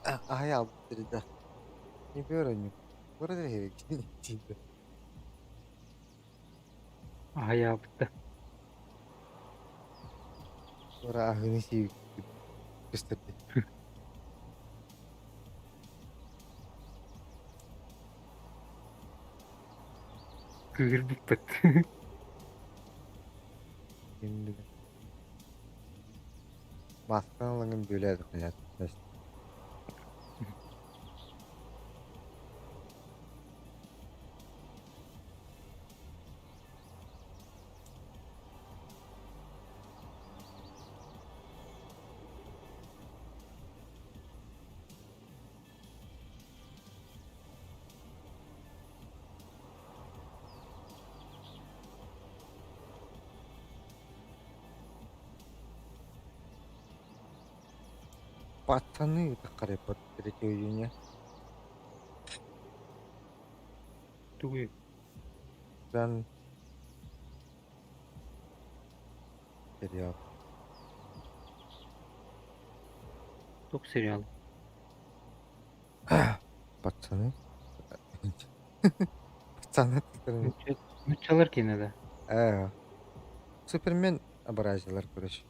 Аһай аалбыт да. Не бөрөнньүк. Бары да Аһайаабыта. Ора аһыыны сии көстөрдө. Кыыһырбыппыт. Маскан ылаҥын бүөлээ хайаат. Пацаны таххарыппыт третье Тугуй? Дан сериал. Туох сериал? Пацаны. Пацаны. Нуччалар киинэ Э, Супермен образилар, короче.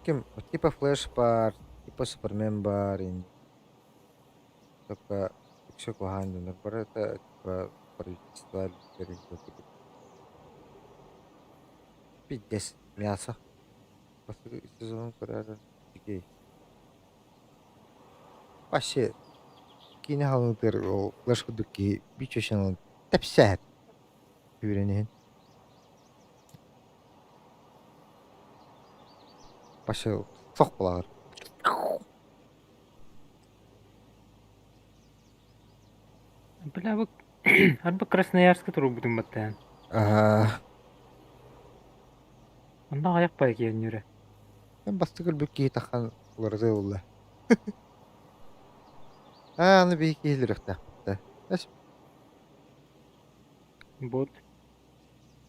Ким типа Флэш баар, типа Супермен баар ин только үксэ куһаҕан дьоннор барыта типа правительство Пиздец, мясо. Бастакы сезонун көрөр үчүгэй. Вообще киинэ халыҥытыгар ол Флэш курдук киһи бичөчөн тэпсээт үүрэн иһин. Вообще сох буолар. Бля, бу арба Красноярска турбутум баттаан. Аа, Онно аҕыйах бай киэннүүрэ. Мен бастакы өлбүт киһи таххан уларытыы ылла. Аа, аны биһи киһилирэхтээхпит да. Эс Бот.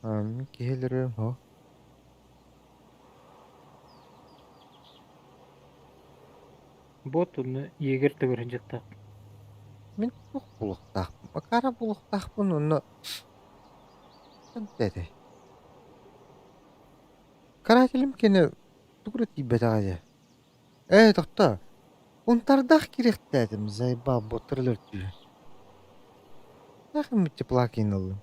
Мин киһилэрим һо. Бот онно егерь төгөрүн дьаттаах. Мин туох булуохтаахпын? Макара булуохтаахпын онно этэй? Карателим кини тугу эрэ тиийбэтэҕэ дии. Ээ, тохтоо. Унтардаах кириэхтээтим, заебал буоттар өлөртүү. Нахуй тепла кинулым.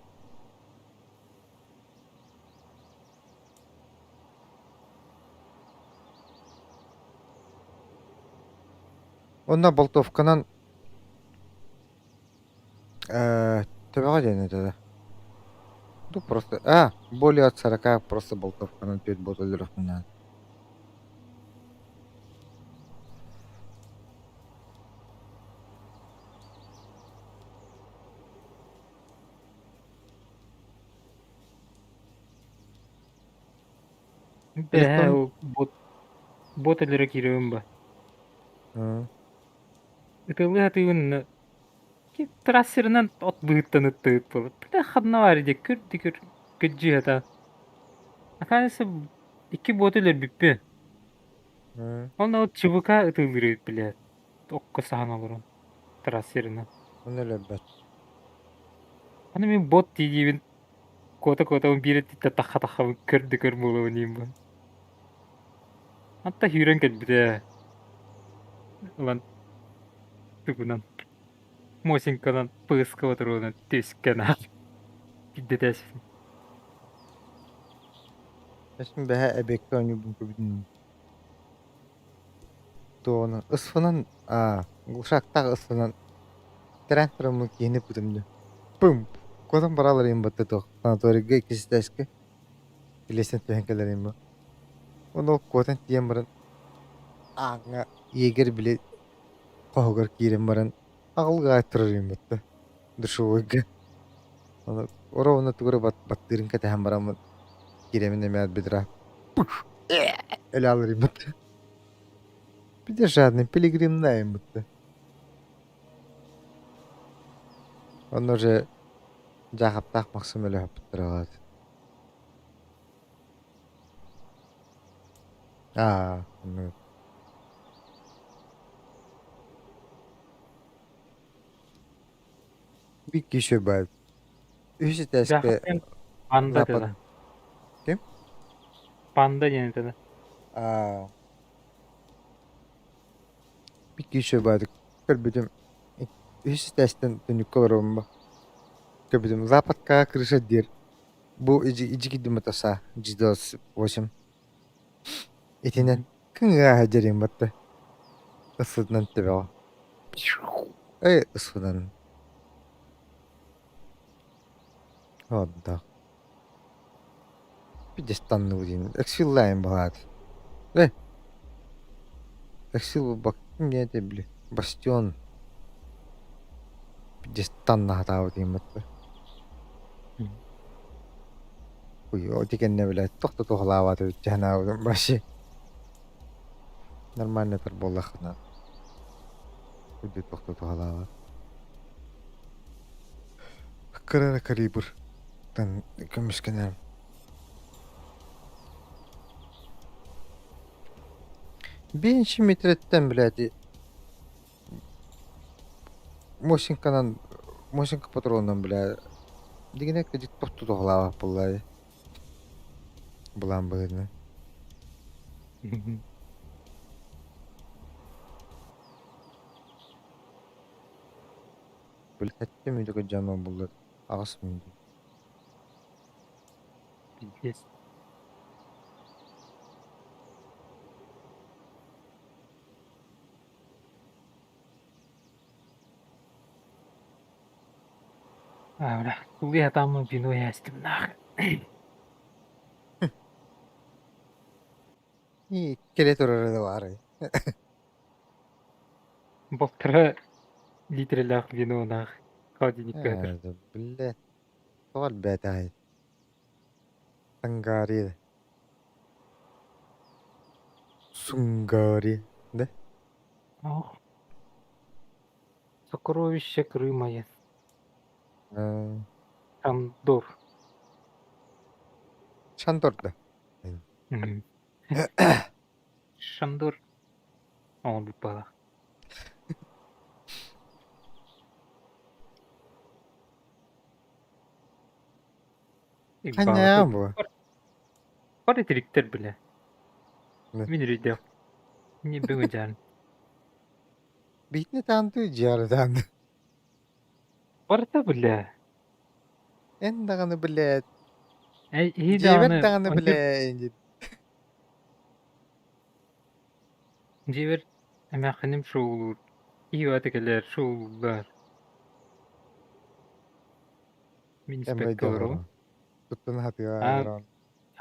Онно болтовканан Э, төбөҕө диэн этэ да. Ну просто а, более от 40 просто болтовканан түөрт буола өлөрөхпүнээн. Бэһээ Электрон ол бот бот өлөрө киирэбин ба. Ыы. Ытыллыы сатыыбын Трассерынан от быһыттан ыттыбыт буолар. Бля, ханна баар дии, күр да күр кырдьыата. Оказывается, икки буоту өлөрбүппүн. Ыы. Онно ол ЧВК ытыылыыр эбит, блядь. Окко саһан олорон трассерынан. Ону өлөрбөт. Аны мин бот дии диибин куота-куота биир өттүттэн тахха-таххабын көр да көр буолабын диим бу. Хатта сүүрэн кэлбитэ. Ылан тугунан Мосинканан пыска отуруунан түскэн аах кирдэтээсин. Эсин бэһэ эбиэккэ оонньуурбун көрбүтүм. Туоҕунан ысфынан аа глушактаах ысфынан тракторыммын киһини путум дии. Пым! Куотан баралар им батта туох санаторийга иккис этээскэ илиэстэн түһэн кэлэр им Ону ол куотан тиийэн баран ааҥҥа егерь били хоһугар киирэн баран аҕылгаай турар үүммүттэ душевойга. Ону оруобуна тугу эрэ баттыырын кэтэһэн бараммын киирэмин эмиэ бедра өлө алырыйбыт. Бите жадный пилигримная будто. Онно уже дьаахаптаах Максим өлө хаппыттара. Аа, оннук. Биир еще баар. Үһүс этээскэ Дьахтар панда запад этэ. Ким? Панда диэн этэ. Аа, биир еще баар. Көрбүтүм. Үһүс этээстэн түннүккэ олоробун. Көрбүтүм. Западка крыша диир. Бу ижи таса G28. Итинэн кыҥыаһа дьэриҥ батта. Ысытынан төбөҕө. Эй, ысынан. Отдох. Пидестанныбыт диэн. Эксиллаайын баҕаат. Э, эксил баккын диэн били. Бастион. Пидестаннаһатаабыт диэн батта. Ой, ити кэннэ блядь, туох да туһалаабат эбит дьаһанаабытым вообще. Нормально этэр буоллаххына, үрдүк туох да туһалаабат. Кыра эрэ калибртан көмүскэнэр. Биэнчи метреттэн, блядь, Мосинканан, Мосинка патронунан, бля, дигинэ кыдьык тохтутуохалаабат буоллаа былаан быһыытынан. Били сэттэ мүнүүтэ кырдьааммын булла аҕыс мүнүүтэ. Пиздец. Бля, тугу вино ястым нах. И кэлэ турара да баарай. Полтора литрэлээх вино нах холодильникка сытар. Ээ, биллэ тоҕо элбээтэҕэй Сангария Сунгари да? Ох. Сокровище Крыма Шандор. Шандор да? Шандор. Оҥорбут баҕалаах. Ханньаҕа бу? Бар итириктэр билэ. Мин үрүйдээх. Не бүгүн Биитини таантыы дьиарытаан. Барыта билэ. Эн даҕаны билээт. Эй, иһи Дьиэбэр даҕаны даҕаны билээ Дьиэбэр эмээххиним шоулуур. Иһи кэлэр шоулууллар. Мин испэккэ олоробун. Туттун хатыга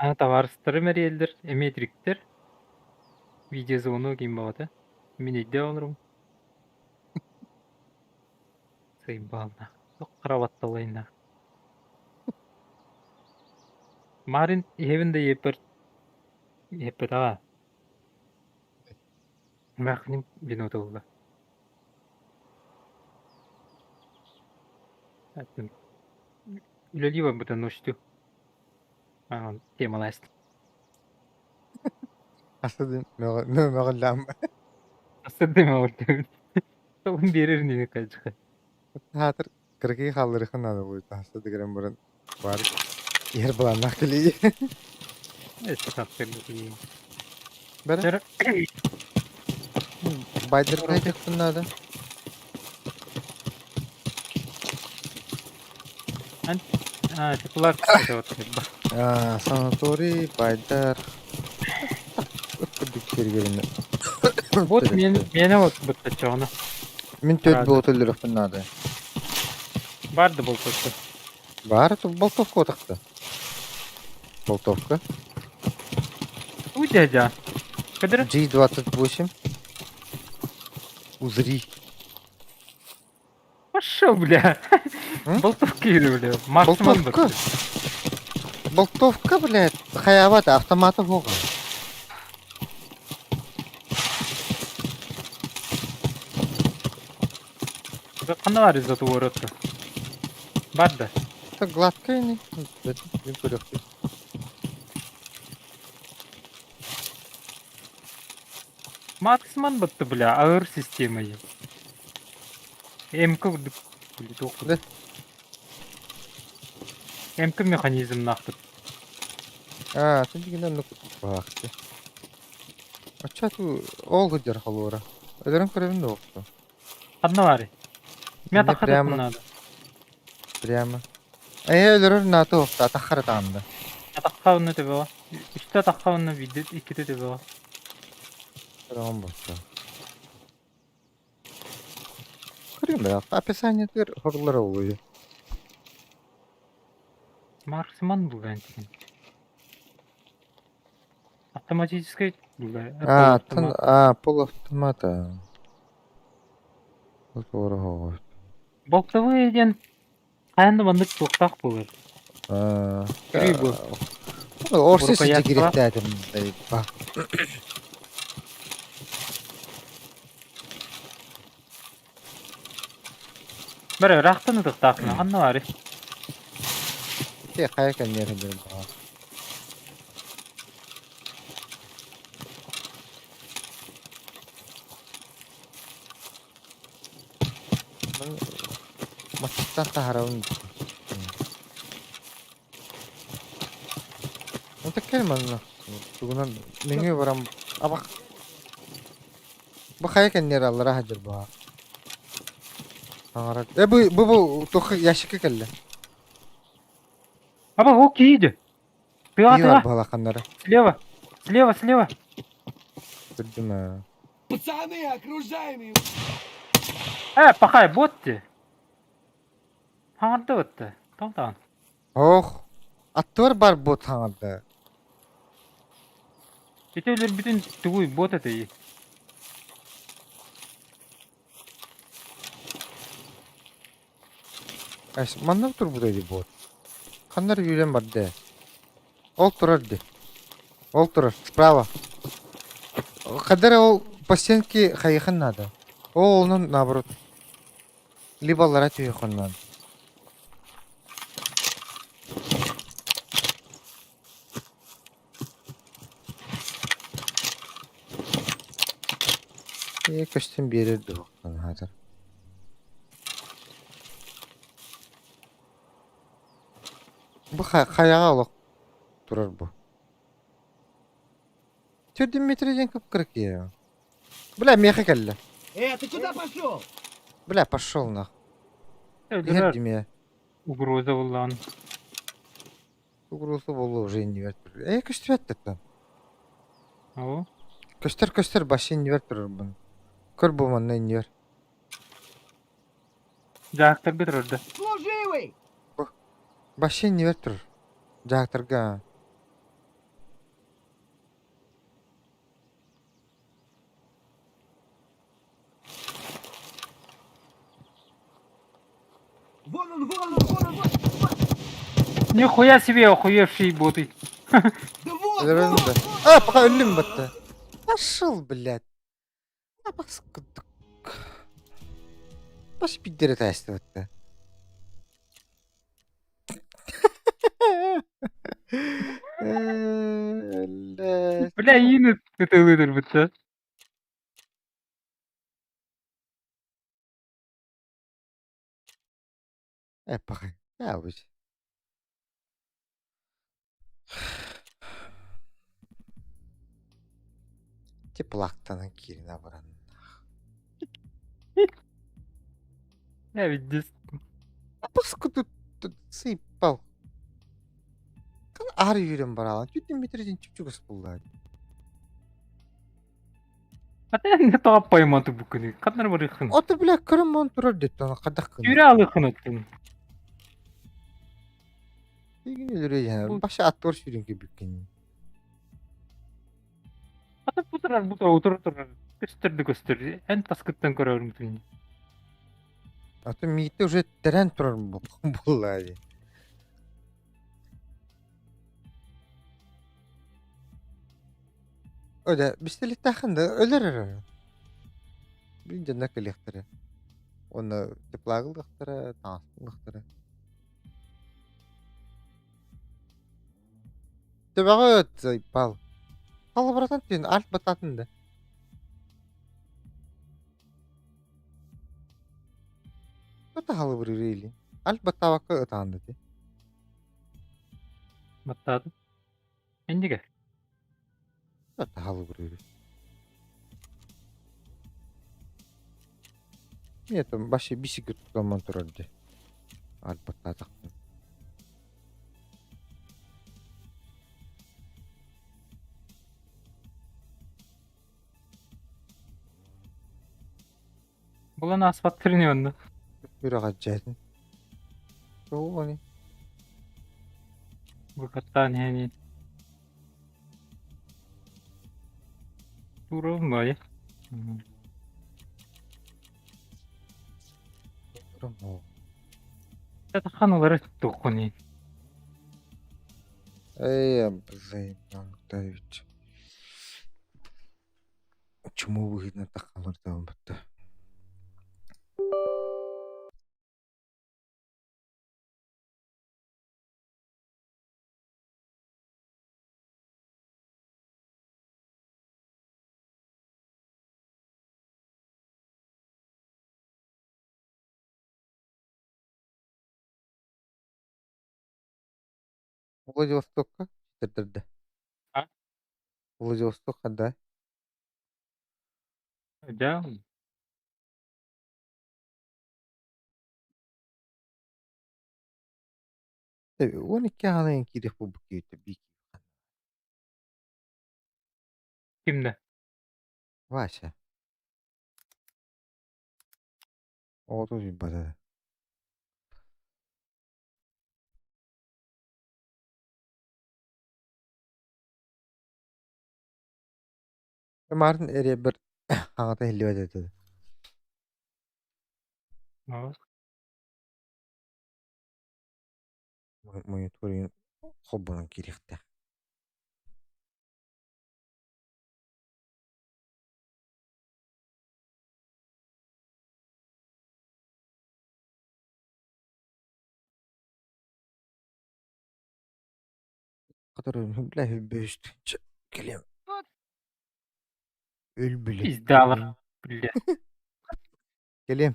Аа, табаарыстарым эрийэллэр, эмиэ итириктэр. Видеозвонок киин баҕата. Мин өйдөөх олоробун. Сайбааллаах. Туох хара батталайнаах. Маарин иһэбин да иэппэр иһэппэтэҕэ. Эмээххиним вино ылла. Аттым. Үлэлии барбыта ночью. Темаласт. Асыдын мөҕүллэм. Асыдын мөҕүллэм. Толун биэрэр инини калдьыха. Хаатыр кыракый хаалларыхын наада буолуйта хаста дигэрэн баран бар иһэр былааннаах кэлии. Бэрэ. Байдыр кайдыхпын наада. Теплак Санаторий, Байдар. Курдук сиргэринэ. Вот миэнэ вот быттаччаҕына. Мин төрт болот өлөрөхпүн наада. Бар да болтовка. Бар болтовка отахта. Болтовка. Уй дядя. Кадр? G28. Узри. Пошел, бля. Болтовка или, бля. Марсман Болтовка. Болтовка, блядь. Хаябат автомата бога. Ханна бар из этого Бар да. Это гладкая не? Мен көрөктү. Марксман батты бля, аыр система МК курдук туох Да. МК механизмнаахпыт. Аа, син оннук баахты. Оччо ту ол сылдьар холуора. Өлөрөн көрөбүн да уохту. Ханна баарый? Мин Инньэ атахха прямо туппун наада. прямо. Ээ өлөрөр наата уохта атаххара таанда. Атахха онно төбөҕө. Үстэ атахха онно биирдэ иккитэ төбөҕө. Көрөҕүн буолта. Көрүм бэйэҕэ. Описаниетыгар хорлор олуйу. Марксман булгаан тигин. Автоматическай булга. Аа, тын аа, полуавтомата. Ол Болтовые диэн хайан да маннык туохтаах буолар. Аа, Көрүү бу. Орсу Рукоятка. сидьигириэхтээтим ба. Бары ыраахтан ытыктаахпына ханна баарый? Ити хайа кэнниэр сылдьар баҕа. Мастан таһарабын. Ну так кэл манна. Тугунан нөҥүө баран абах. Бу хайа кэнниэр аллара сылдьар баҕа. Аҥара. Э бу бу бу туох ящикка кэллэ. Аба ол киһи Тыаҕа Киһи бар тыаҕа. баһылаханнара. Слева. Слева, слева. Көрдүм аа. Пацаны, окружаем его! Э, пахай, бот ти. Хаҥарда бытты. Тоҥтаҕын. Ох. Аттыбар бар бот хаҥарда. Ити өлөрбүтүн тугуй бот этэй? Эс, манна турбута дии бот. Ханна эрэ үүрэн барда ээ. Ол турар дии. Ол турар, справа. Хайда эрэ ол по стенке хайыхан наада. Ол онон наоборот. Либо аллара түһүөххүн наада. Ээ, көстөн биэрэр дуо аһаатар. Бу хайаҕа олох турар бу. Төрдүн метрэ диэн кып-кыра киһи. Бля, миэхэ кэллэ. Э, ты куда пошел? Бля, пошел нах. Өлөрөр Иһэр угроза буллаҕын. Угроза буолла уже иннибэр турар. Ээ, көстүбэт да Оо. Көстөр, көстөр, башня иннибэр турарбын. Көр бу манна иннибэр. Дьаһахтарга турар да. Служивый! Башня иннибэр турар. Дьаһахтарга. Вон он, вон он, вон он, вон, вон! Нихуя себе охуевший боты. Да вот, Өлөрөн вот, да. вот! А, пока өллүм батта. Пошел, блядь. Абас курдук. Бас биирдэрэ таастыбатта. Бля, иин ытылыытырбыт Э, пахай. Яабыч. Теплактанан киирин абыран. Я ведь здесь. Абас курдук сыйпал. Аар үүрэн бараалан түтүн метрден чүп-чугас булла. Ата не тоҕо поймату бу күнү. Ханнар барыхын. Ото бля көрөн мон турар диттон хадах гына. Түүрэ алыхын оттун. Игин өлөрө Бу баша аттор сүүрүн кебиккин. Ата бу турар бу турар утур турар. Көстөрдү көстөр. Эн таскыттан көрөрүм түн. Ато миите уже терен турар булла ди. Öyle бистэлиттээхин да өлөр эрэ. Бин дьонно кэлиэхтэрэ. Уонна теплаагылыахтара, таҥастыахтара. Төбөҕө сайпал. Халыбыратын түүн арт бататын да. Халыбырыыр или. Аль баттаабакка ытаан дии. Баттаатым. Иннигэ. Халыбырыыр. Нет, вообще бисик тутаман турар дии. Аль баттаатахпын. Булан ааспаттарын онно. Үрэҕэддьээтин. Тоҕо Букаттаан иһэн Туруом баайа. Татахан олары туоххуний? Эй, блин, давить. Чему выгодно так батта. Владивостокка сирдэрдэ. А? Владивостокка да. Дьэ, 12 аҕана киирэх буолбут киһитэ бик. кимдэ? Вася. Оҕото утуйбата. Марын эрэ бір хаҥата иһиллибэт этэ. Оо, Мониторинг холбонон киириэхтээх. Который бля кэлиэм. Өлбүлэ. Пиздалар, бля. Кэлиэм.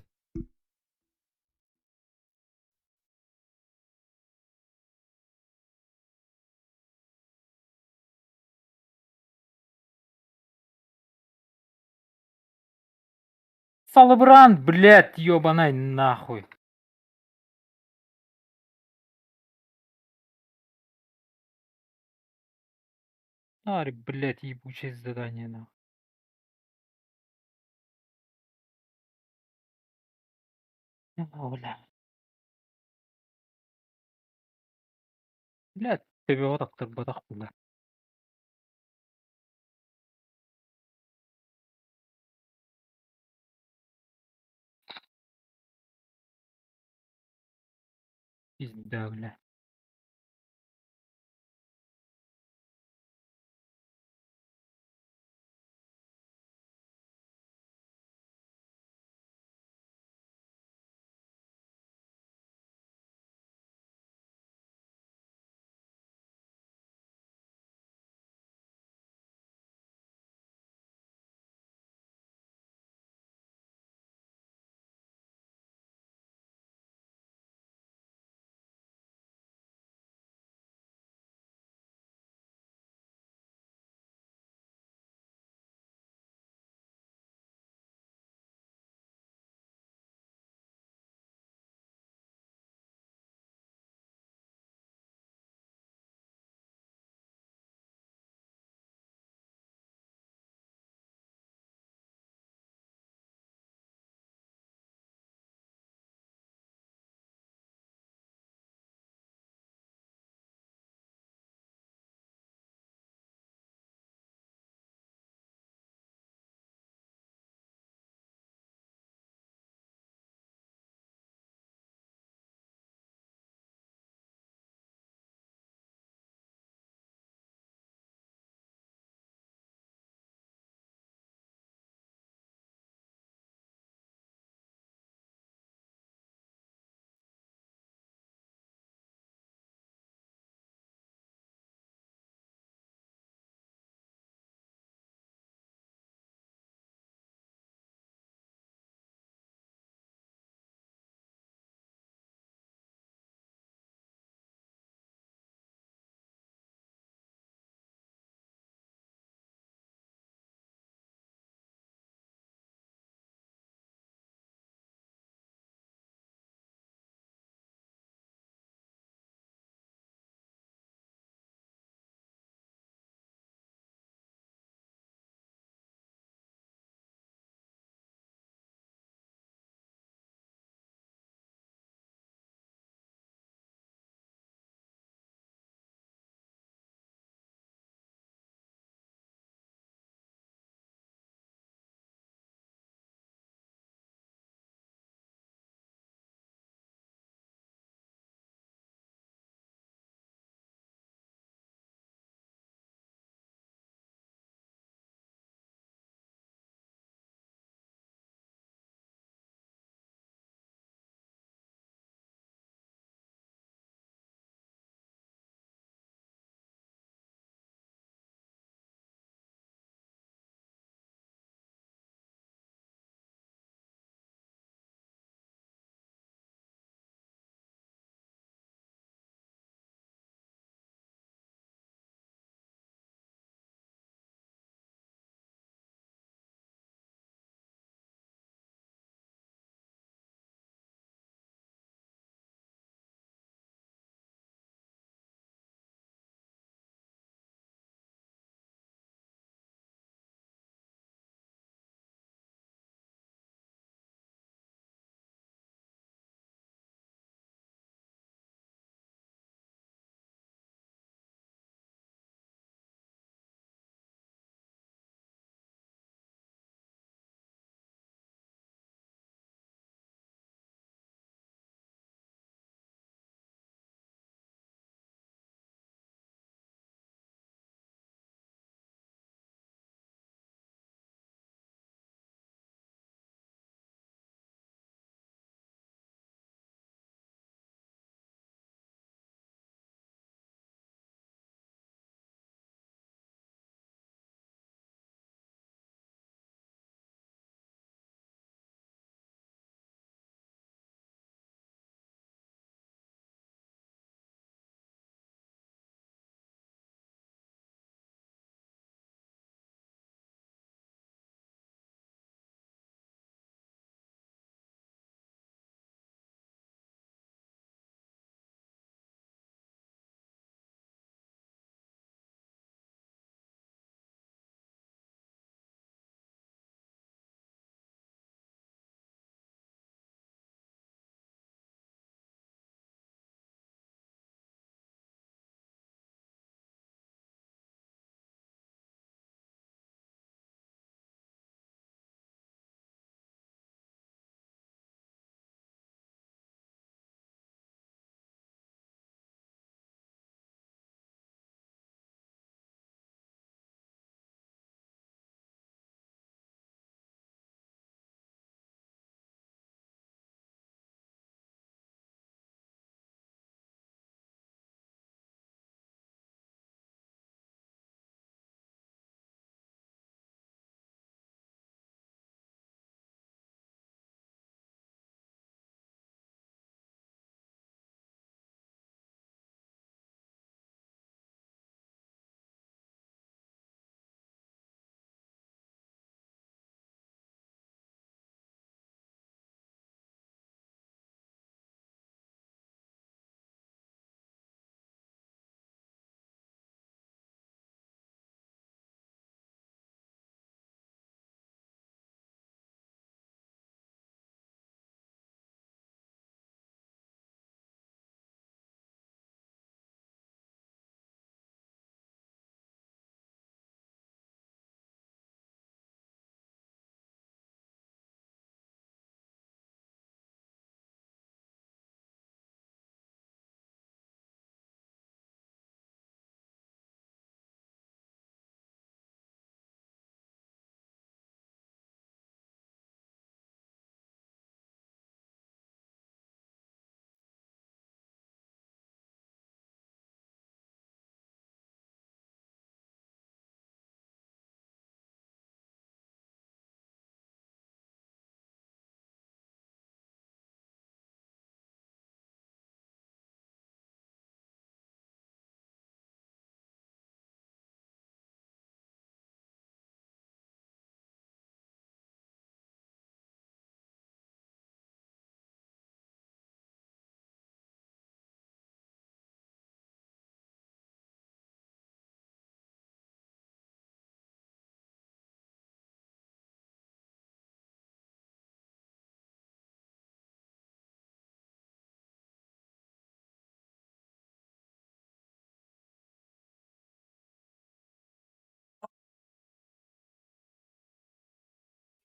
Салыбыран, блядь, ёбанай нахуй. Ари, блядь, ебучее задание, нахуй. О, бля. Блядь, төбөҕө тахтарбатах бля. Пизда, бля.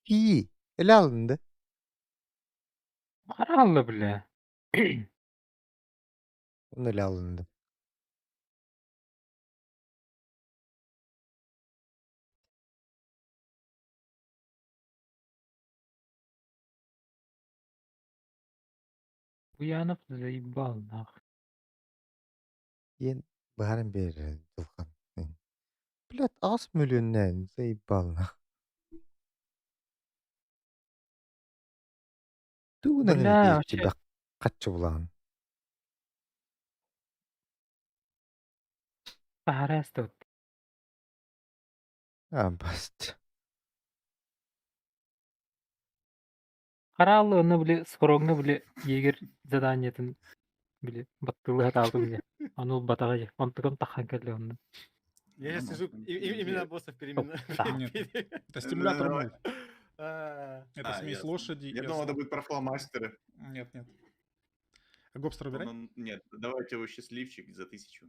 İyi. Ele alındı. Харалла, бля. Onu ele alındı. Буянов заебал, нахуй. Диэн быһааран биэрэр дьылҕан. Блядь, аҕыс мөлүйүөннээн заебал нах. Тугунан Бля, эмит вообще элбэх харчы булаҕын. Харастут. Аа, баст. Харалла онно били схроҥҥа били егерь заданиетын били баттыылаһа таабытым дии. Ону ылбатаҕа дии. Онтукам таххан кэллэ онно. Я сейчас сижу, имена боссов переименовали. Нет. Это стимулятор мул. А, Это А, смесь ясно. лошади Я и думал, это осла. будет про фломастеры. Нет, нет. Гобстер, выбирай. Нет, давайте его счастливчик за 1000.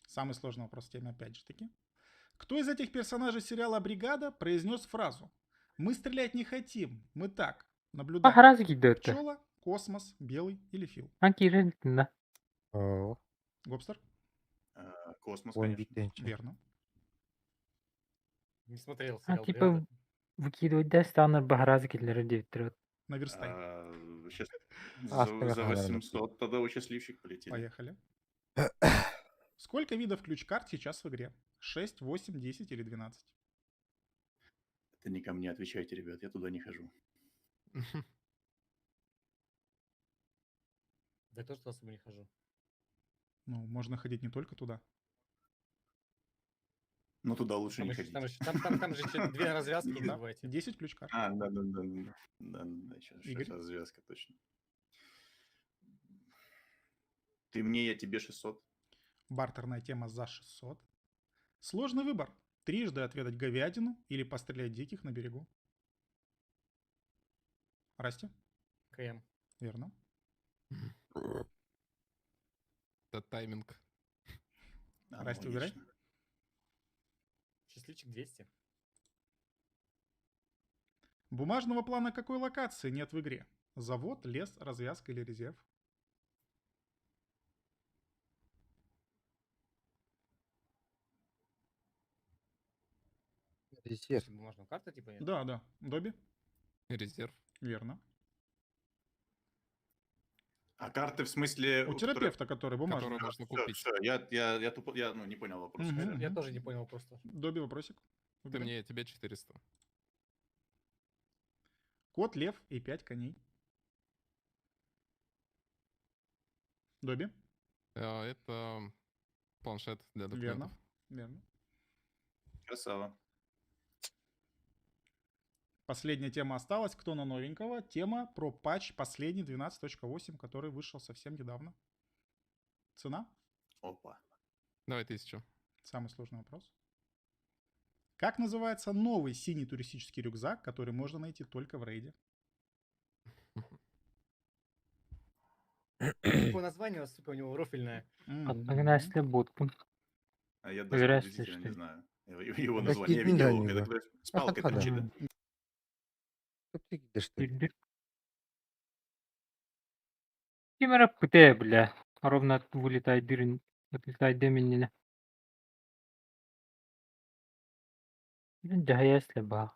Самый сложный вопрос в теме, опять же таки. Кто из этих персонажей сериала «Бригада» произнес фразу «Мы стрелять не хотим, мы так, наблюдаем». Харазы киирдэ. Пчела, космос, белый или Фил? Ан киирэн итиннэ. Оо, Гобстер? Космос, он конечно. биир Верно. Не смотрел А сериал типа «Бригада». выкидывать да станар баһаразы киллэрэр диэбиттэр. Наверстай. Сейчас А, за за 800 тогда у счастливчик полетели. Поехали. Сколько видов ключ-карт сейчас в игре? 6, 8, 10 или 12? Это не ко мне отвечайте, ребят, я туда не хожу. Да тоже туда особо не хожу. Ну, можно ходить не только туда. Но туда лучше Там, не еще, ходить. там, еще, там, там, там же еще две развязки, не Да. забывайте. 10 ключ-карт. А, да. Да, еще, Игорь? развязка, точно. Ты мне, я тебе 600. Бартерная тема за 600. Сложный выбор. Трижды отведать говядину или пострелять диких на берегу. Расти? КМ. Верно. Это тайминг. Расти, выбирай. Аналогично. Счастливчик 200. Бумажного плана какой локации нет в игре? Завод, лес, развязка или резерв? Резерв. Бумажную карту типа нет? Да. Добби? Резерв. Верно. А карты в смысле... У терапевта, который бумажный. Которую можно Все, купить. все, я тупо, я, ну, не понял вопрос. Мгм. Я тоже не понял просто. Добби, вопросик. Ты Выбирай. мне, я тебе 400. Кот, лев и 5 коней. Добби? Это планшет для Верно. документов. Верно. Красава. Последняя тема осталась. Кто на новенького? Тема про патч последний 12.8, который вышел совсем недавно. Цена? Опа. Давай 1000. Самый сложный вопрос. Как называется новый синий туристический рюкзак, который можно найти только в рейде? Такое название, сука, у него рофильное. Одногнасля будкун. А я даже Здрасте, приблизительно что не ли? знаю его Да название. Я кидни видел на его, него. когда говоришь, с палкой Ага, торчит, да? Ким эрэ пытэ, бля. Ровно вылетай дырын, отлетай дэминнинэ. Дьаһайа баа.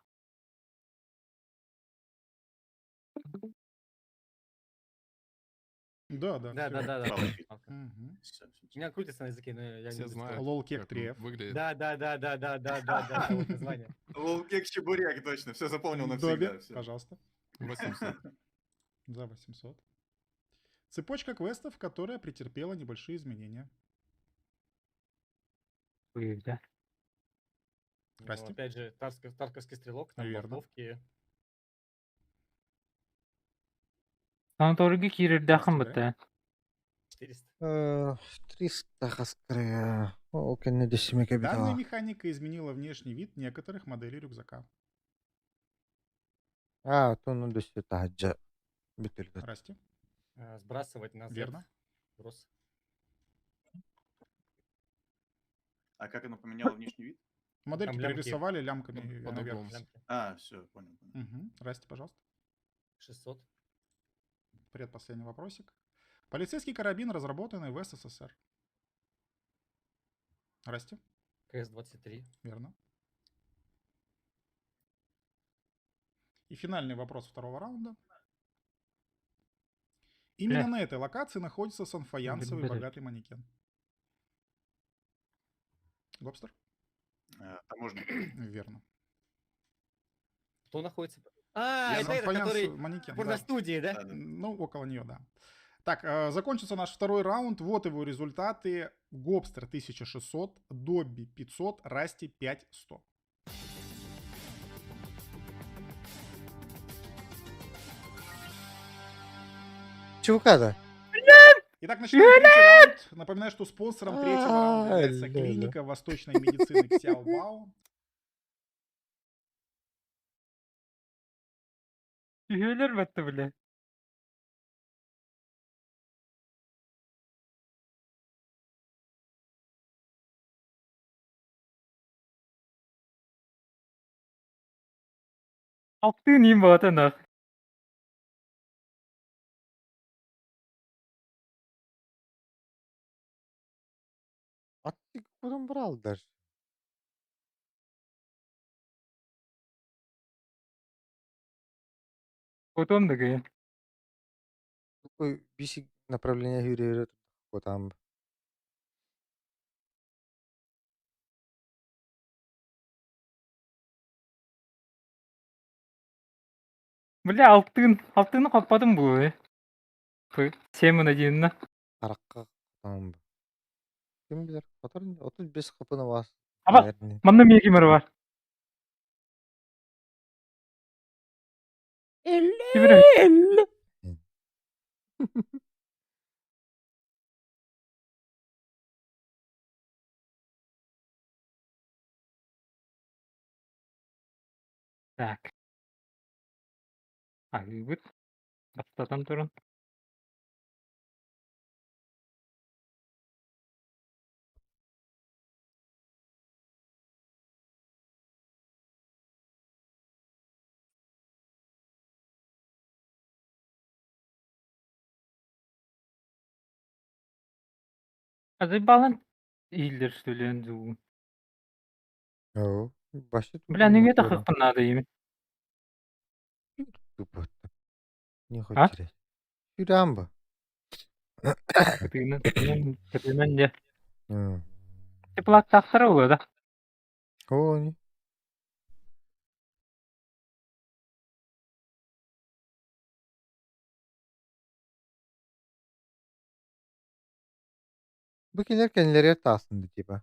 Да. Да, всё да, верно. да, да. Палочкой. Палка. Мгм. Всё, всё, У всё. меня крутится на языке, но я не Все буду знают. скрывать. Лолкек как он 3F. выглядит. Да, вот название. Лолкек чебурек, точно. Все запомнил навсегда. Добби, всё. пожалуйста. 800. За 800. Цепочка квестов, которая претерпела небольшие изменения. Да. Ну, Расти? опять же, Тарковский стрелок, там Верно. болтовки. Санаторийга киирэрдээххин Расти, бытта. 400. 300 хаскарая. Ол кэннэ дөссүмэ Данная кэбитала. механика изменила внешний вид некоторых моделей рюкзака. Аа, тонну дөссү таһаджа бүтүлбүт. Расти. Сбрасывать на Z. Верно. Сброс. А как оно поменяло внешний вид? Модельки Там лямки. перерисовали лямками Под наверх. углом. Лямки. А, все, понял. понял. Мгм. Расти, пожалуйста. 600. Предпоследний вопросик. Полицейский карабин, разработанный в СССР. Расти, КС-23. верно. И финальный вопрос второго раунда. Именно Бля. на этой локации находится санфаянсовый Блин. богатый манекен. Гобстер? Таможня. Верно. Кто находится? А, Я это этот, Санфаянс- который манекен, в да. порностудии, да? Да, да. Ну, около нее, да. Так, закончился наш второй раунд. Вот его результаты. Гобстер 1600, Добби 500, Расти 5100. Чувакада. Итак, начинаем третий раунд. Напоминаю, что спонсором третьего раунда является А, ля-ля. клиника восточной медицины Ксяобао. Үһүөлэр бэтте бile. Алтын иин баҕатанах. Аттык куран баралдар. Потом дагы. Такой бисик направление хүрээрэ там. Бля, алтын. Алтыны хаппатым бу. Пы. Семен один. Харакка там. Ким билэр, хотор 35 хапына вас. Аба. Наверное. Манна миги бар. Кибер. Так. Аһыыбыт. Бастатан туран. Азайбалан ииллер что ли зуу. Оо, башты Бля, нөҥүө тахыахпын наада ийэм. Тупо. Не А? хочет. Юрамба. Кытыынан, кытыынан, кытыынан дьэ. Теплаттаахтара буолуо да? Оо, не. Бу кинилэр кэннилэригэр таҕыстын дии типа.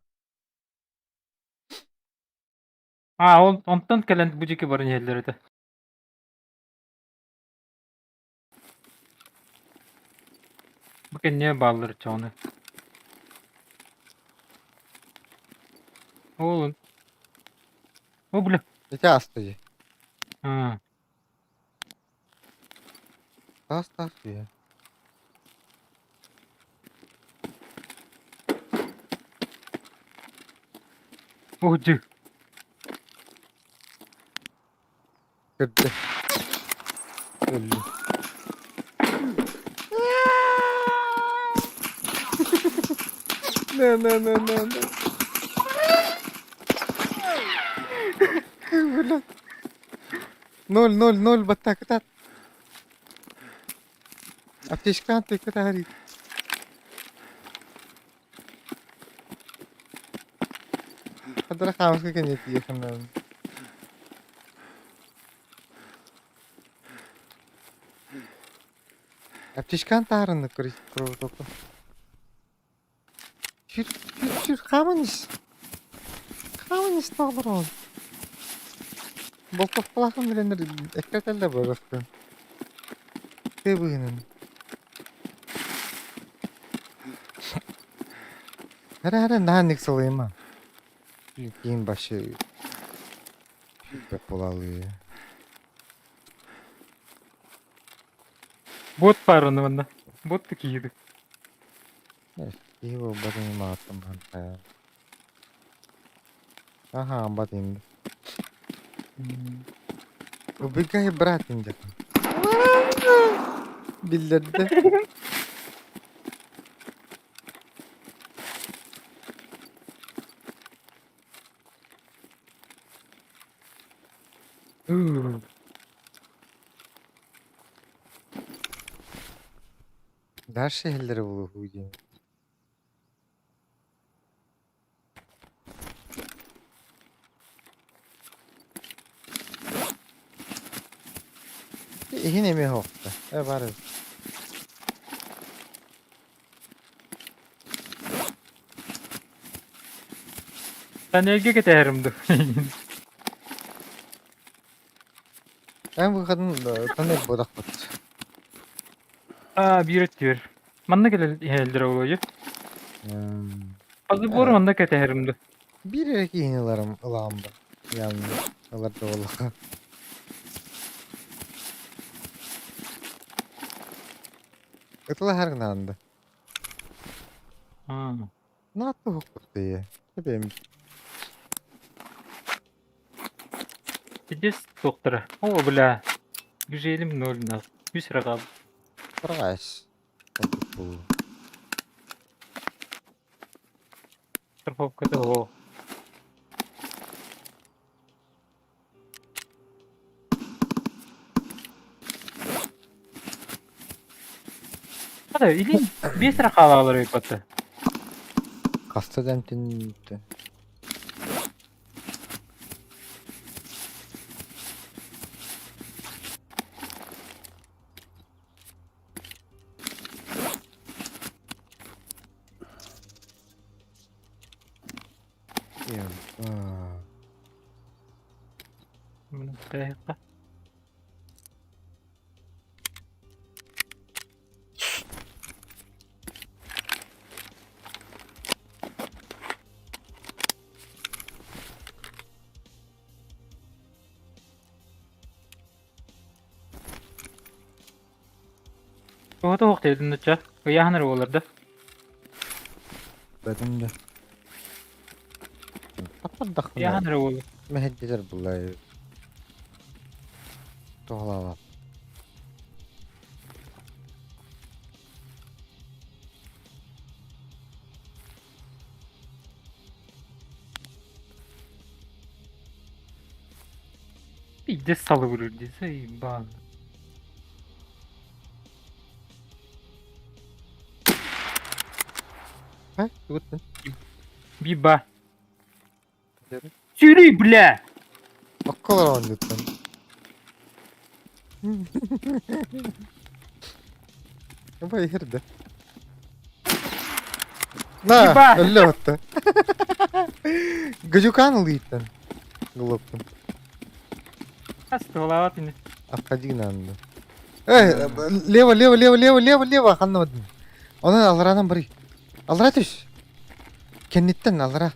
Аа, ол онтон кэлэн бу диэки баран иһэллэр этэ. Бу кэнниэ бааллар чоҕуна. Ол О, бля. Ити ааста дии. Аа. Таас таас дии. О, дьэ. Көрдө. Өллү. На на на на на. Бля. Ноль ноль ноль баттакытат. Аптечкан тыкытари. Хадара хаамыска кэнники ханнан. Аптечкан таарынна кровотоку. Сүр сүр сүр хааман ис. Хааман ис тоҕолорон. Болтохпулахан билэннэр эккэтэллэ барахпын. Ты быһынан. Хара хара наанник сылыйма. Киин башы буолалыы. Бот баар онно манна. Бот да киһи Киһи буолбатын мааттан баһан хайа. Аха, бат инде. Убегай, брат, инде. Биллэрдэ. Дальше иһэллэрэ буолуо диэн. Иһин эмиэ суохта. Э баар эбит. Тоннельга кэтэһэрим дуу. Эн быхатын тоннель буолахпыт. Аа, биир өттүгэр. Манна кэлэн иһэллэрэ буолуо. Азыбор манна кэтэһэрим дуу. Биир эрэ киһини ыларым ылаҕым ба. Явно ылар да буоллахха. Ытылаһар гынаан да. Аа. Наатта уһукпут дии. Эбэм Пиздец туохтара. О, бля. Гжелим ноль нах. Үс рагал. Парагас. Страховката о. Хата, илин биэс эрэ хаалаалар ыйпатта. Хаста да эмтэннэ. Дақиқа. Тоҕо туох диэтин ычча? Ыйааһын эрэ буолар да? Бэтим да. Таппардахпына Ыйааһын эрэ буолар. мэһэйдэтэр буллай. Туһалаабат. Пиздец салыбырыр дии, заебал. А? Тугуттан? Биба. Сүүрүй, бля! Окколор оонньуттан. Абай иһирдэ. На, Еба! өллө отта. Гадюкан ылыйттан. Глоптун. Астылаабат ини. Отходи надо. Эй, лево, лево, лево, лево, лево, лево, ханна Онон аларанан барый. Алара түс. Кэнниттэн алара.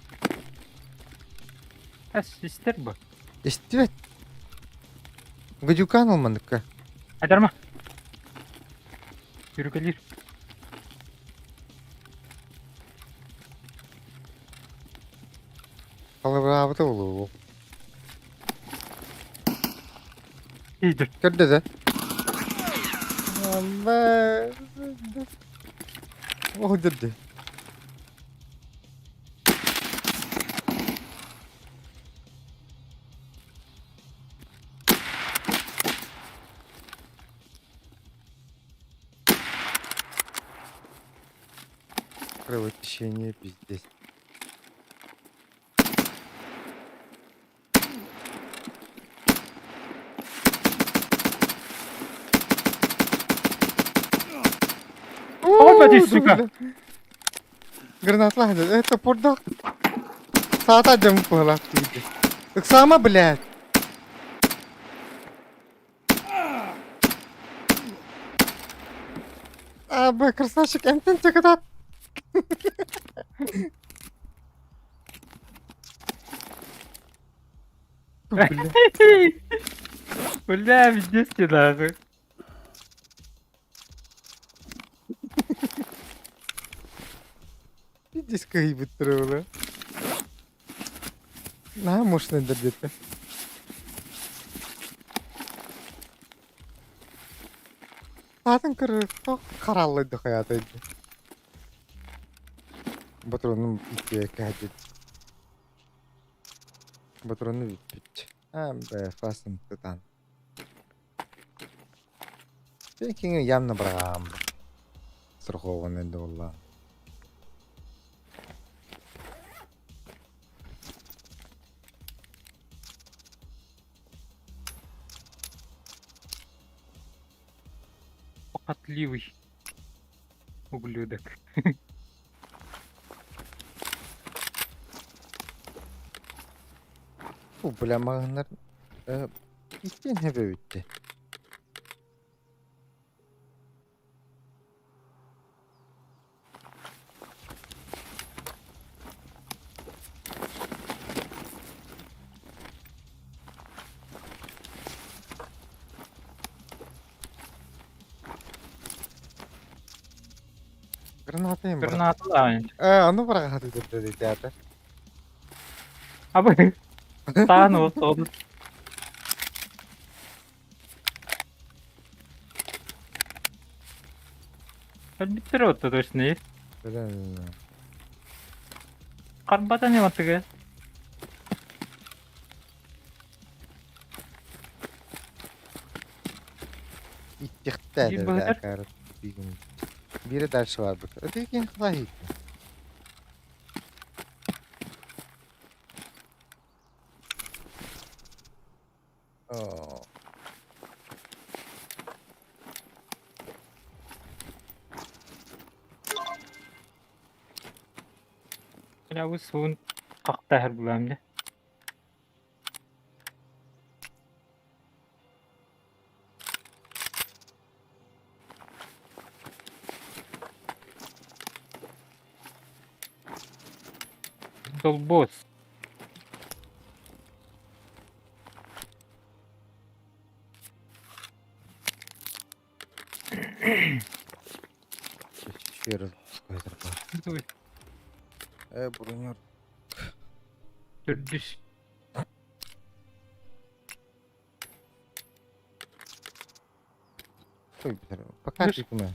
Ас истэр бу. Истибэт. Гадюкан ылмандыкка. Айдарма. Yürü Халыбыраабыта буолуо. Иийдир. Көрдө да. Амма. О, дырды. Кровотечение пиздец. Опа, ты, сука! Гранат это пордак. Саата дьам куһалаах тиийдэ. Ыксаама, блядь! А, б, красавчик, эмтэн чакатат. Бля. Бля, пиздец ты нахуй. Пиздец кыйбыттыр ола. Наһаа мощныйдар диэтэ. Аатын көрөр хараллайды хайаатайды. Ботуруонум иккиэкэ диэт. Ботуруону бүппүт. Аа, бэ, фастым тытан. Пекиҥи явно быраҕаам. Страхованный буолла. Похотливый ублюдок. Бу бля маҕаһыыннар иккиэн хэбэбитти. Граната им Граната даҕаны. Ээ, ону быраҕа сатыыр театр. Абы таан ол Өлбүттэр отто точно есть. Харбата не матыга. Иттихтээ Бире дальше барбыт. Өтекин хлахит. Оо. Бля, суун хахтаһар булам дьэ. Долбос. Еще раз пускай бронер. Төрдүс. Пока тикме.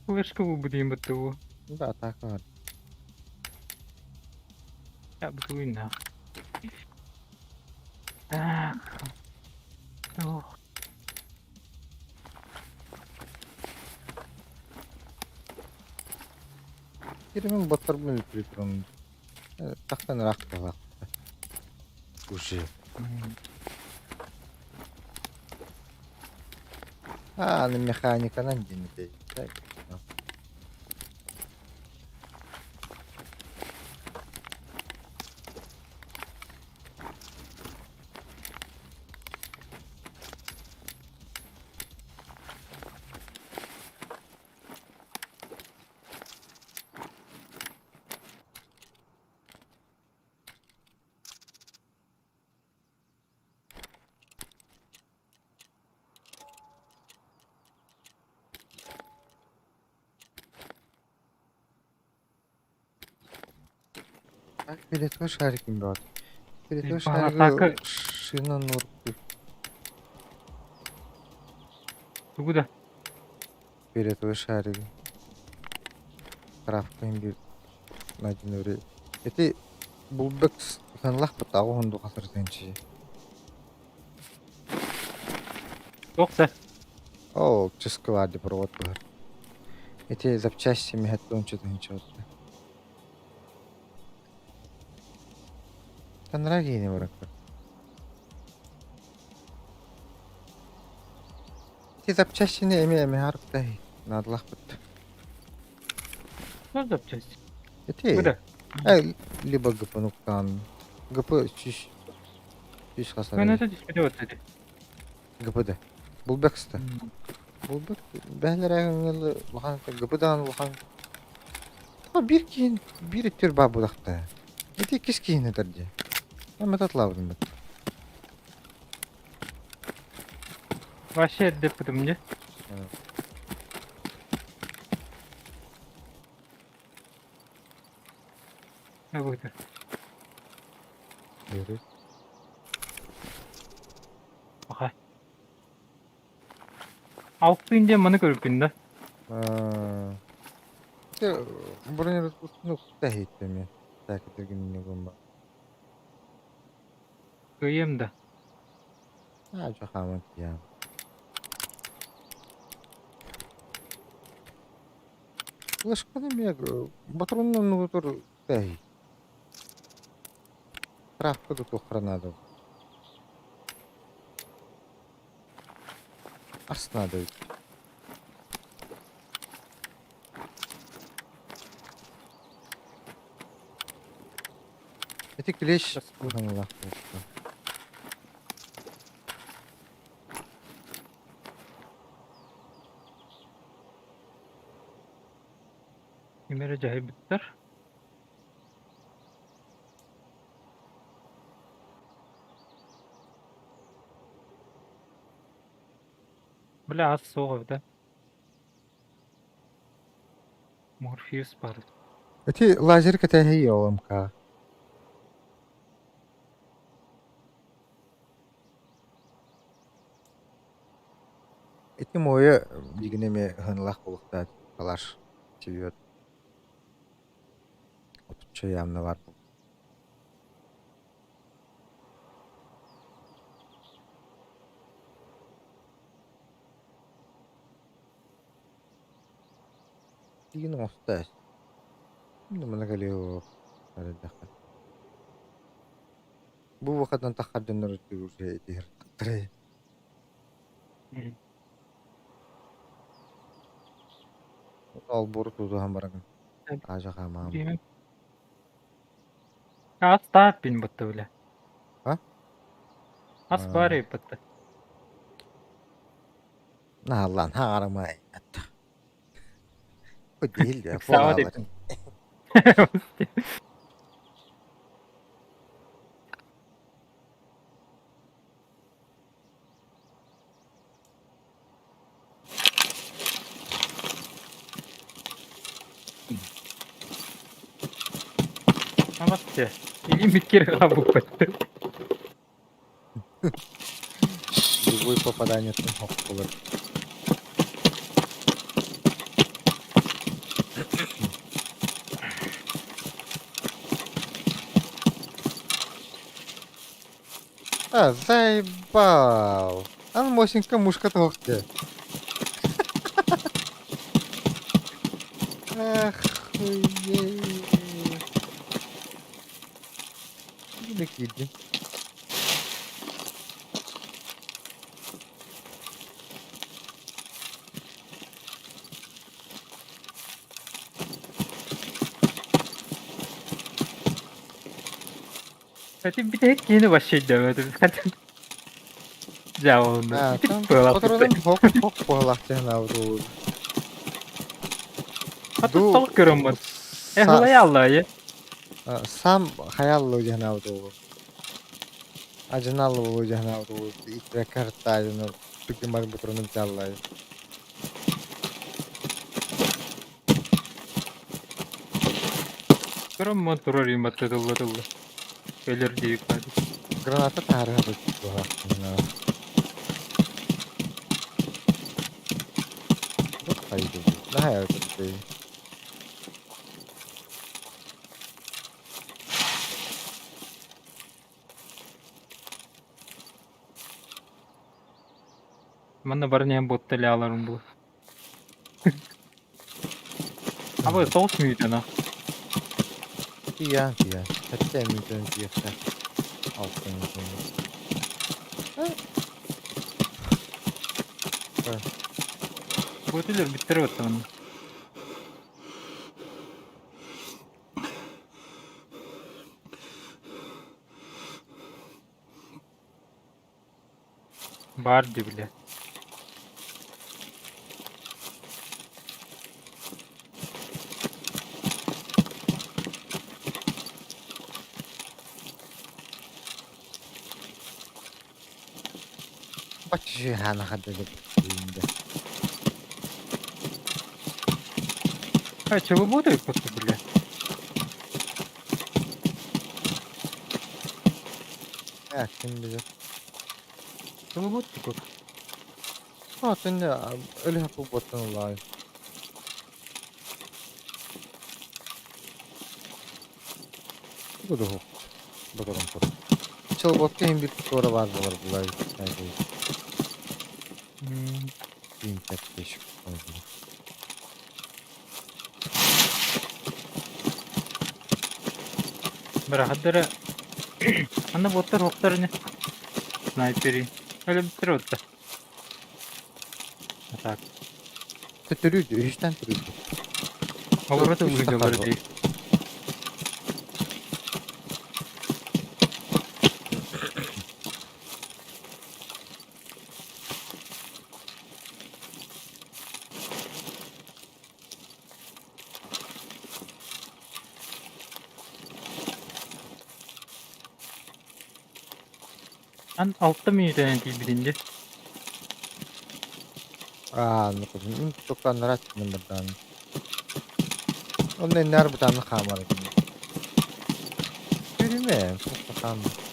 Флешка будем быту. Да, так вот. Я буду нах. Так. Ох. Киримин батырбын үлтүрүн. Тахтан ыраах Уже. А, на механиканан диэн Так, перед шариком брат. Перед шариком шина нурку. Тугу да? Перед шаригом. Травкин bir найденури. Эти булбекс ханлах бутагы хонду хасыр тенчи. Туох да? Ол чыскыларды провод бар. Эти запчасти мехаттон чытынчы отты. Танра кейini bırakır. Эти запчастини эми эми харыктай. Надлах бут. Туох запчасть? Эти. Куда? Либо ГП нуктан. ГП чиш. Чиш хасар. Көнөтө түспүтэ вот эти. ГПД. Булбекста. Булбек бәһлер улахан ГП-дан улахан. Та бир киин бир төр ба будахта. Эти кис киин этер ди. Эме татлабдым бит. Вообще деп бутум дьэ. Абыта. Бери. Аха. Алтыын диэн маны көрбүн да. Бронераспусканы тэһиттэ Так, это гумба. Кыайыам да. А, что хамат я. Флешканы мен патроннан нугутур тэһи. Травка да туоххара надо. Ас надо. Эти клещ ханалаах буолла. Ким эрэ дьаһайбыттар. Бля, ас суох эбит ээ. Морфеус баар. Эти лазер кэтэһии ОМК. Ити муойа дигин эмиэ ыһынылаах буолуохтаах калаш живет. Отучча явно бар. Тигин оҥосто Манна кэлиэ эрдэххэ. Бу выходан таххар дьоннор итиһэр Олбуору тутуһан баран аажа хаамаам. Ас таап бин батта бля. А? Ас баар батта. Нааллан хаарама Değil ya. Ыксаабат эбит. Намасте. Илиим икки эрэ хаалбыппыт. Любой попадание буолар. А, заебал. Ан Мосинка мушка тоқты. Охуеть. Киирдим. Кстати, бүтэһик киһини вообще өйдөөбөтүм. Дьэ, онно. А, там Быалаах патронын хок хок буолаах дьаһанаабыт Хата толук көрөммүт. Эхлай аллайы. Сам хаяллуу дьаһанаабыт уолу. Ажыналлы болуу дьаһанаабыт уолу. Иккирэ картаайыны түгэн бар патронун чаллай. Көрөммүт турар иматты тылла тылла. Өлөр диик баады. Граната таарыһабыт буолаах. Хайды. Наһаа өтөттөй. Манна бары нэһэн буотта ляларым бу. Абы соус мүйтена. Тиийэн тиийэн. Хэттэ мүйтэн тиийэхтэ. Алта мүйтэн. Буотилер биттер баттамын. Бар ди бля. Баччы хаана хаддады бүүндэ. А, че вы будете просто, бля? Э, ким билэр. Чылыбыт тукур. А, түнне өлүһэ кулбаттан ыллаай. Буду Боторон тур. Чылбакка иһин бир туора баар буолар булай. Тиин тэптеш. Бырахаддара Анда боттар хоктар ини. Снайпери. Öyle bir отта. А так. Төтөрүүдү, үһүстэн түрүүдү. Олору Үс ылыдылар тахар дии. Ан 6 мүнүүтэнэн тиийбитин дии. Аа, ну тоқтаннара бардан. Онно иннар бутаны хаамар эбин. Көрүмэ, просто хаамар.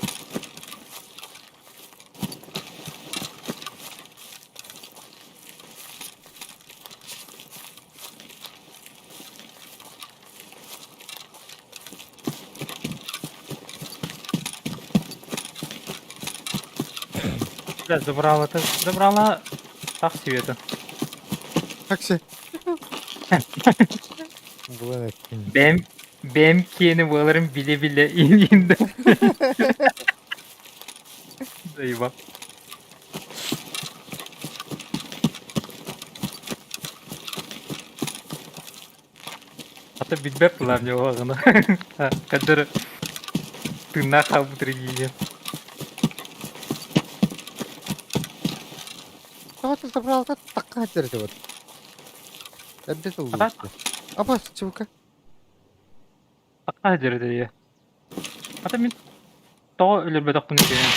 Бля, забрала ты. Забрала так света. Такси. Булан эттин. Бэм бэм киэни буоларын билэ-билэ иҥинdim. Заебал. Ата билбэт булар не оҕону. Кадыр тыыннаах хаалбыт регион. Тоҕо забрал та такка хатыр вот. Эрдэ Ата тыллыбыт. Апа, чувка. такка дьэрдэ Ата мин тоҕо өлөрбөтөхпүн диэн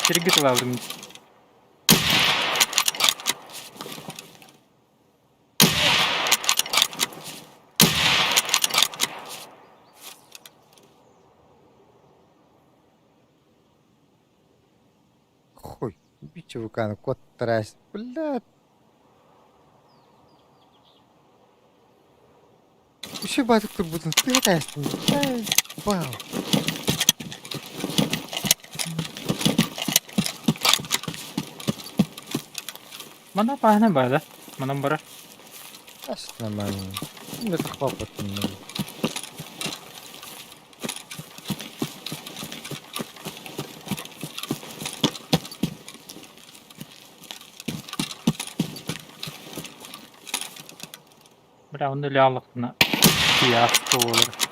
Сирги тылаабытым. Хуй. Би чувканы кот трась. Блядь. Еще батык турбутун ты тастын. Вау. Мана паһана баада. Манан бара. Ас нормально. Не тахпаппатын. Бля, онно ляаллахтына фиаско буолар.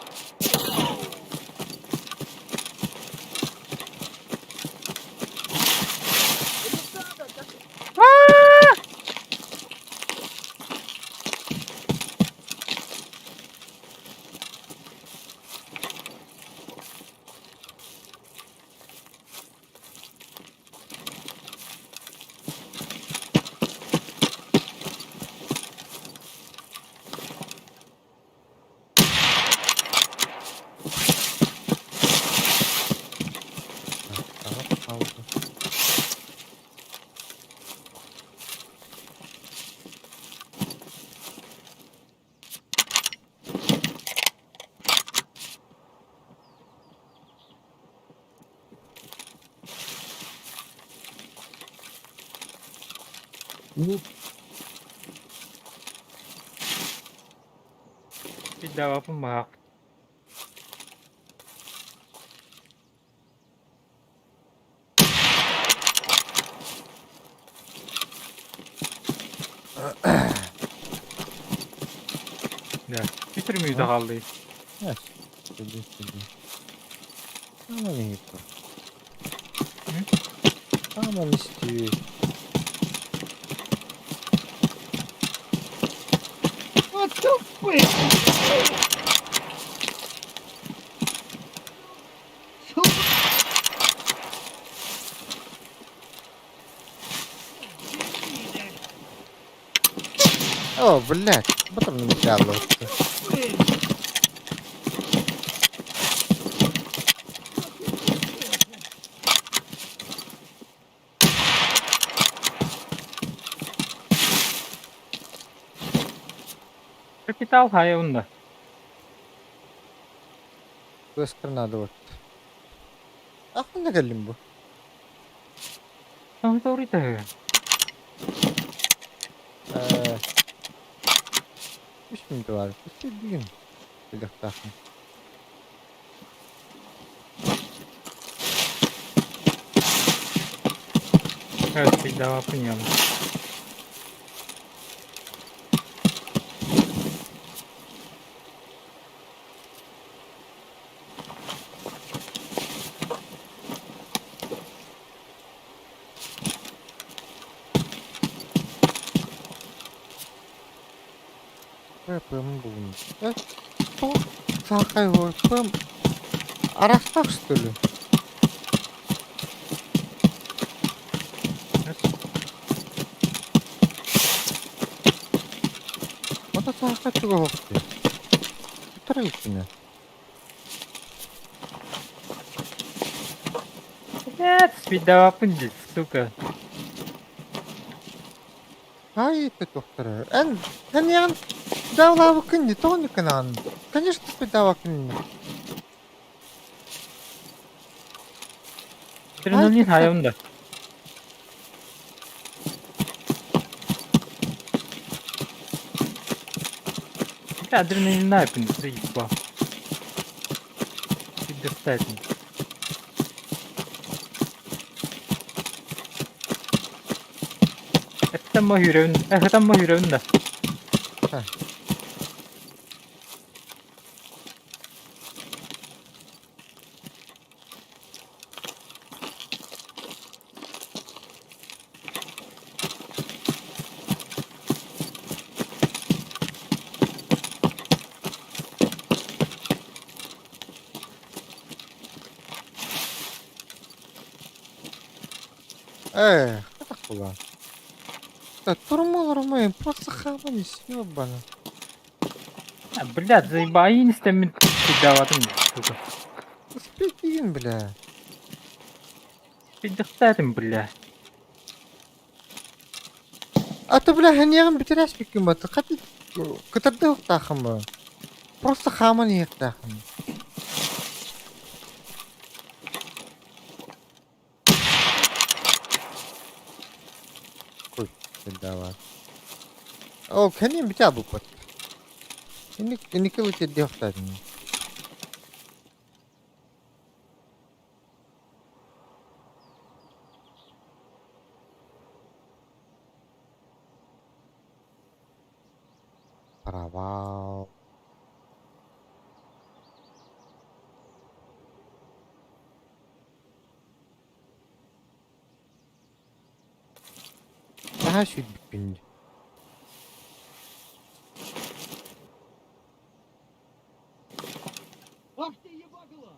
Алды. Бидавапын баах. Да, Bitirmeyi de kaldı. Yes. Dedi, dedi. Aman iyi bu. Aman istiyor. Вот тупые! Сука! О, блядь. Потом не мечало. Тупые! Капитал хайа да. Быстро надо вот. Ахын кэллим бу. Санаторий-то. 3 минут бар. Бүгүн. Билэхтаахын. Всегда понял. ПМ булун. Саакай ПМ арастах что ли? Ото саакай туга хохти. Тутара илтине. Блядь, спидавапын здесь, сука. Ай, это доктор. Эн, эн ян даулабыкын не то не канан. Конечно, спидавакын. Адреналин хайа да. Адреналин найпын, заебал. Достать. Это мой үрөүн, это мой үрөүн да. Э, как была? Да, турмал просто хавали, съебано. А, блядь, заебаин истемин пидаватым, сука. Спикин, бля. Пидахтатым, бля. А то, бля, ханьягын битерәс бикин баты. Кати кытырды тахым. Просто хаман ектахым. Кой, давай. О, кенин битә бу пат. Иник иник үтә дехтадын. Провал. Daha сүтбүн. Ах ты ебагла!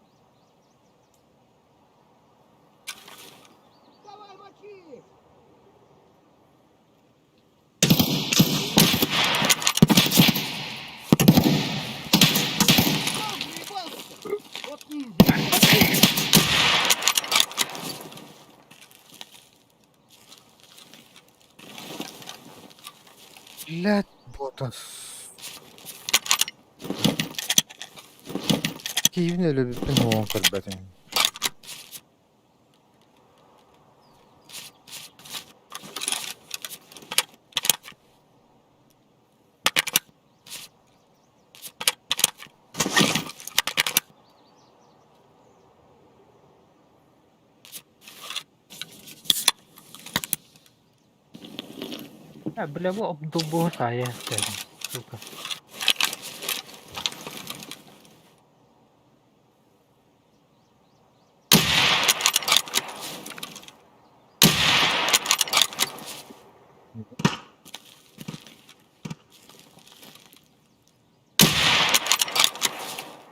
Давай, мочи! А, заебался-то! Вот ниндзя! Блядь, ботас. Киевне любиппин хуон көрбөтүн. А, бля, бу обдолбуһу таайа сука.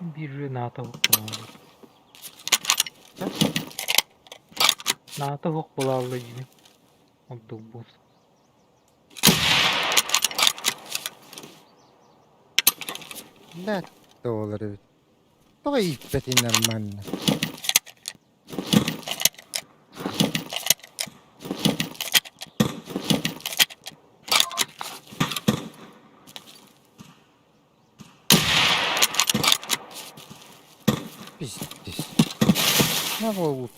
Бирже НАТО буолаллар. НАТО буолаллар дии. Обдолбус. Блядь, доллар ведь. Тоҕо ииппэтин нормально. Наҕа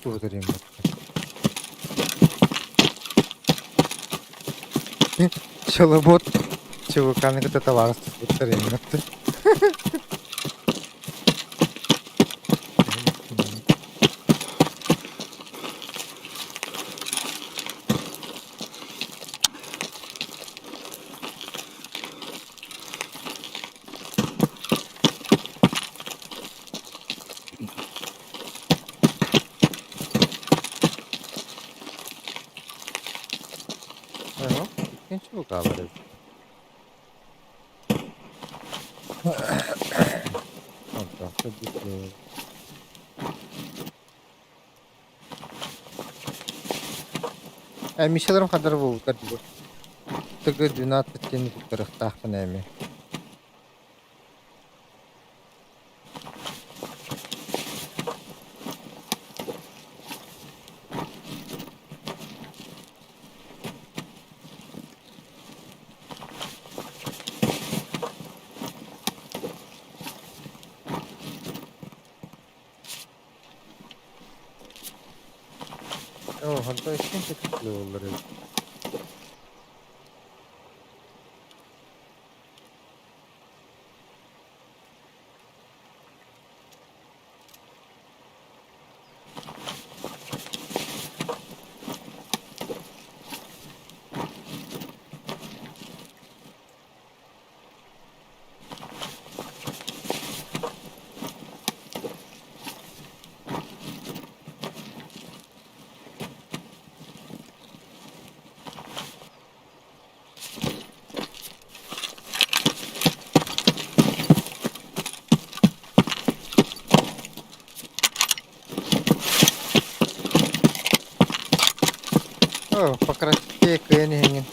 Пчеловод ЧВК-ны кытта табаарыстаспыттар иҥнэттэ. Иккин ЧВК-лар эбит. Мишаларым хадара буолбуттар дии. Тг 12 диэни туттарыахтаахпын эми. Оо, онтон иккин буоллар эбит. Оо, по красоте кыайан иһэҥҥин.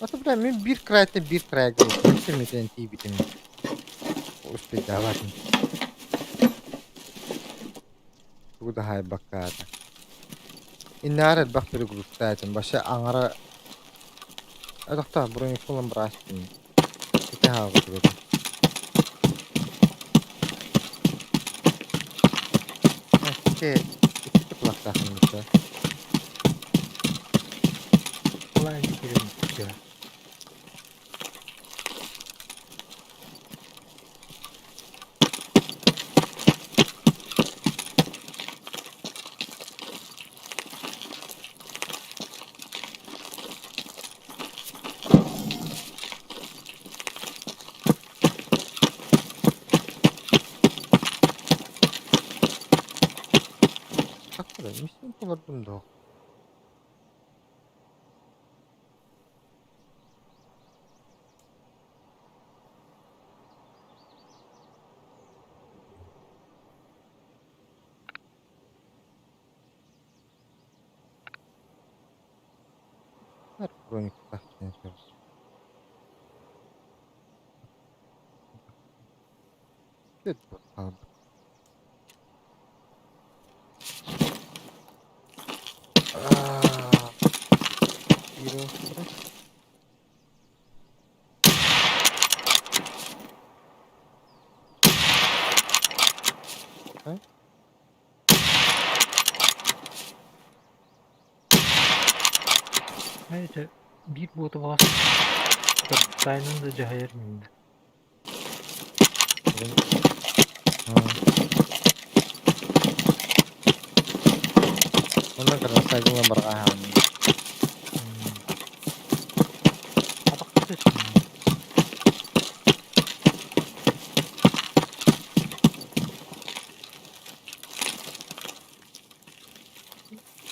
Ото бля, мин биир крайтан биир крайга сэмитэн тиийбитим. Успейдаабатым. Тугу да хаайбакка аата. Иннээр элбэх перегрузтаатым. Вообще аҥара Атахтаах бронеколон быраастым. Ити хаалбытыгар. Икки икки кулактаахпын да. Миссин толордум доо. Знаете, биир буота баҕас тайнын да дьаһайар иннинэ. Онно красавица барҕаһаан. Атахта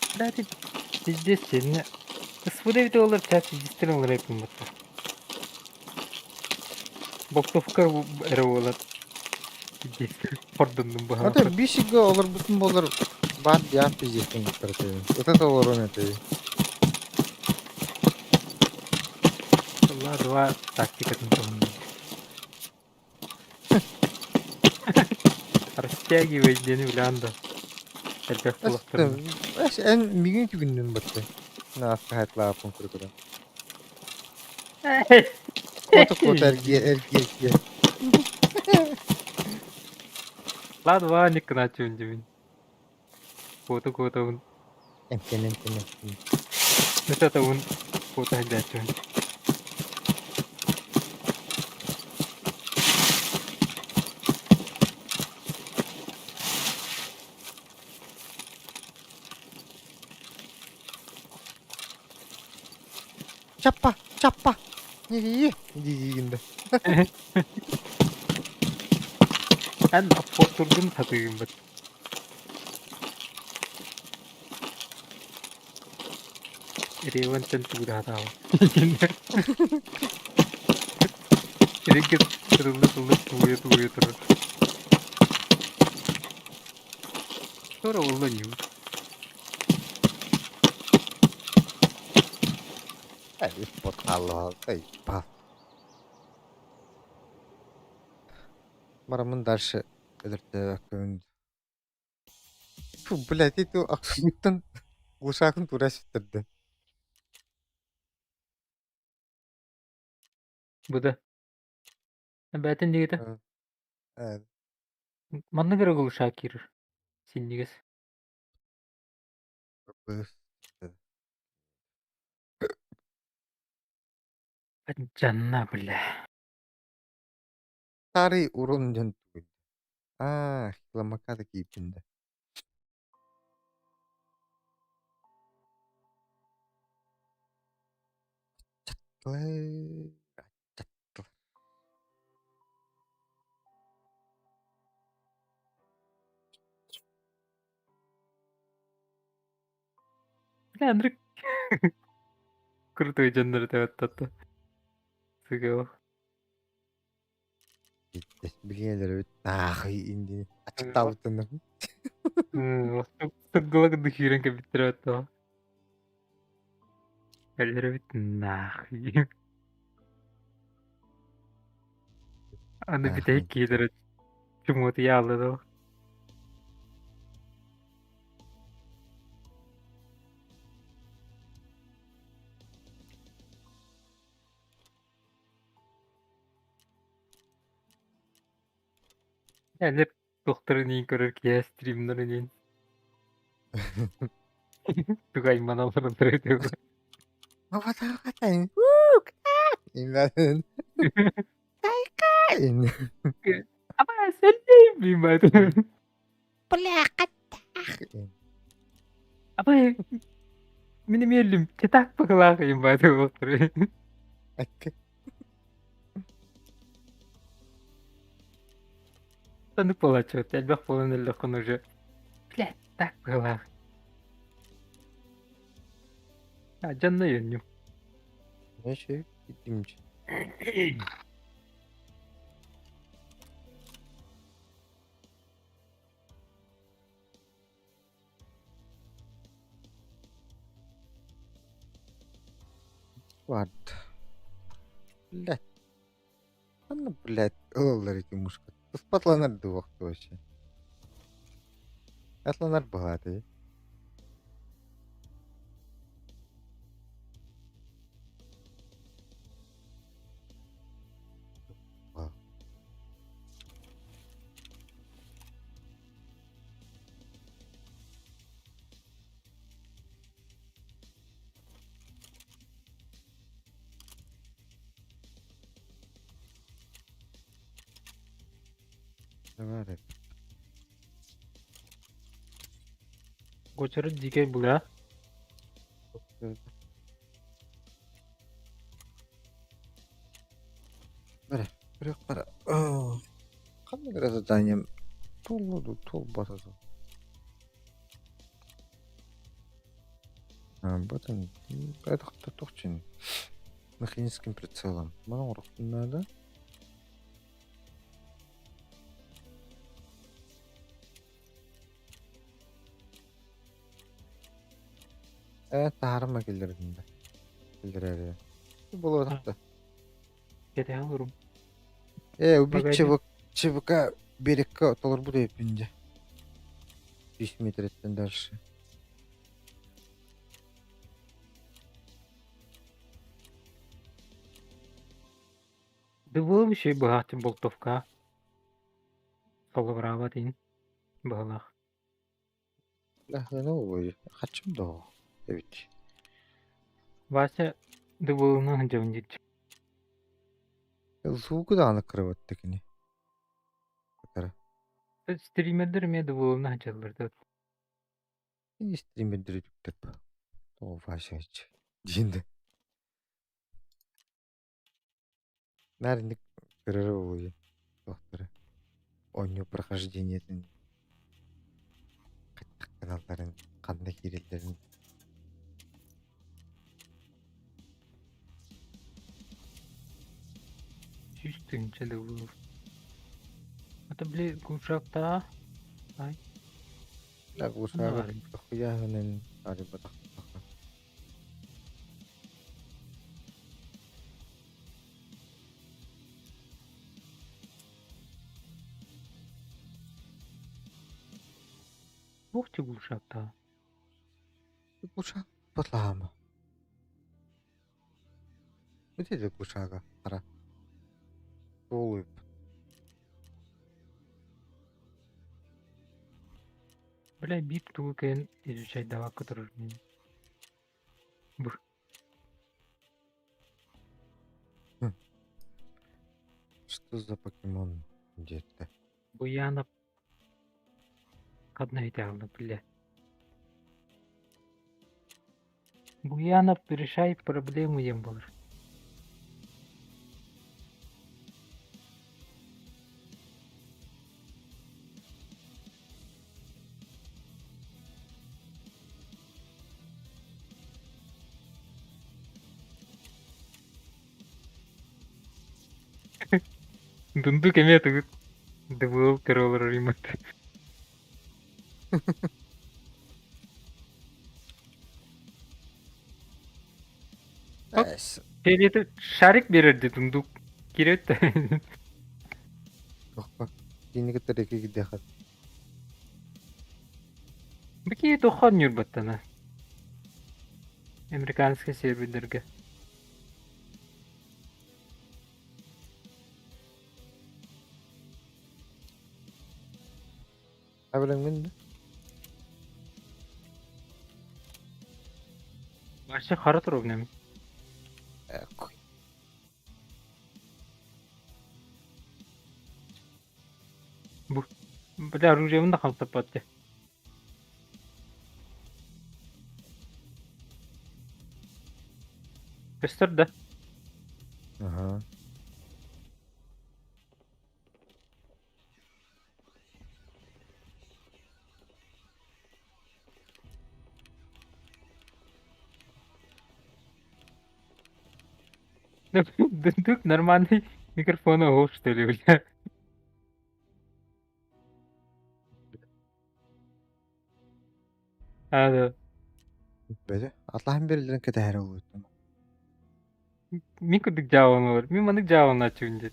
Кстати, пиздец сильно. СВД доллар час пиздец рэпим бутта. Боктовка эрэ буолар. Пиздец. Хордуннум баһа. Это бишигэ олорбутун буолар баар диан пиздецтэн буттар Вот это олорон это. Ла два тактикатын туһунна. Растягивай диэни билээн да. Элбэх кулактарын. Эн мигин түгүннүн батты. Нааска хайтлааппын курдук. Куота-куота эргийэ эргийэ эргийэ. Ладно, Ваня кынааччыбын дьибин. Куота-куотабын. Эмтэн эмтэн эмтэн. Ытатабын куота сылдьааччыбын. Чаппа, чаппа. Нерии дии-диигин да. Эн аппортургун сатыыгын быт. Ревантан тугудаатаабын. Риггет тырылла-тылла тууйа-тууйа турар. Sonra oldu ньуу. Бараммын дальше өлөртөөбөккүн. Фу, блядь, ити ахсымыттан глушакын тура сүттэрдэ. Бу да. Бээтин диэки Э, Маннык эрэ глушак киирэр. Синньигэс. быс. Дьанна, бля. Старый урон диэн тугуй? Аа, хиламакка да киирдин да. Бля, Андрей. Крутой дьоннор этэ Сыгыл. Билиэлэр эбит таахый индини ачыктаабытын. Сыгылак дыхиирэн кэбиттэр эбит Өлөр эбит нахуй. Аны бүтэһик киһилэрэ чумуотуйа аалла доо. Әлер туохтарын иин көрөр киһи стримнарын иин. Тугу айманалларын Аба сэллиим Аба мин эмиэ чытаак бакылаах Санык буолааччыбыт элбэх буолан өллөххүнэ уже блядь так быһылаах Дьонно өйөннүм. What? Блядь. Ханна, блядь, ылаллар ити мушка. Туспатланар дуох вообще. Атланар баҕаатый. Давай. Гочору дикэй була. Бара, бирок бара. Ханнык эрэ заданием туолла дуу, туолбата дуу. Об этом это тохчин механическим прицелом. Маны оҥоруохпун наада. Ээ, таһаарыма киллэрдин да. Киллэрээри. Буолуотах да. Кэтэһэ олорум. Ээ, убить Погоди. ЧВК, ЧВК берекка толорбут эбиппин дьэ. 100 метреттен дальше. Дыбылым үчүгэй быһааччы болтовка Холобураабат иһин быһалаах. Лахлана ой, хачым доо эбит. Вася дыбылынан сылдьабын диэччи. Звугу даҕаны кырабатта кини. Кытары. Стримердэр эмиэ дыбылынан сылдьаллар да. Стримердери түктеп. О, Вася диин да. Наар инник көрөрө буолуо туохтара оонньуу прохождениетын хайдах гыналларын, ханна киирэллэрин Сүүс тыһыынча да буолуо. Это били куршактаа ай Глушага дохуяһынан арыйбатах Туох глушактаа? Глушак батлаама. Вот это глушага хара. Суол Бля, биир тугу кэлэн изучайдаабакка турар мин. Бу. Что за покемон где-то? Буянов ханна итэҕэллэ бля. Буянов решает проблему диэн буолар. Дундук эмиэ тугут ДВЛ көрө олорор имат. Эс. Фиолетовый шарик берер дии дундук. Кириэт да. Тохпа. Кини кытта рэки кирдиэхэ. Бу киһи туохха оонньуурбаттана? Американскай сервердэргэ. Абылаҥмын да? Вообще хара туругунан. Бу бля оружиебын да хамсаппат дии. Көстөр да? Аха. Дундук нормальный микрофон оһох что ли бля? А, да. Бөдө. Атлаһан биэрэллэрин кэтэһэрэ буолуо. Мин курдук дьаабыланар. Мин маннык дьаабыланааччыбын диэн.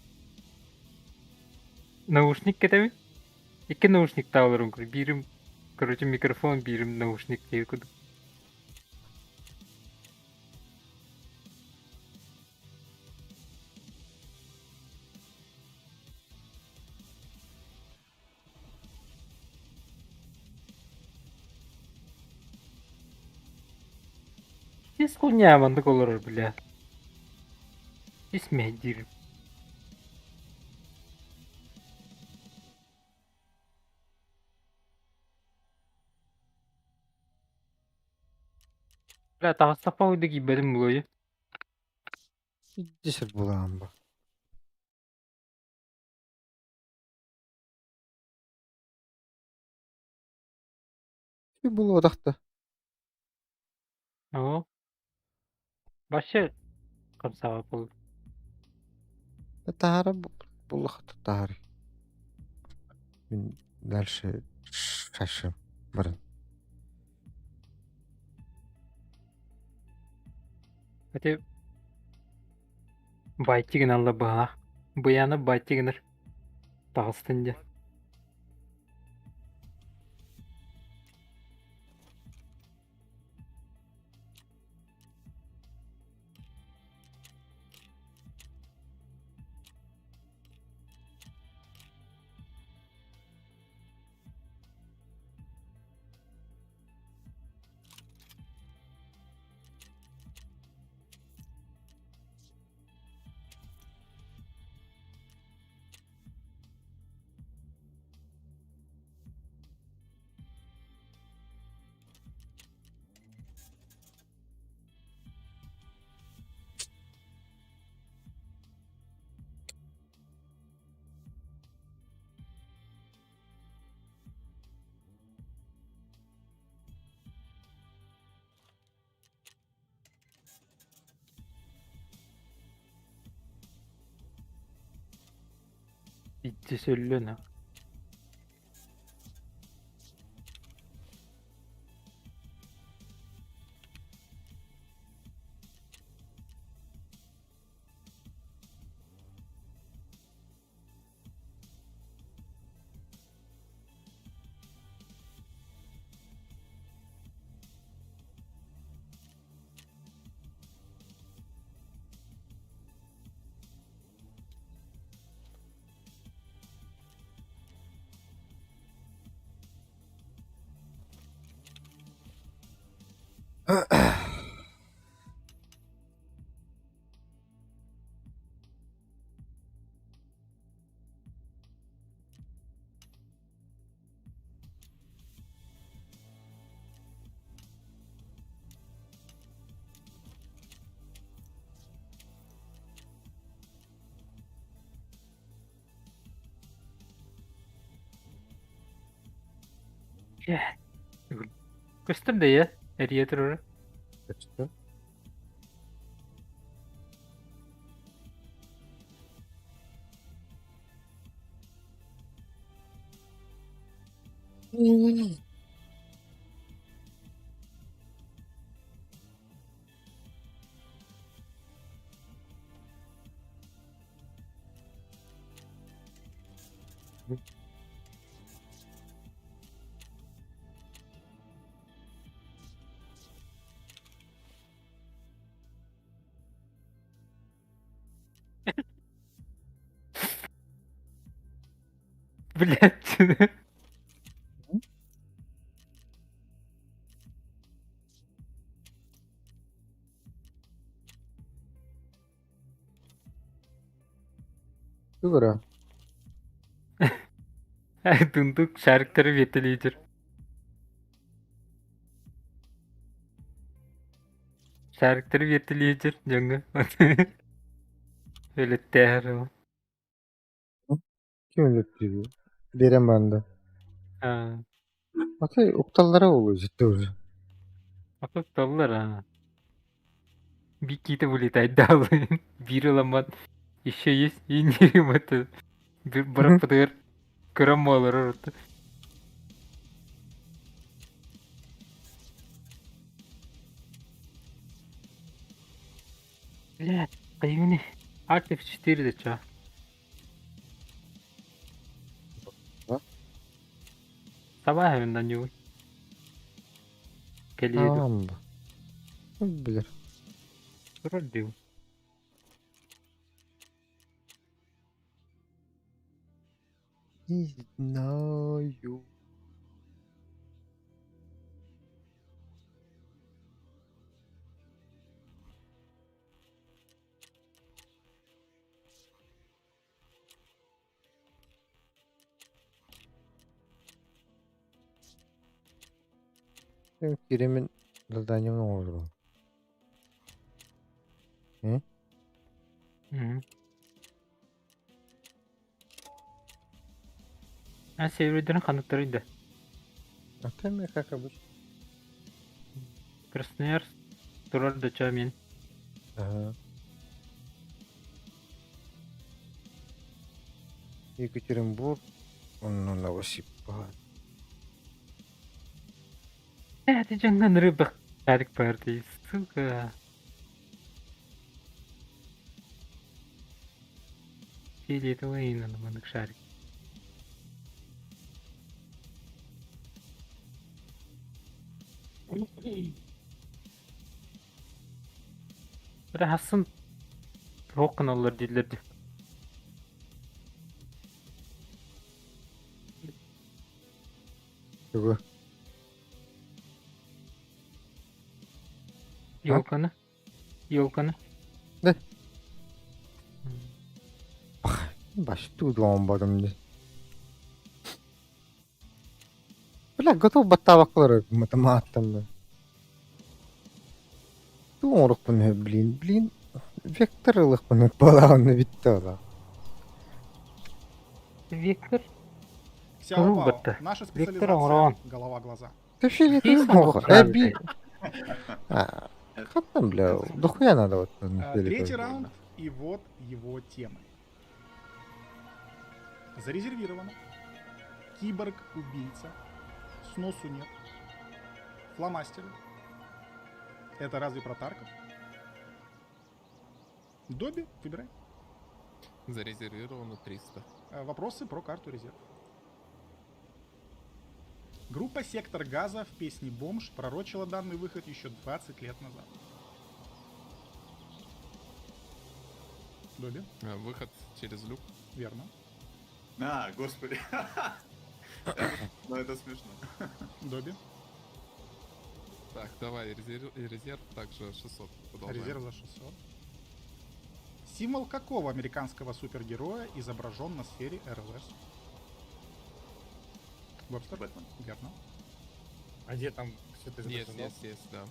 Наушник кэтэбин. Икки наушниктаах олорон көр. Биирим, короче, микрофон, биирим наушник диэки курдук. Ис хуйня маннык олорор бля. Ис мэһэйдиир. Бля таҕыстахпа да киирбэтим буолуо Десер буолаҕын бу. Булуотах да. Оо. Вообще хамсаабат буоллум. Таһаара буллахата таһаар. Мин дальше шашым баран. Ити байтигин алла быһаах. Быйаана байтигинер таҕыстын дьэ. Иччи өллө на. Көстөр да я, эрийэ турара. Көстөр. Блять. Тугура. Дундук шариктары биэртэлиир. Шариктары биэртэлиир дьоҥҥо. Өлөттээһэр ол. Ким өлөттүүр? Биэрэн баран да. Аа, Аты укталлара буолуо ситтэ уже. Атытталлар аа. Бикита вылетает далы. Биир ыламмат. Еще есть и не это. Быраппытыгар кырам буолар орто. Блядь, пойми. Alt F4 да чё? Да? Давай на него. Кэлиэ дуо? Амба. Билэр. Турар дуу. Не знаю. Киремин заданием оҥордум. Мм. А сервердэрин ханныктарый да? А ты как обычно. Красноярск турар да чё мин. Ага. Екатеринбург, он Новосибирск. Э, ты дьоҥҥо рыба шарик баар дии, сука. Фиолетовый маннык шарик. Бля, хассын туох гыналлар дииллэр дии. Тугу? Елканы. Елканы. Да. Баш туу дии. Бля, готов баттаабаккалар математтан. Туу оҥоруохпун блин, блин, вектор ылыахпын балаҕанна бүттэ ола. Вектор. Сяо Пао, Робота. наша Виктор специализация Орон. голова-глаза. Ты Есть плохо. правильный. Эби. А, как там, бля, дохуя надо вот на Третий фиолетовый. раунд, и вот его темы. Зарезервировано. Киборг-убийца. Сносу нет. Фломастеры. Это разве про Тарков? Добби, выбирай. Зарезервировано 300. Вопросы про карту резерв. Группа «Сектор газа» в песне «Бомж» пророчила данный выход еще 20 лет назад. Добби, Выход через люк. верно. А, господи. Ну это смешно. Добби, Так, давай резерв также 600. Продолжаем. резерв за 600. Символ какого американского супергероя изображен на сфере РЛС? Вебстер? Бэтмен. Верно. А где там все это Есть, изображено? есть, есть, да.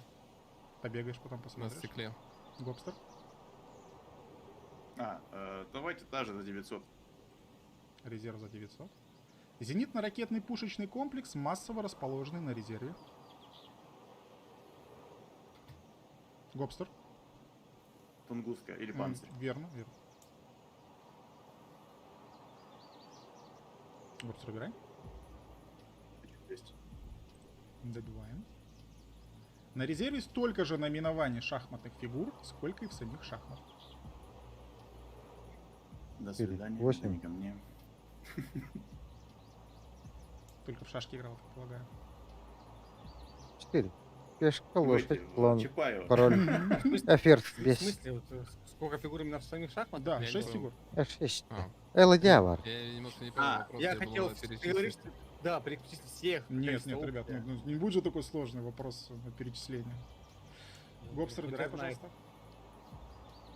Побегаешь потом На посмотришь. стекле. Гобстер. Давайте та же за 900. Резерв за 900. Зенитно-ракетный пушечный комплекс, массово расположенный на резерве. Гобстер. Тунгусская или Панцирь. Верно, верно. Гобстер, выбирай. 1200. Добиваем. На резерве столько же наименований шахматных фигур, сколько и в самих шахматах. До Четыре, свидания. восемь. Не ко мне. Только в шашки играл, так полагаю. 4. Пешка, Вы лошадь, эти, слон, Чапаева. король. В смысле, А ферзь в здесь. смысле, вот, сколько фигур именно в самих шахматах? Да, Я не 6 понял. фигур. F6. А, Ладья var. я немножко не понял А, вопрос, я я думал, хотел, надо ты перечислить. говоришь, да, перечислить всех. Нет, количество нет, ребят, опций. ну, не будет же такой сложный вопрос на перечисление. Ну, Гобстер, хотя выбирай, знает.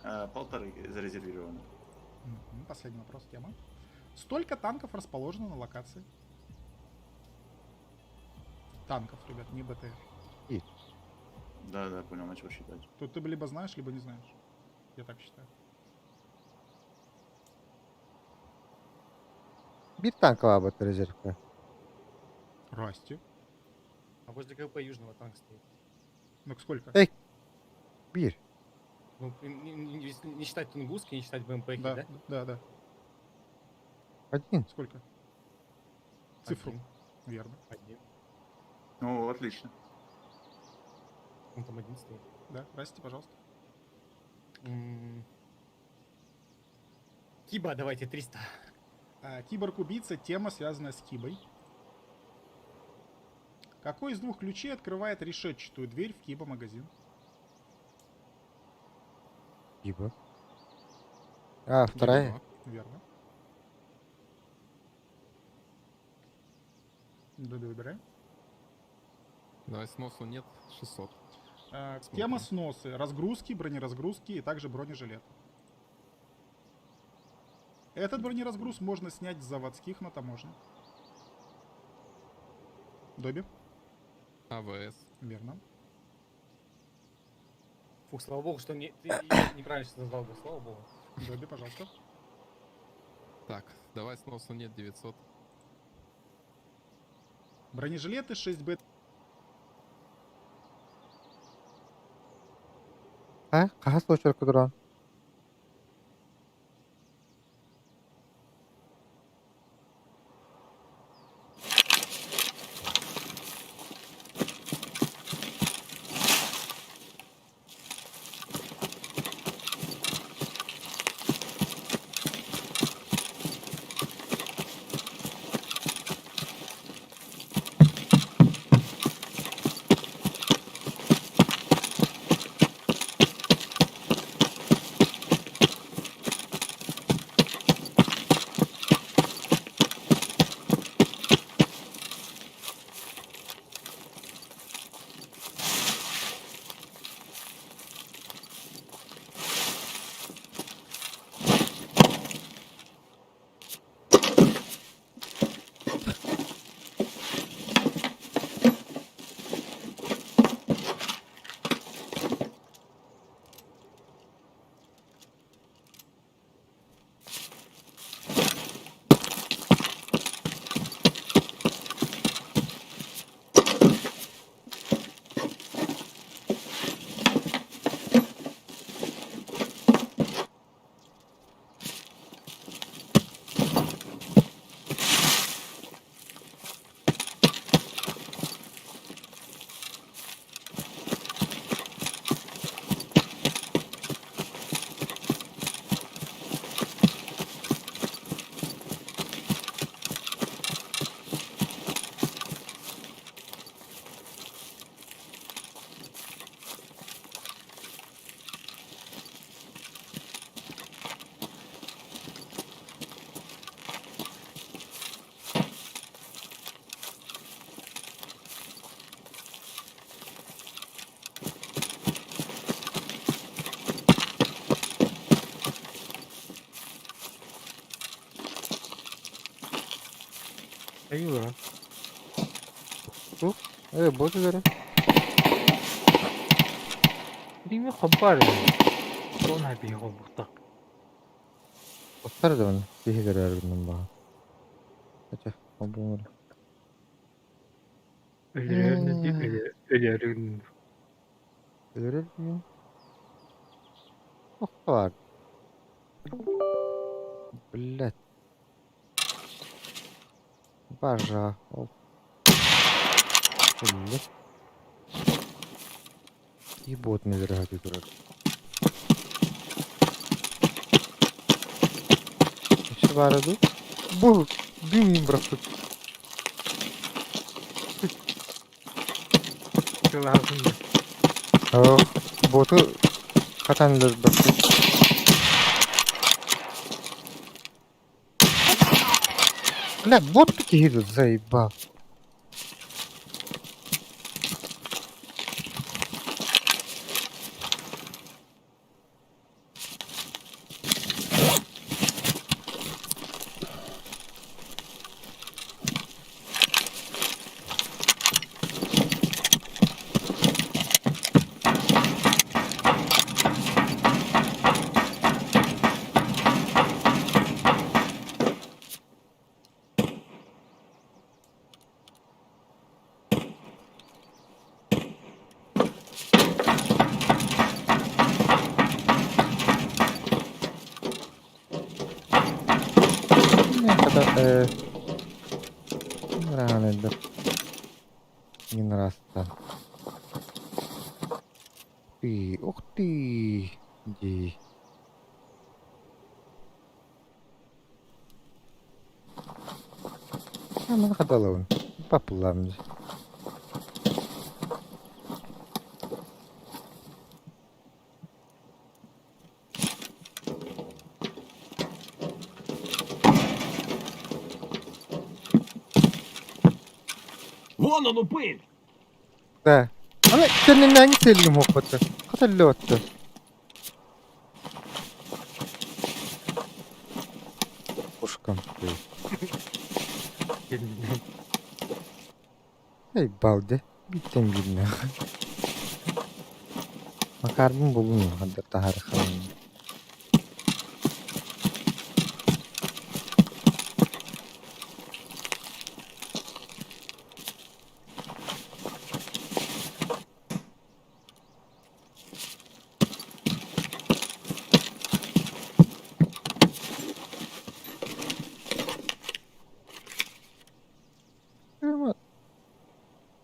пожалуйста. 1,5 зарезервировано. Последний вопрос, тема. Столько танков расположено на локации. Танков, ребят, не БТР. Да, да, понял, начал считать. Тут ты либо знаешь, либо не знаешь. Я так считаю. Биир танк var бу резервка. Расти. А возле КП Южного танк стоит. Ну сколько? Эй. Биир. Ну, если не считать Тунгуски, не считать БМП, Да, да? да, да. Один. Сколько? Цифру. Один. Верно. Один. Ну, отлично. Он там один стоит. Да, Расти, пожалуйста. Киба, давайте, 300. Киборг-убийца, тема, связанная с Кибой. Какой из двух ключей открывает решетчатую дверь в Киба-магазин? Киба. А, вторая. Киба. Верно. Добби, выбирай. Давай сносу нет, 600. Смотрим. Тема сносы. Разгрузки, бронеразгрузки и также бронежилеты. Этот бронеразгруз можно снять с заводских на таможне. Добби? АВС. Верно. Фух, слава богу, что не, ты неправильно сейчас назвал бы, слава богу. Добби, пожалуйста. Так, давай сносу нет, 900. Бронежилеты 6Б А? Хаһыс очерка туран. Арыйылара. Туох? Э, бот өлөрө. Билиҥҥи хоббаар эбит. Туон биһи холбуктах. Оттар да оны киһи көрөр гынан баҕа. Ача, холбуҥар. Өлөрөр өлөрүн. Өлөрөр мин. Ох баар. Блядь. Бажа. Ол. Өллө. И бот өлөрө турар. Өссө баара дуу? Бу бүүн бырахпыт. Сылаһын. Ох, боту хатан өлөрбөппүт. Бля, бот киһи заебал. Хата, Рано Не раз-то. Ты, ух ты! Ди. Маны хаталабын. Папылам. Вон он, упырь! Да. Аны кэннинээҥи сэллим уоппатта. Хата өллөбөттө. Пушкам. Эй, балды. Биттен бирне. Макарбын булун хандар таһары халын.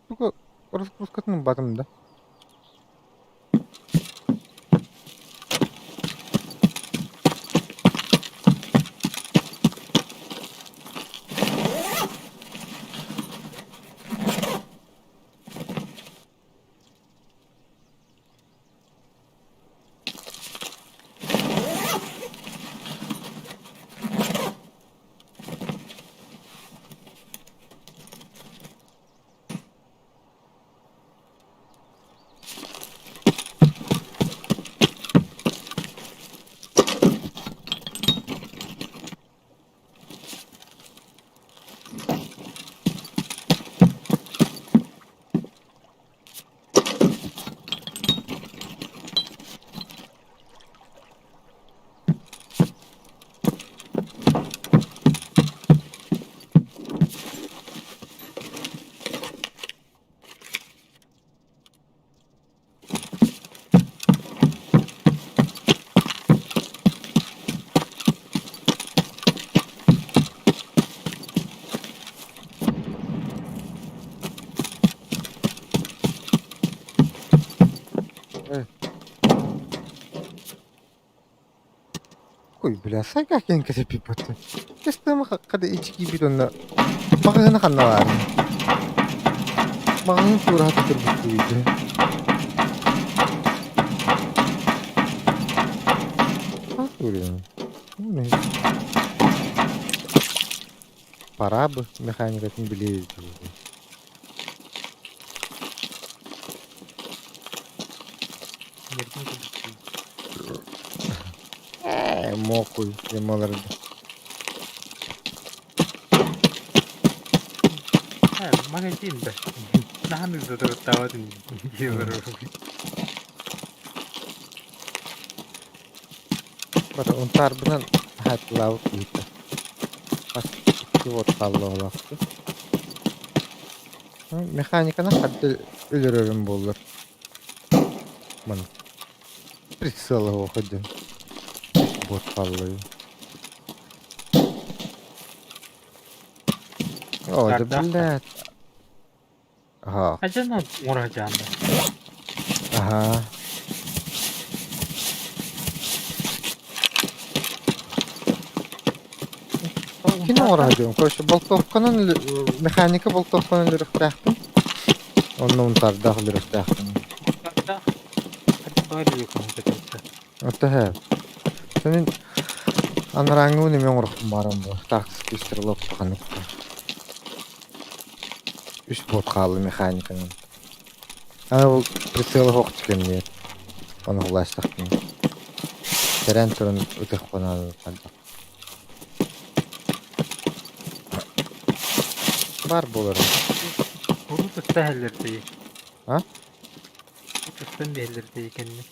Туга раскрускатын батым да. Ой, бля, сайга киэн кэтэппиппит. Кэстэм хада ички бит онно маҕаһыына ханна баарый? Маҕаһыын туораһа турбут Пора бы механикатын билиэ Ээ, мокуй, демаларды. Магазин да. Наһаа ызытырыттаабат дии олорор. Бары унтаарбынан хаатылаабыт киһитэ. Хас икки вот хаалла олохту. Механиканы харды өлөрөрүм буоллар. Маны прицела уходим. Вот хаалла. О, да блядь. Ага. Ажана муражаанда. Ага. Кини оҥоро Короче, болтовканан механика болтовканан өлөрүөхтээхпин. Онно унтардаах өлөрүөхтээхпин. Отто һэ. Сенин анарааҥҥыбын эмиэ оҥорохпун баарым буо. Тактический стрелок ханнык. Үс бот хаалла механиканан. Аны ол прицела суох кэмниэр. Ону улаастахпын. Тэрээн туран ытыахпын хайдах. Баар буолар. Урут ытта иһэллэр дии. А? Ытыстан биһэллэр дии кэннэ.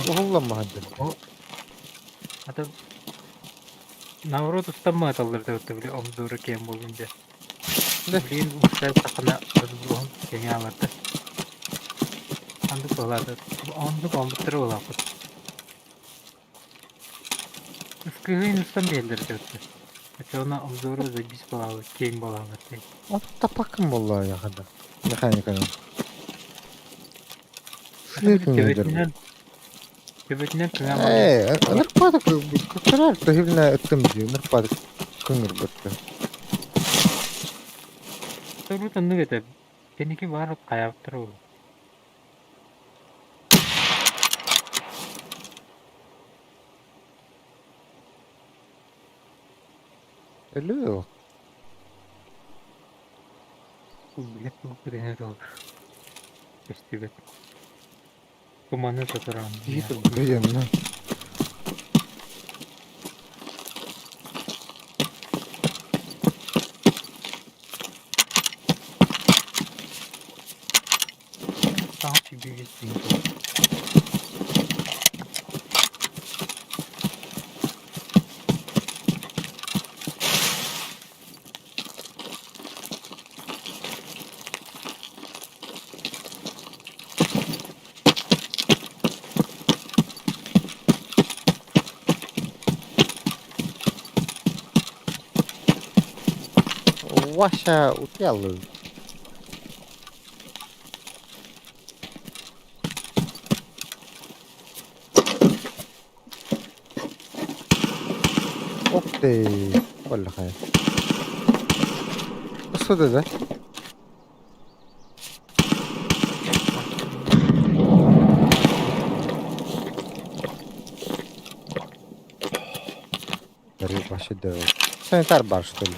Уһулламмаһа дии. Ата наоборот устаммааталлар да били обзора киэн буоллун дьэ. Билигин устааххына обзорун кэҥээ аларда. Оннук буолаата. Оннук омуктары буолаахпыт. Ыскыһыын устан биһэллэр дьэ. Оччоҕуна обзору забис буолаабыт, киэҥ буолаабыт дии. Таппаккын буолла яхада. Механиканан. Төбөтүнэн төбөтүнэн кыҥаан Ээ, ынырпаата кырар төһүбүнэ ыттым дии, ынырпаата кыҥырбытты. Урут оннук этэ. Кэнники баар хайаабыттара ол. Өлүү. Билет билет ол. Көстүбэт. Туманы сатараан. Блин, Саҥа сүүрбэ Вася утуйаллар. Ух ты, Оллахай. Что да? Вообще да. Санитар бар, что ли?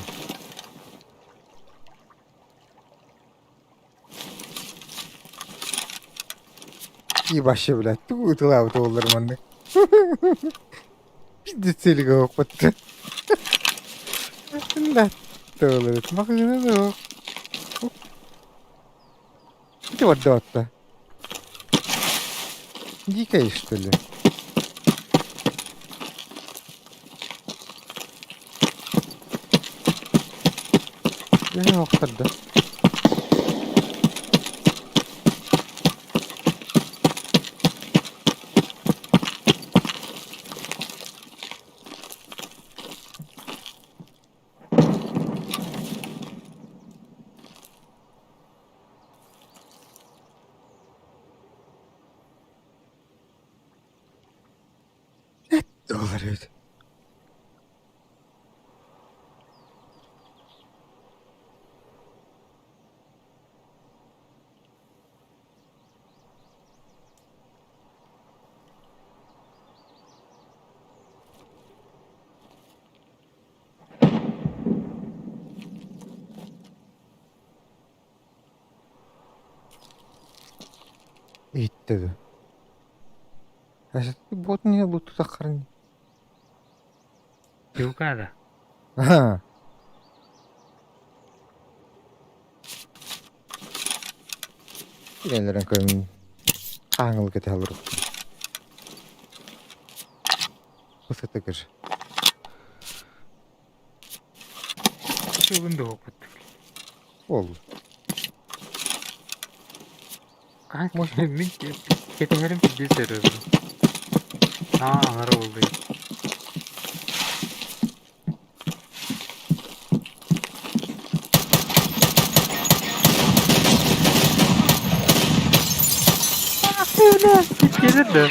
И вообще, блядь, тугу ытылаабыт уолларым маннык. Пиздец силигэ оһохпут. Блядь, маҕаһыына да суох. Ити барда Дикая, что ли? Ээ, охтордо. Доллар эбит. Иһиттэ дуо? Буотун иһэ бултутаххарын Юкада. Аха. Кинилэрин көрөн хааңыл кэтэһэлэр. Ысытыгыр. Сылын дуһуппут. Ол. Мин кэтэһэрим пиздец өрөбүн. Аа, аҥара буолла. Кэлэр да.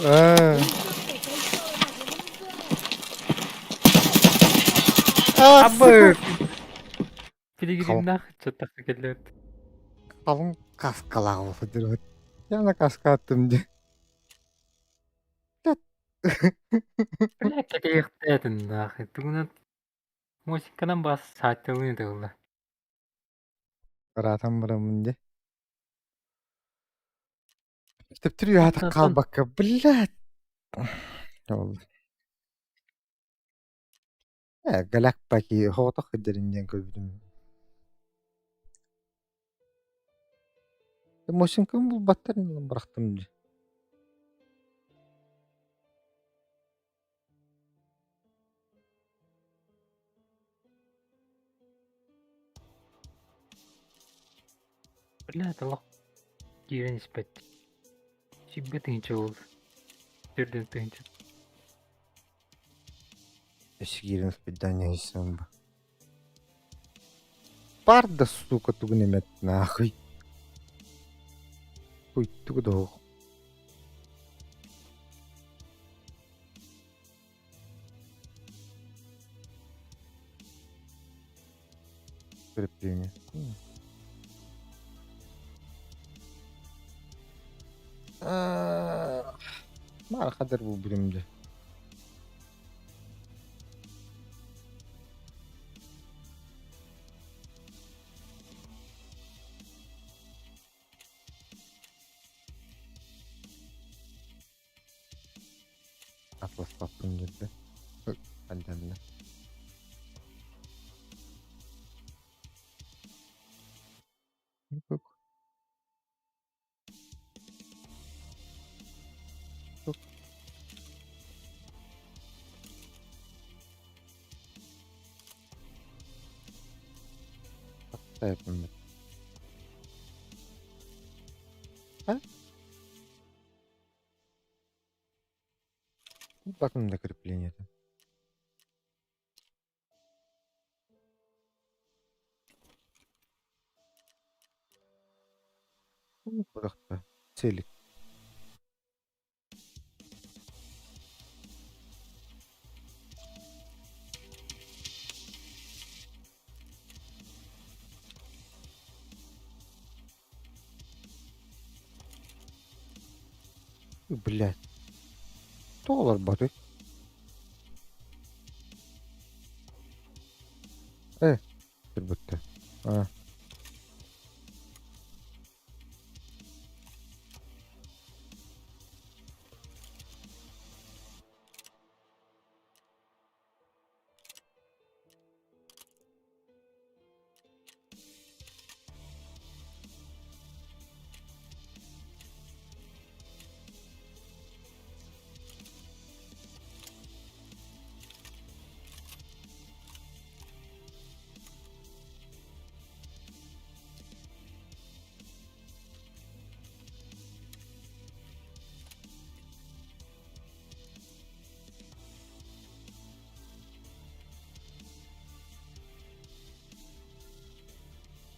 Аа. Абы. Пилигримнаах ыччаттахха кэллэбит. Халыҥ каскалаах буолбут. Яна каска аттым дии. Бля, кэтэһиэхтээтин нахуй. Тугунан музыканан бас саатталыы тылла. Ыраатан бараммын дии. Төптүр үөһэ хаалбакка, блядь. Ол. Э, галяк паки хоҕотох кырдьарын диэн көрбүтүм. Мосинкам булбаттар бырахтым дии. Бля, олох киирэн испэт. Сүүрбэ тыһыынча буолла. Төрдүн тыһыынча. Өссө киирэн испэт иһиссэм Бар да сука тугун эмэт нахуй. Хуй тугу да суох. Крепление. Маар хадыр бу билимде. Атласпаппын диэбитэ. Альданна. А? Потом закрепление. Бырахта. Целик. Блядь. Тоҕо барбатый? Э, турбутта. А.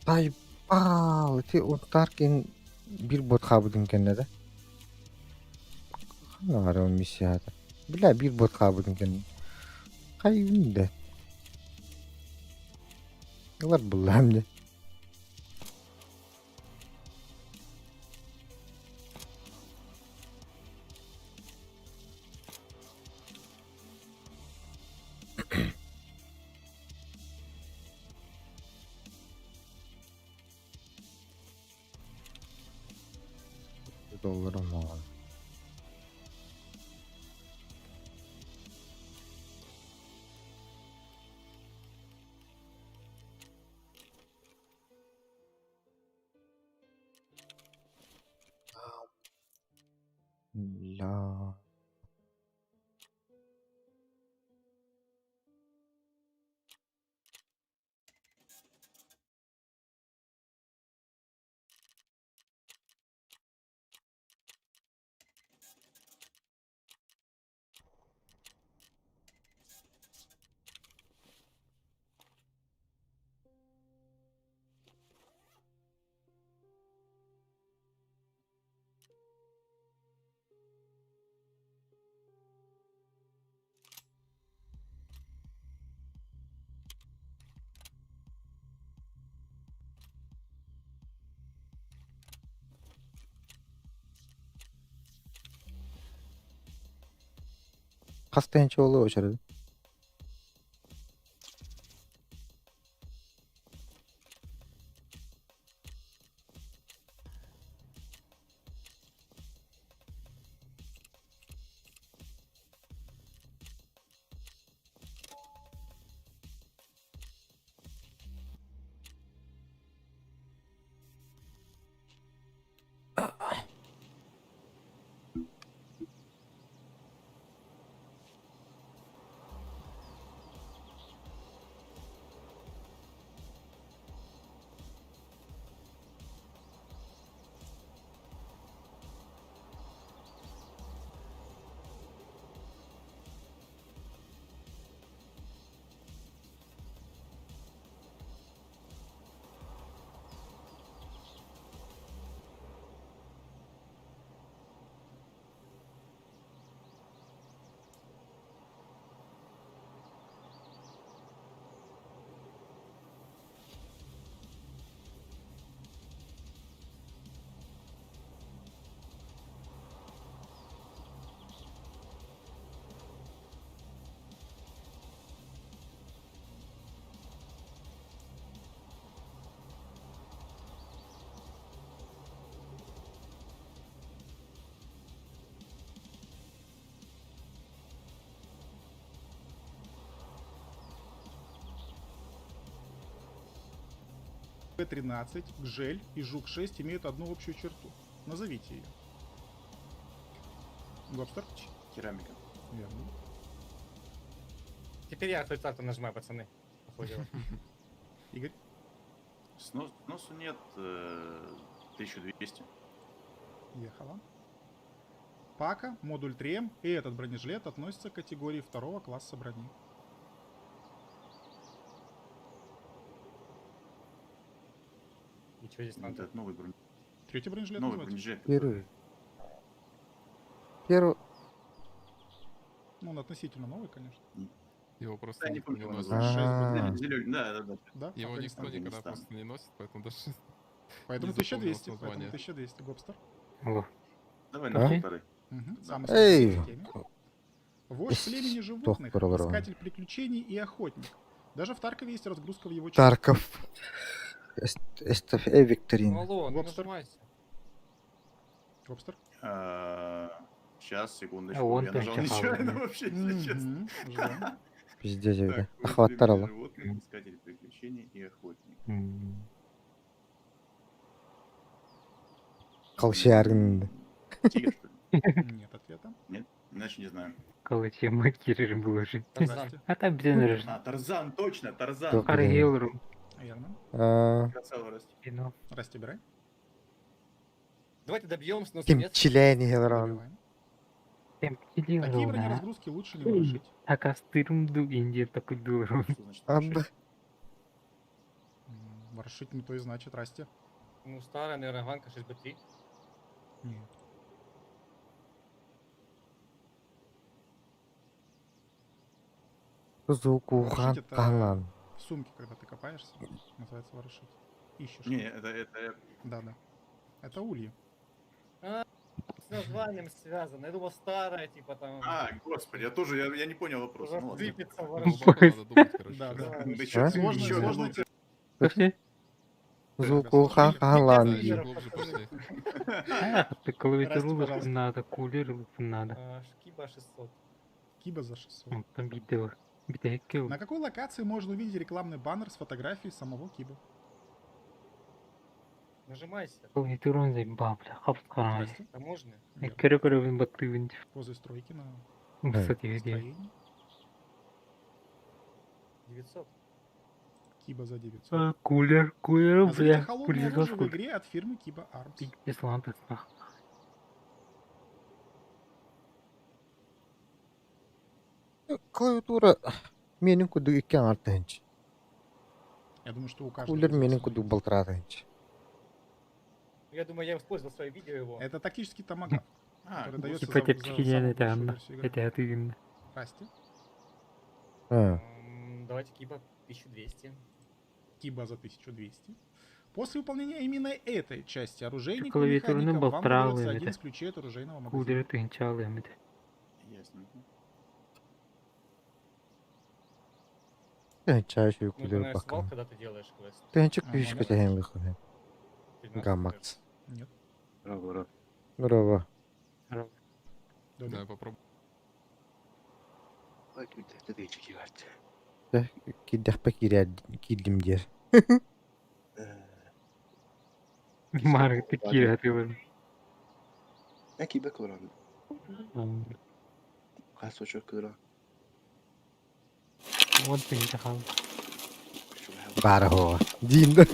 Тайбаал ити Унтаркин биир бот хаабытын кэннэ да ханна баар ол миссията бля биир бот хаабытын кэннэ хайыыбын да ылар буллаам дьэ Долларым оҕо. Бля. Хас тыһыынча буолуо очеред? П-13, Гжель и Жук-6 имеют одну общую черту. Назовите ее. Гобстер? Керамика. Верно. Теперь я карту нажимаю, пацаны. По ходу дела. Игорь? Сносу нет, 1200. Ехала. Пака, модуль 3М и этот бронежилет относятся к категории второго класса брони. И что здесь Вот надо? этот новый Третий бронежилет новый называется? бронежилет. какой. Первый. Первый. Ну, он относительно новый, конечно. Его просто Да, не никто помню не его носит. название. А. Зелёный, да, да, да. Да? Его никто Афганистан. никогда Афганистан. просто не носит, поэтому даже Поэтому не 1200, запомнилось поэтому название. 1200, Гобстер. Алло. Давай А? на полторы. Мгм, Да. Самый Эй! сложный в теме. Вождь племени животных, Тох, искатель приключений и охотник. Даже в Таркове есть разгрузка в его честь. Тарков. СТФ викторина. Алло, ну Лобстер. нажимайся. Гобстер. Сейчас, секундочку. А он Я нажал там нечаянно чахал. вообще, если честно. Мгм, ждем. Пиздец, Так, бля. вождь племени Охватарала. животных, искатель приключений и охотник. Колчарин. Тигр, что ли? Нет ответа. Иначе не знаю. Короче, макерер боже. Тарзан. Здрасте. А там где А, Тарзан, точно, Тарзан. Только. Аргелру. Верно. А, Красава, Расти. Расти, убирай. Давайте добьем снос Ким нет. Чиляни Гелрон. Добиваем. Такие бронеразгрузки лучше не ворошить. Акастырмду Индия такой дуру. Что значит Аб. ворошить? Ворошить не то и значит, Расти. Ну, старая, наверное, ванка 6Б3. Нет. Звуку Ворошить это Халан. в сумке, когда ты копаешься, называется ворошить. Ищешь. Не, это Да, да. Это ульи. С названием связано. Я думал, старая, типа там. А, господи, я тоже, я не понял вопрос. Ну ладно. Рассыпется, ворошить. Глубоко надо думать, короче. Да, сейчас. да. Да ещё- А? Сложная, ещё сложная глубже. Слушайте, Звуку Ребят, Халан. Да, ещё глубже пошли. а, ты Расти, клавиатуру пожалуйста. надо, кулер надо. А, Шкиба 600. Киба за 600. Он там видео. Видео. На какой локации можно увидеть рекламный баннер с фотографией самого Киба? Нажимайся. Клавиатураны заебал, бля, хап-хараҥа. Здрасте. Таможня. Верно. Көрө-көрөбүн баттыыбын дии. Возле стройки на Умса түһэ дии. строении. 900. Киба за 900. А, Кулер, кулер, Назовите бля, холодное кулер оружие в сколько. игре от фирмы Киба Arms. Пиздец, лампа, нах. Клавиатура миэнин курдук икки аҥар тыһыынча. Я думаю, что у каждого Кулер из вас миэнин она курдук есть. балтараа тыһыынча. Я думаю, я использовал свое видео его. Это тактический томагавк, А, который дается Типа за, за чэпчэки диэн самую этэ большую анна. версию игры. Этэ тыгын. Расти. Аа. Давайте Киба 1200. Киба за 1200. После выполнения именно этой части оружейника Клавиатураны механика вам балтараа выдается ылыам один этэ. из ключей от оружейного магазина. Кулеры тыһыынча ылыам этэ. Ясненько. Тыһыынча үчүгэй Ну, это, кулер наверное, бакка. свал, когда ты делаешь квест. Тыһыынча А, күүскэ номер? тэһэн лыхын. 13 Гаммакс. Нет. Браво, браво. Браво. Добби. Давай попробуем. Киирдэхпэ киирээр киирдим диэр. Маарыгыта киирэ сатыыллар. Киба кылыран, хас очок кылыран. Уон тыһыынча хаалла. Баара хоҕа. Диин да.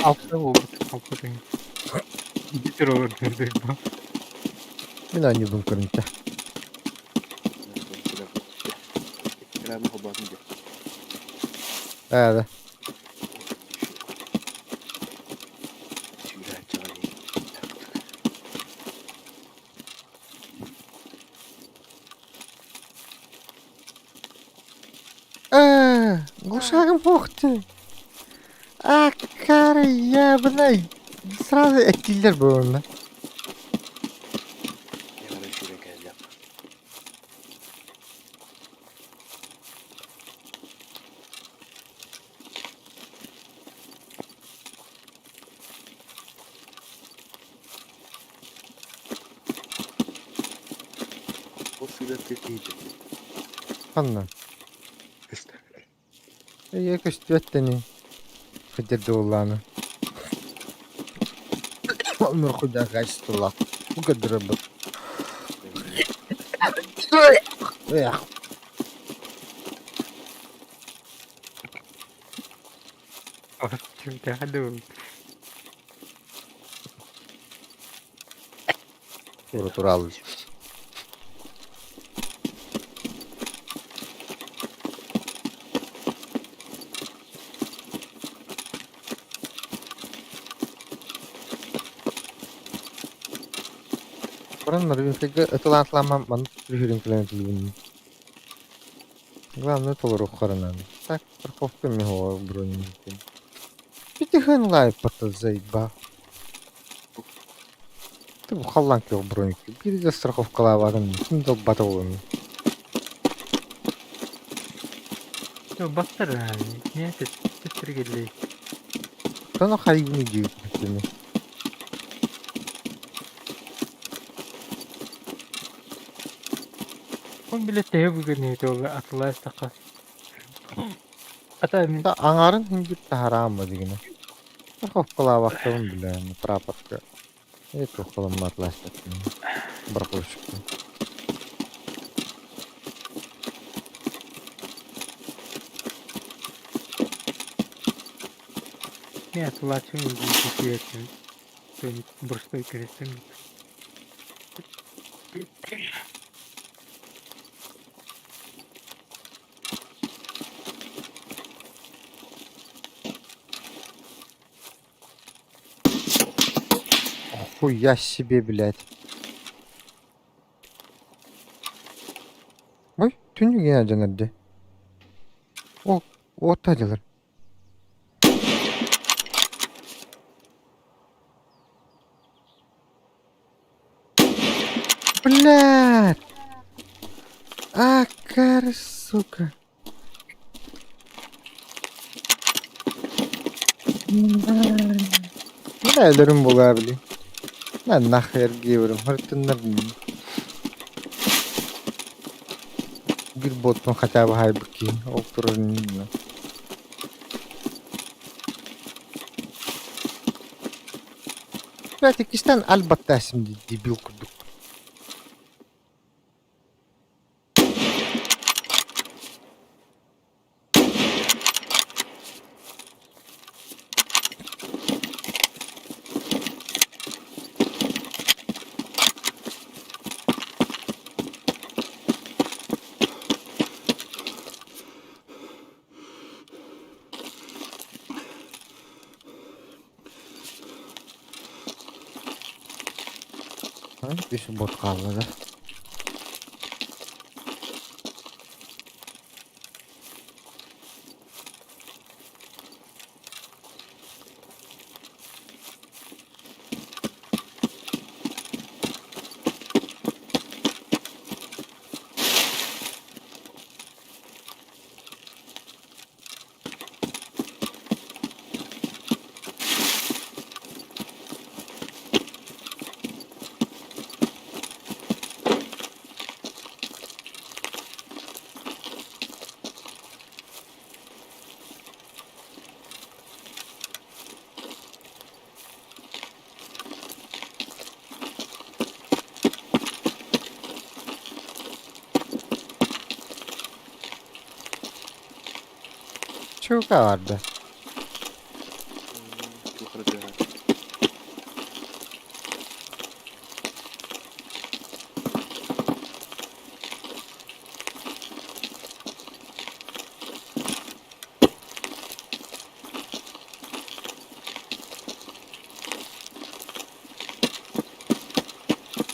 Алта буолбут. Алта тыһыынча. Бүтэр олордор дойба. Мин оонньуубун көрүнчэ. Аа да. Аа, глушагым похты. А, кары ябынай. Сразу этилер буолла. Ханна. Эйэ көстүбэттени. Хыдьырды буоллааны. Нурхуйдаах качестволаах. Бу көрдөрөр Эх. Тура Баран Норвегияга ытылаатламам маннык түрүһүрүн кэлэн ытылыбын. Главное толоруоххарынан. Так, страховка миһоҕо бронь. Питихэн лайппата заебал. Ты халлаан күөх броник. Биир да страховкалаабатын ким да ылбата буолуон. Бастар не төттөргеллей. Тоно хайгыны диэбит Ол биле тэһэ бүгүн ол атылаастаха. Ата мин Да аҥаарын иһин таһараама дигинэ. Страховкалаабаттабын билээн прапорка. Э туоххаламматлаастаттым. Барахолщикка. не атылаачым диэтим. Борстой кирестим. Хуя себе, блядь. Ой, түннүгүнэ дьонорде. О, уоттаа дьылар. Блядь! А, кар, сука. Мин өлөрүм буолаа били. На нахер гиэбэрим хартыннар биир буоттун хотя бы хаайбыт киһи ол турар иннинэ. Блядь, иккистээн альбаттаасым дии дебил курдук. Үс бот хаалла да. Чука барда. Туох эрэ тыаһа.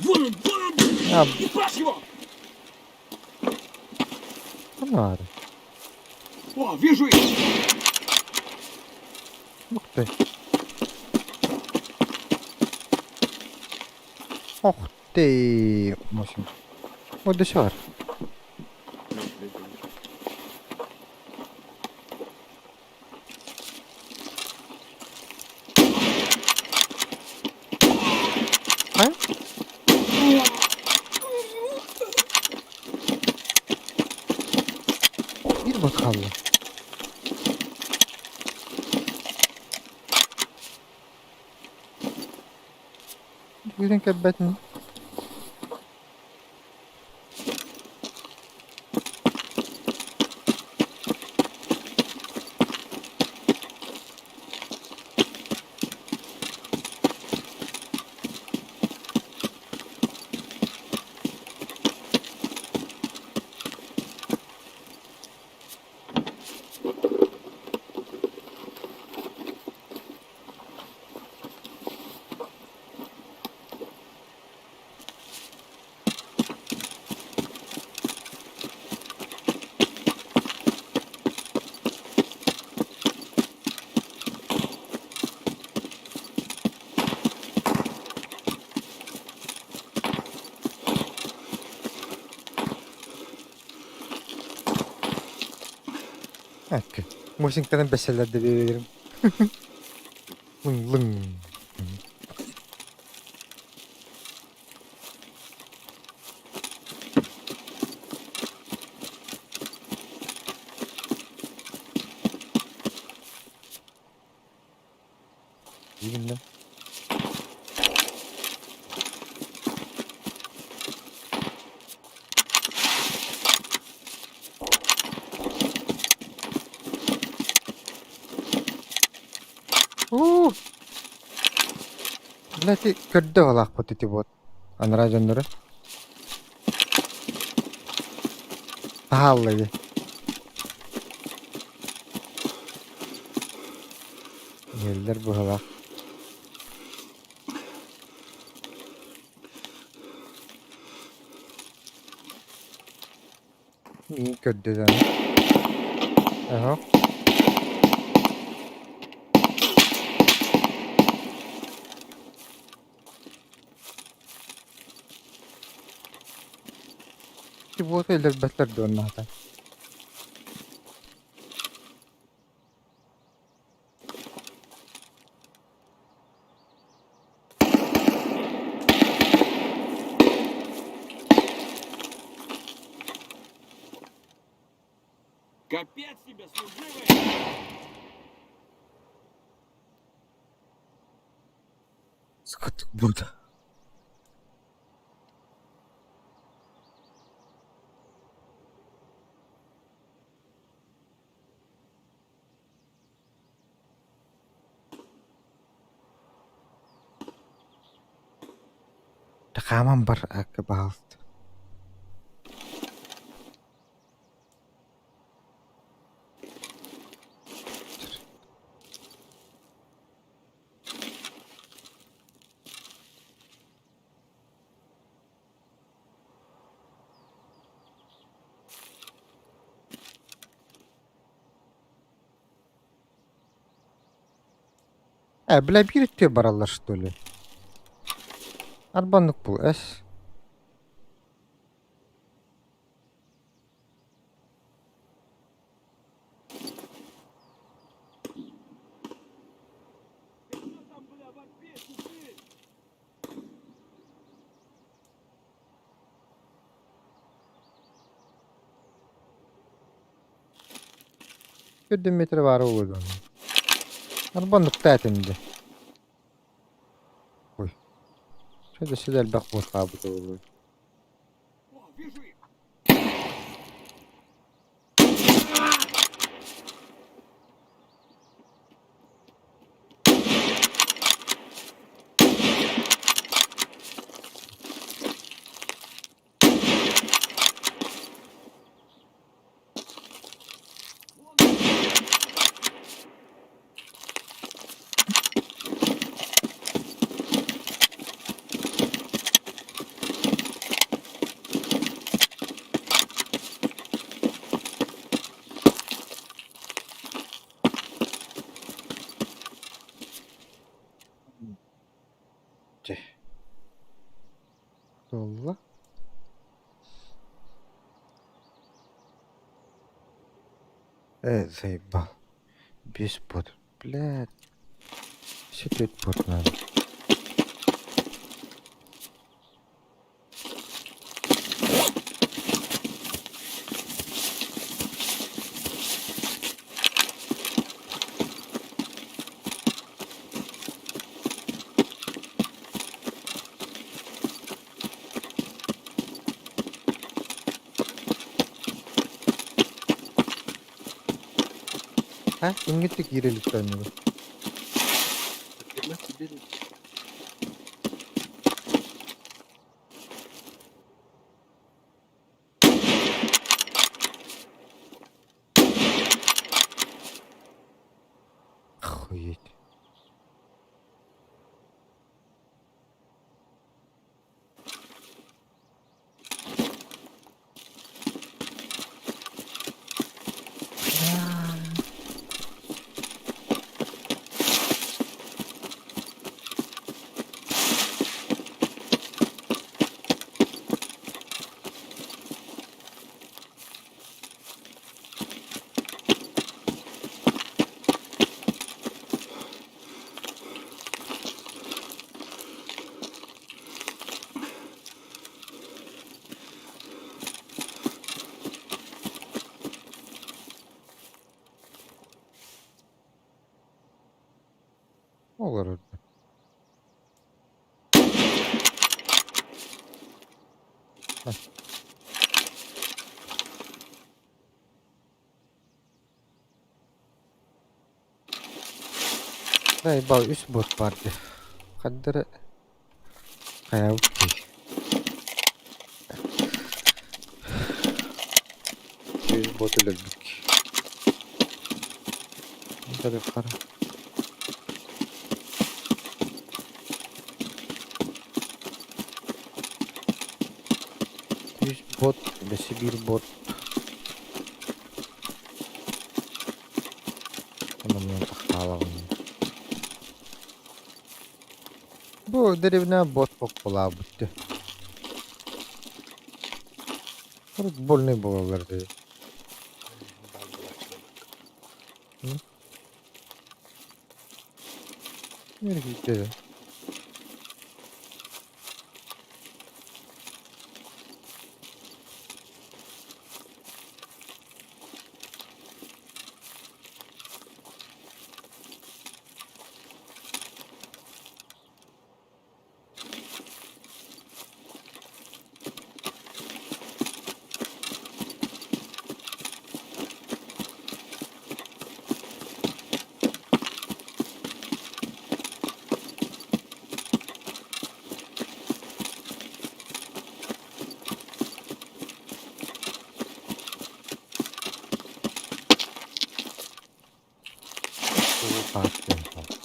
Вон он, вон он! А, Ебашь его! ну ладно. О, вижу их! Ух ты. Ох ты. Восемь. Вот до сюда. Ну, блядь, блядь. А? Bir bakalım. Бүгүн кэлбэтин. Окей. Мусингтан бэсэлэр да биэрэрим. Лыҥ лыҥ. Именно. Уу! Блядь, көрдө олаахпыт ити буот. Анараа дьоннору. Таһаалла дии. Иһэллэр быһалаах. Миигин көрдө даҕаны. Аһа. Ити буоту өлөрбөттөр дуо наата? Капец тебе, служивый! Скот. Бута. Хааман бар аакка баһаалыста. Э, бля, биир өттүгэр бараллар что ли? Арбаннык бул, эс. Там, бля, в орбе, тупые! Төрдүн метр баара буолуо дуо? Арбанныктаа этим дии. Ой. Чэ да сил элбэх буолбут буолуо. О, вижу их! Чэ. Туолла. Э, заебал. Без бот. Блядь. Все тут бот надо. А? Кимҥэ киирэ иликтэр ини? Охуеть. Олорор. Заебал, үс бот баар дии. Хардары хайаабыт дии. Үс бот өлөрбүт. Хара. Үс бот, өссө биир бот. Онон хаалаҕын. Бу дэриэбинэ бот боккулаабыт дии. Урут больной буолаллар дии. Нэргийдэ. Хаар түһэн хаалбыт.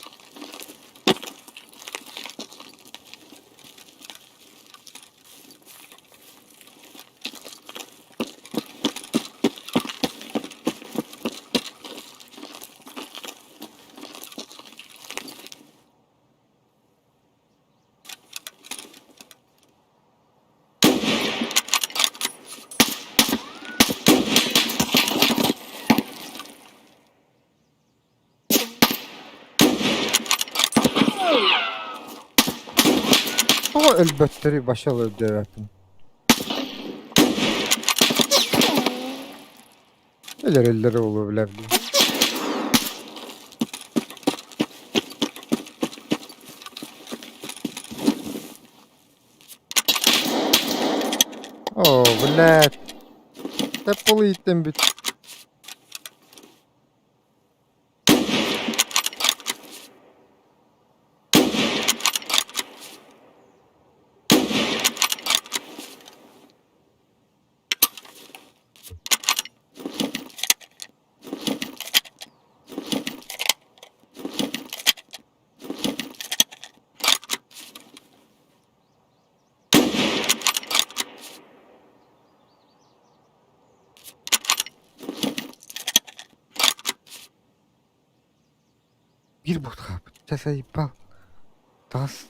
Тоҕо өлбөттөрүй башал өйдөөбөппүн. Өлөрөллөр буолуо билэр дуу. Оо, блядь. Тэп ииттэн бүт. Биир буут хаалбыт. Чэ заебал. Таас.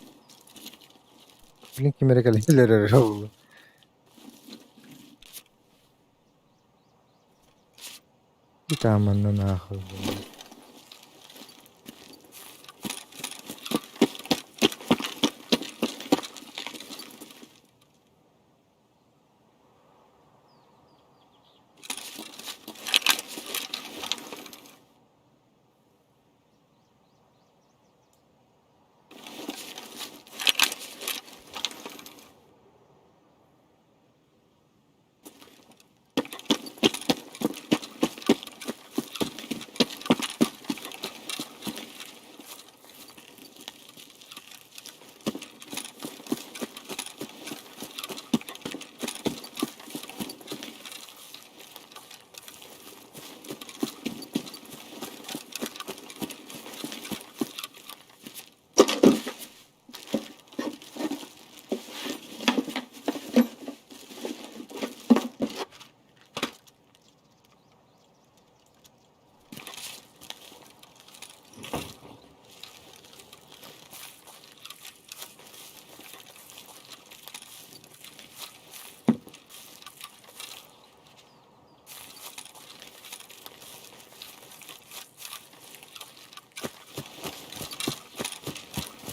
Блин, ким эрэ кэлэн эрэр буолла. Итааманна нахуй.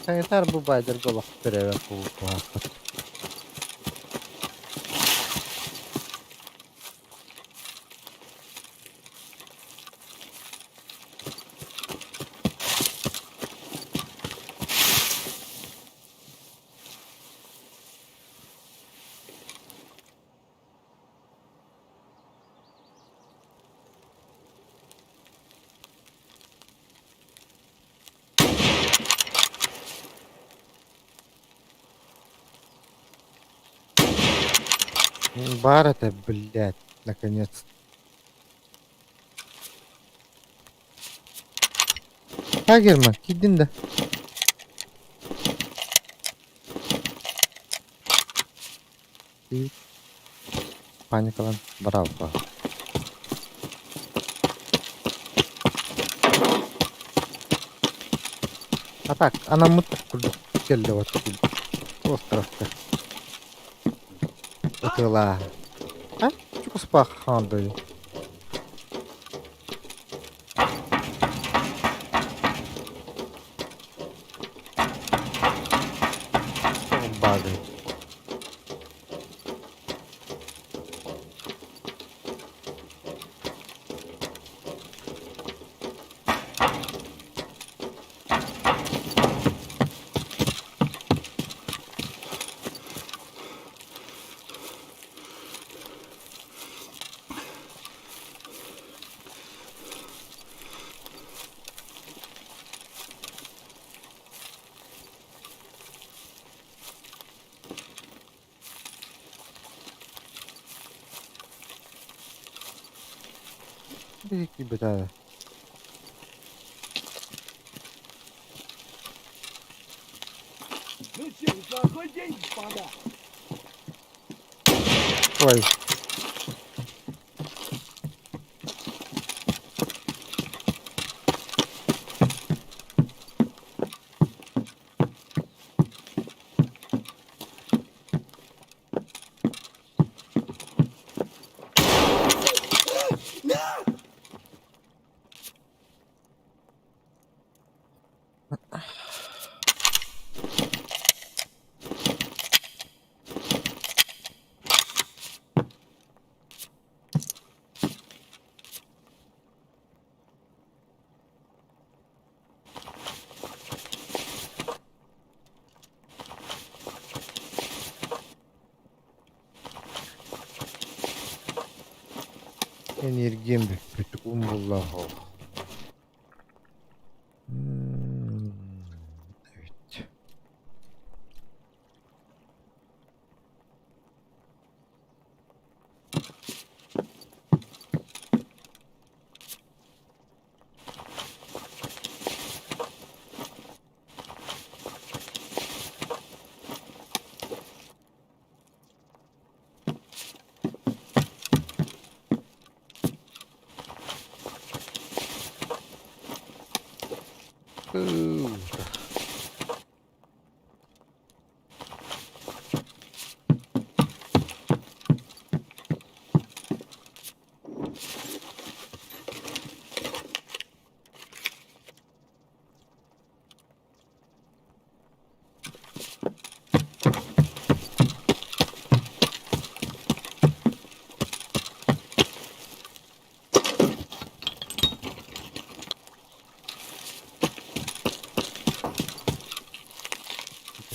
Санитар бу баайдарга олох төрөөбөт буолуохтаахпыт. Бар это, блядь, наконец. Герман, киирдин да. Паникалан баралба. А так, анаммыт курдук кэллэ вот островка. Ытыла. А? Чукуспах хаандой. Багай. Киирбэтэ. Плохой день, господа. Ой. Энергиям бүппүт умуллаах эбит.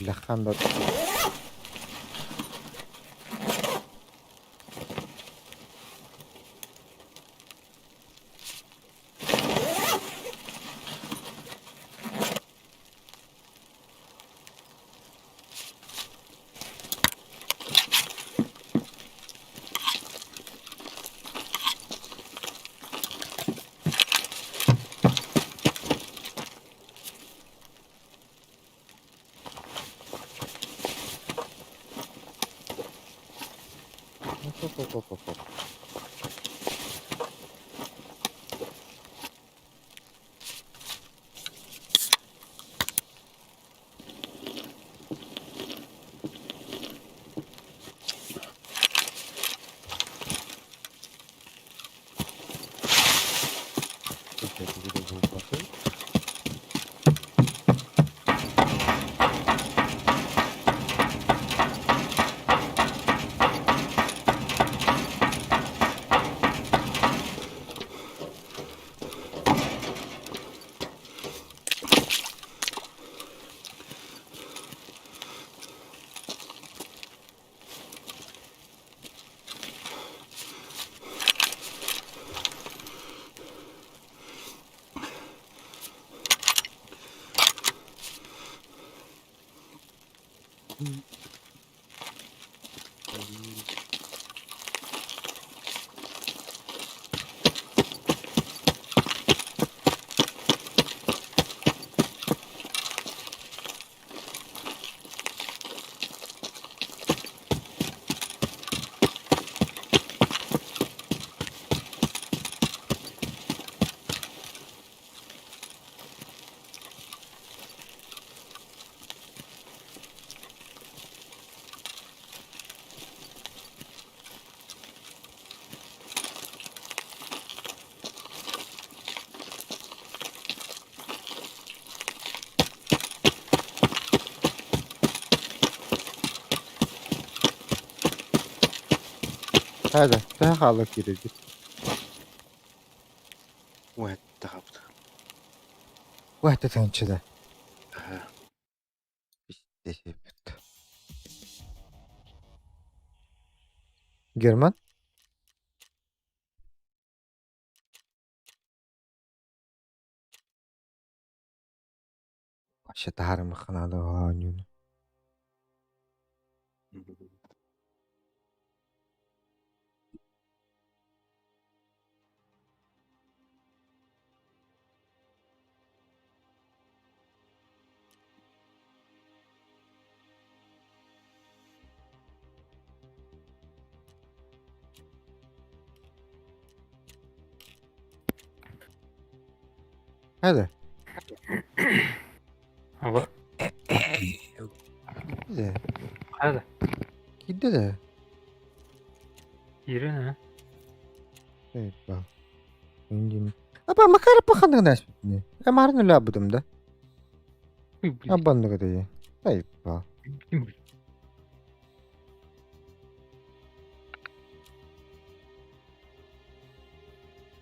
Лахан да Оп-оп-оп-оп-оп. Hadi, daha хаалык киирдит. Уэттаҕабыт. Уһата тыынчыда. Аһа. Герман? Вообще таһаарымахханаада оонньууну. Hadi. Алло. Киирдэ. Хайа да? Киирдэ да. Киирэн аа. Апа Макар паханныгын ааспытыны. Эмарын үлэбитим да. Ой, блин. Абанныгы дии. Айпа.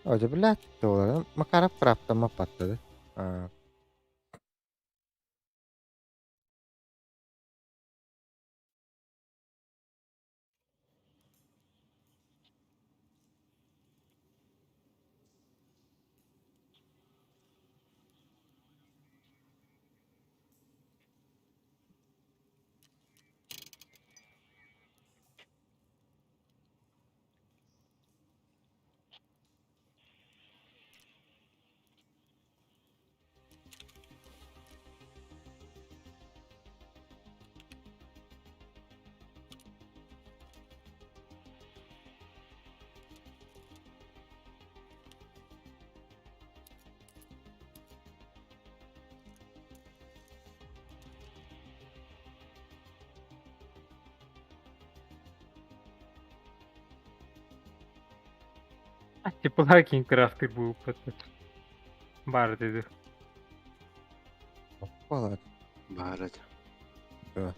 Оja блядь, Макаров крафтама паттады. Аа. Типа Кингкрафт был Бар dedi. Балар. Баар этэ. Да.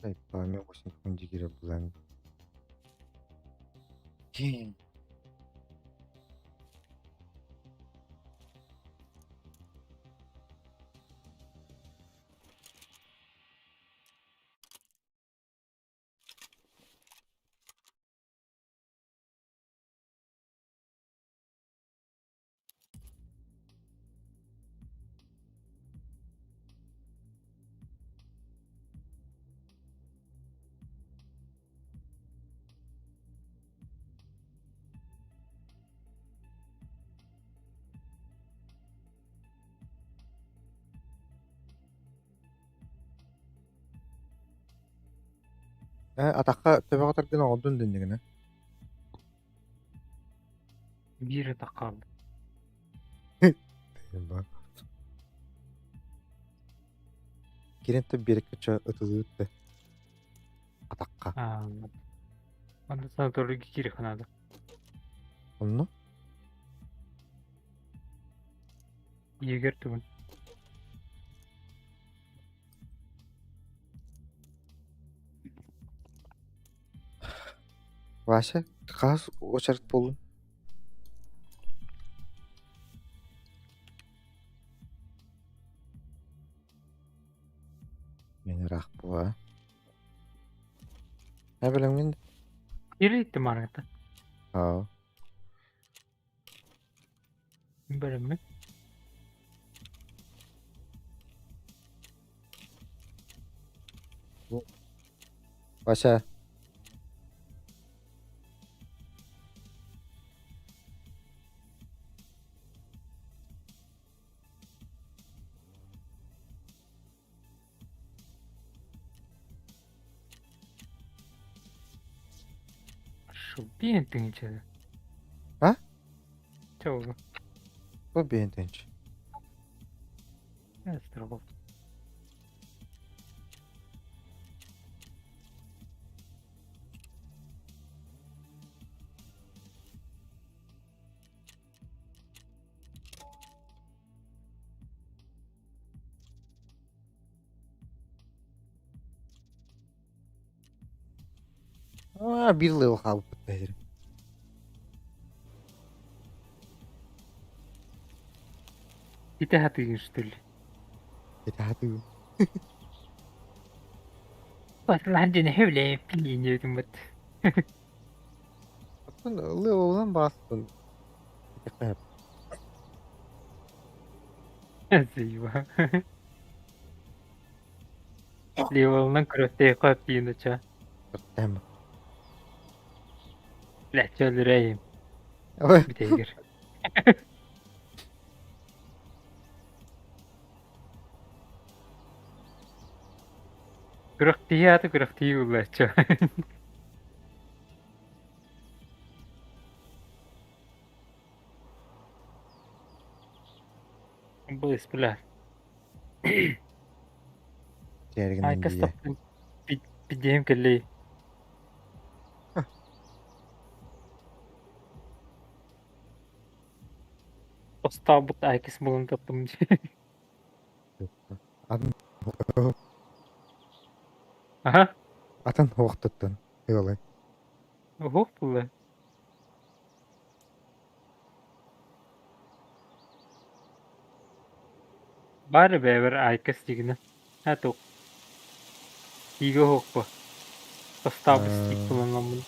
Айпа, мен 8 дигире булан. Атахха төбөҕө таргын оҕордун дэннигинэ. Биир атах хаалла. Кирен да биэрэккэ ытылыыт да атахха. Аа, Онно санаторийга киириэххэ наада. Онно Егер тугун. Вася, хас очерт буоллун? Мен ыраах буолаа. Не билэмҥин? Кириитти марыта. Аа. Бөлөммүт. Вася. Шубин тыынча. А? Чэ ол. Бу биэн тыынча. Здорово. Аа, биир лыал хаалбыт бэйэрим. Ити хатыгын что ли? Ити хатыгын. Батылаан дьиэ нэһэбилээппин диэн бат. Оттон лыалынан баастын. Зыйба. Левелынан көрөттөөххө пииноча. Көртөм. Лэччэ өлүрэйим. Бүтэйгэр. Күрэхтиһии аата күрэхтиһии буллааччы. Быыс бля. Айка стоптун пидиэм кэллэй. Остаабыт айкис булан таптым Атын Аха. Атын уохтуттан ыалай. Уһук булла. Баар бэйэбэр айкас дигинэ. Ха туох. Тиигэ уһукпа. Остаабыт стик булан ламмын.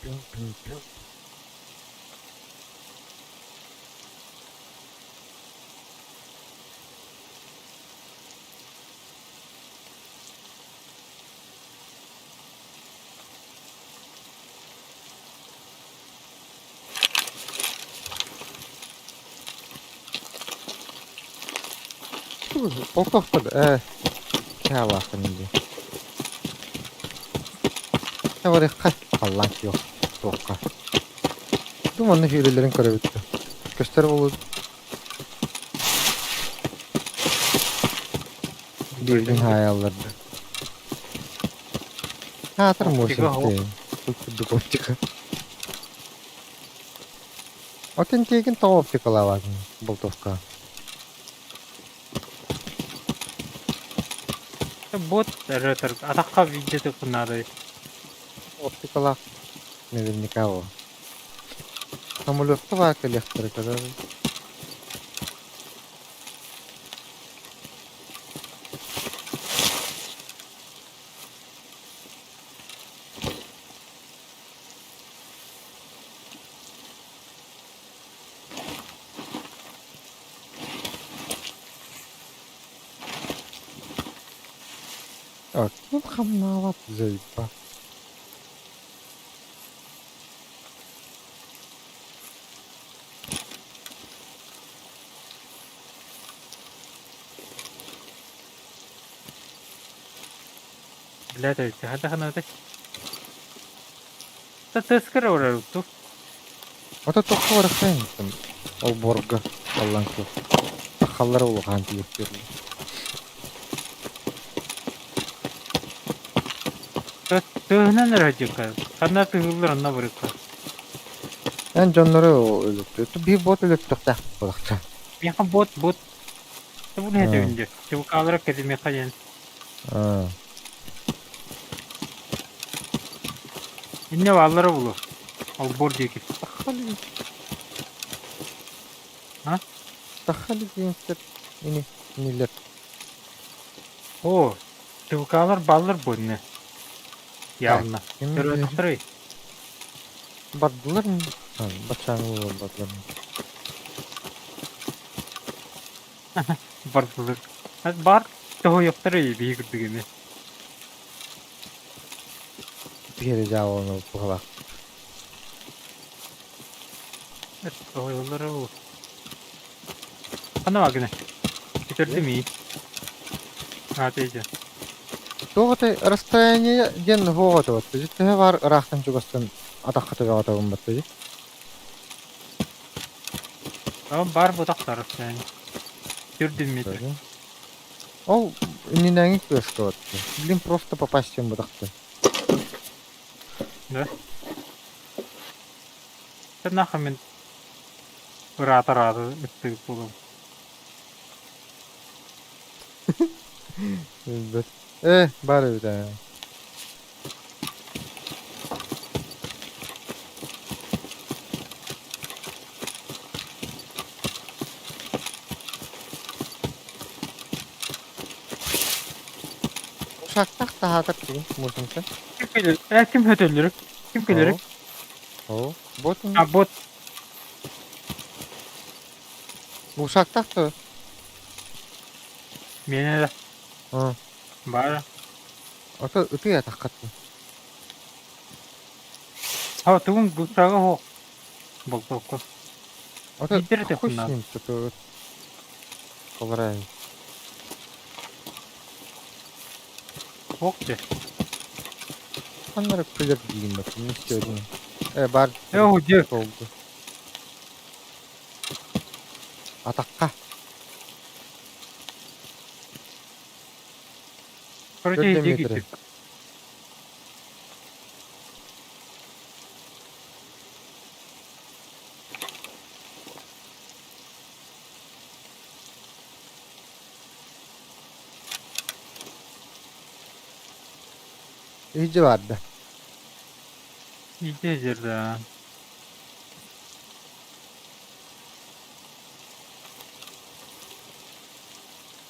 Пүм-пүм-пүм. Полковтар ээ кэһэлааххын дии. Барыахха халлаан күөх туохха. Ту манна сүүрэллэрин көрөбүт да. Көстөр буолуо Биирдин хаайаллар да. Хаатыр Оптика муосин курдук оптика. Отын тиэгин тоҕо оптикалаабатын болтовка. Бот эрэ атахха видео надо. Оптикалаах наверняка ол. Самолетка баар кэлиэхтэрэ көрөр. Ким хамнаабат зайба. Блядь, хата ханаты. Та тескер орар ту. Ото тоххо барахтайын олбуорга аллан суох. Сахаллара улахан тиийэр Тыһынан эрэ Ханна тыһыллар онно барыкка. Эн дьоннору өлөттө. Биир бот өлөттөхтөөх буолахча. Миэхэ бот бот. Бу не төвүндө. Чубукаалара кэти миэхэ диэн. Инне бааллара булу. Олбуор диэки. Тахали. А? Тахали диэн сөп. Ини инилер. О, чубукаалар бааллар бу инне. Явно. Төрөтөхтөрүй. Бардылар м? Бачаҥы бардылар. Бардылар. Бар тоһуйуктары биһи курдук эми. Биһири дьаабыланы туһалаах. Тоһуйуллара бу. Ханна багына? Көтөрдүм ии. Аатыйда. Туох этэй расстояние диэн суох этэ баттыжы. Төһө баар ыраахтан чугастан атахха төбөҕө табын баттыжы. Бар бутахтар расстояние. Түрдүм метр. Ол иннинээҥи кыаска батты. Блин, просто попасть чем бутахты. Да? Нахуй мен ыраатар ыттыгып буолуом. Билбэт. Э, баар эбит ээ. Ушактах таһаатар кигин мусунта. Ким кэлэр? Э, ким хөтөллөрү? Ким кэлэр? Оо. Бот. А, бот. Ушактах то. Миэнэ да. Баар. Ото ытыы атаххаттын. Ха, тугун гусага хо. Болтокко. Ото Биирдэр хуй с этэ ним то Колорай. Ох дьэ. Ханнары күлэр диигин бат. Не сегодня. Э, бар. Э, дьэ. Толду. Атахха. Короче, Төрдө иди метре. кити. Иһдьэ баарда. Иди жерда.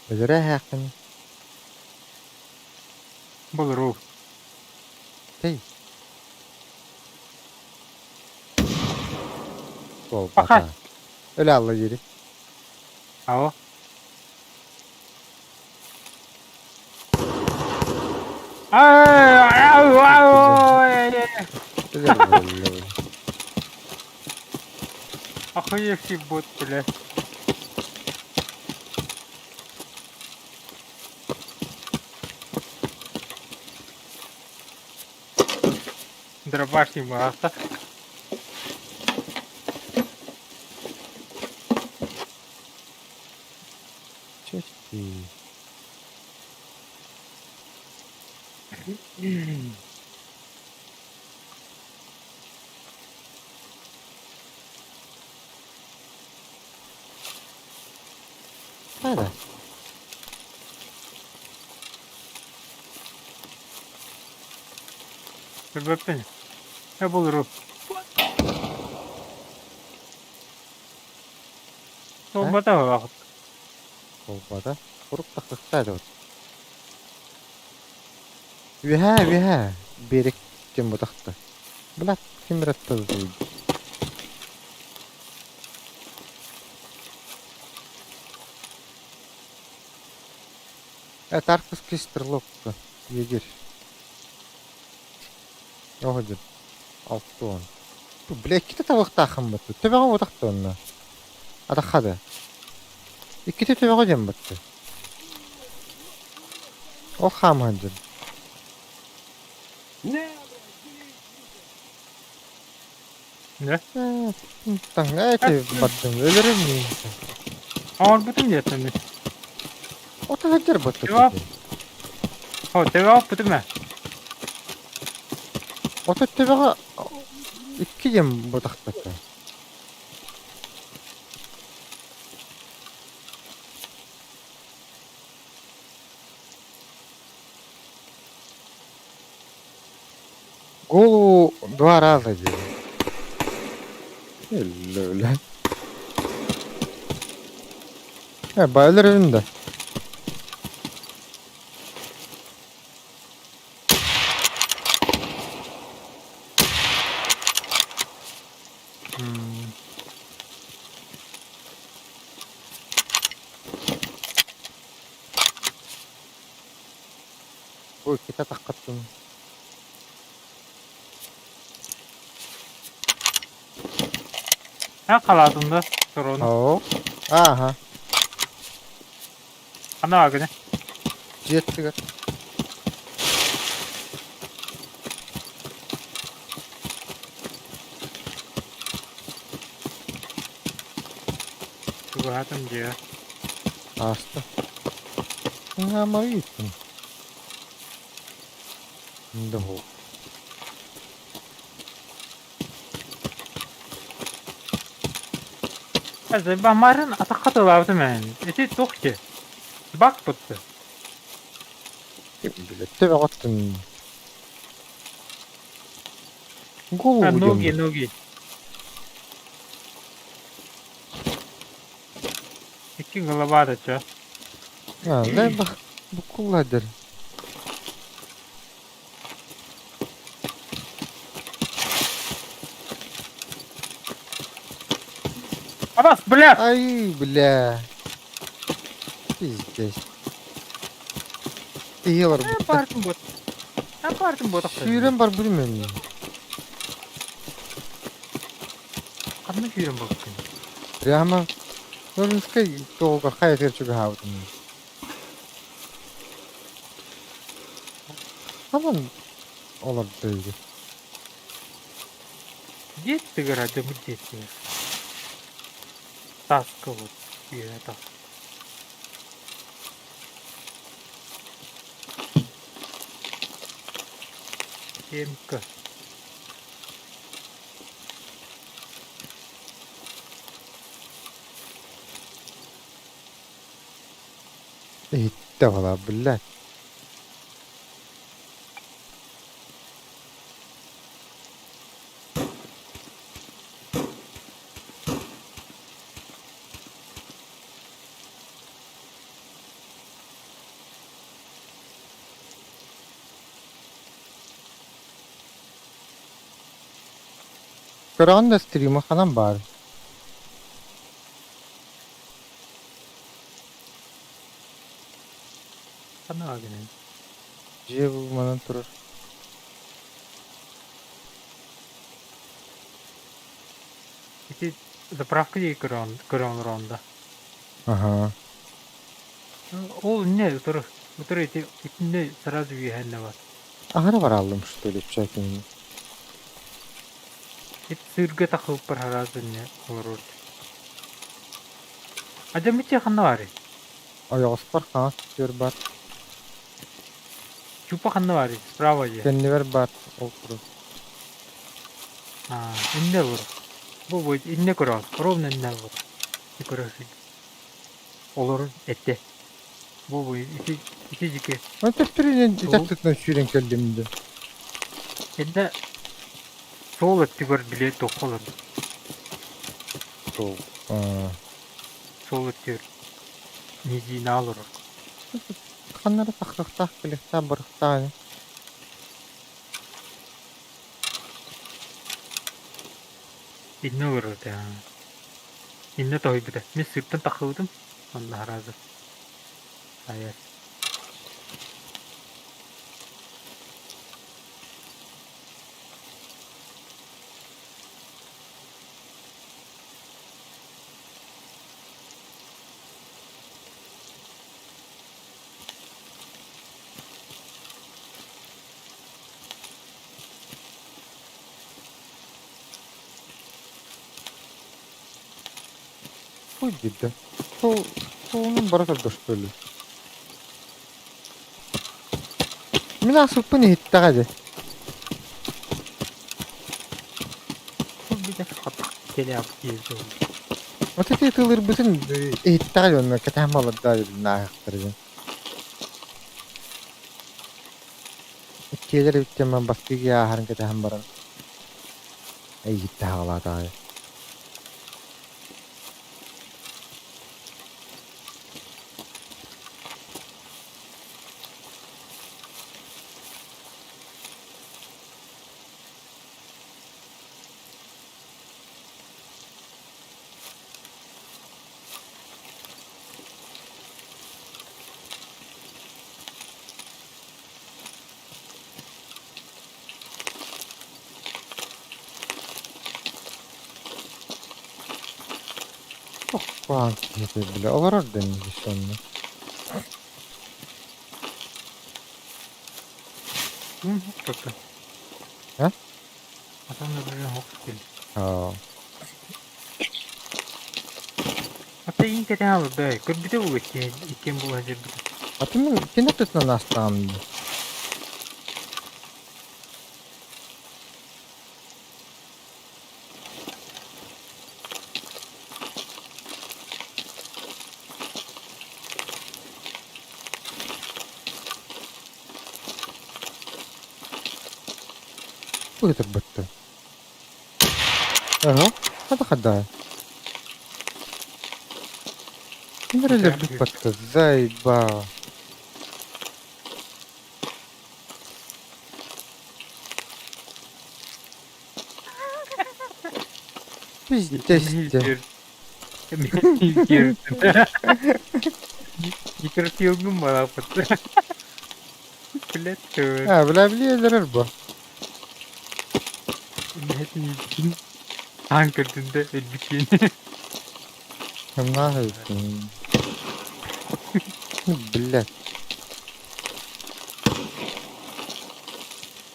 Өлөрө эһээххин. Болору. Тей. Пока. Буолбата. Өлө алла дири. Ау. Ай, ау, ау, ай, ай. Охуевший бот, бля. Дробаш не махта. Чести. Hadi. Көрбөппүн. Я булру. Толбата вакыт. Толбата. Курук тахтахтаа деп. Үһээ, үһээ. Берек кем бутахта. Блядь, ким раттады. Это арктический стрелок. Егерь. Оһодьун. 60. Бу бля иккитэ табыктааххын батты. Төбөҕө утахты онно. Атахха да. Иккитэ төбөҕө диэн батты. Ол хаамыһан дьон. Не? Таҥ эти баттым. Өлөрөр миин. Оҥорбутум диэтим. Ото сылдьар батты. Yok. О, төбө оппутум ээ. Ото төбөҕө икки диэн бутахтата. Голову два раза делал. Өлө. Э, да. Ой, кита таххаттым. Эн халаатын да сорону. Оо. Ааха. Ана агыны. Дьиэттигэр. Тугаатым дьиэ. Ааста. Ҥаамарыйтын. Да бу. Марын атахха тылаабытым эн. Ити туох ки? Бак бутты. Билет төбөҕөттүн. Голову А, ноги, диэн. ноги. Икки голова да чё? А, да бах. Букулладыр. Абас, бля! Ай, бля. Пиздец. Тиелар Э, бутта. бартым бот. Э, бартым бот. Сүүрэн бар билмем. Ханна сүүрэн баппын? Прямо. Норинскай тоҕугар хайа терчүгө хаабытым. Ханан олар дөйгү. Дет тыгыра дымы дет тыгыр. Таска вот. Үйе тас. Семка. Иһиттэ бала, блядь. Көрөҕүн да стрима ханан баар. Ханна гынан? Дьиэ бу манан турар. Ити заправка диэки көрөн көрөн олороҕун да? Аһаа. Ол иннэ утары утары ити итиннэ сразу үөһэннэ бар. Аһара барааллым что ли чекин. Ити сыырга тахсыбыппар сразу иннэ олорор. Адьаммычча ханна баарый? Ойоҕоспор хаҥас өттүгэр баар. Чупа ханна баарый? Справа дии. Кэннибэр баар ол курдук. Аа, иннэ олорор. Бу бу иннэ көрөҕүн, ровно иннэ олорор. Көрө Олорун этэ. Бу бу ити ити дьики. Мин төттөрүнэн Суол. итэх тутунан сүүрэн кэллим дии. Иннэ суол өттүгэр били туохха олордум. Суол. Аа. Суол өттүгэр низина олорор. Ханна эрэ тахсыахтаах, кэлиэхтээх, барыахтаах ини. Иннэ олорор этэ. Иннэ тоһуйбута. Мин сыыртан тахсыбытым. Онно сразу. Айар. Хуй диде. Сол, солунун бара турда что ли? Мин аахсыппын иһиттэҕэ дии. Вот ити тылырбытын иһиттэҕэ дии онно кэтээн баларда ааһыахтара диэн. Иккиэлэр эбит диэн бастыгы ааһарын кэтэһэн баран эйигиттэ аҕалаатаҕай. Куһаҕан киһи бile олорор да сонно. А? Аа. Ата иин кэтээн олордо көрбүтэ буолуо иккиэн буола сылдьарбыт. Аты мин кини тутунан астаҕым дии. Быытырбыттын. Ага, хата хадаа. Ким батта, заебал. Пиздец. Некрофилгым балапыт. Блядь, А, бля, бля, бу. Аан көрдүндэ өлбүт Нахуй. Блядь.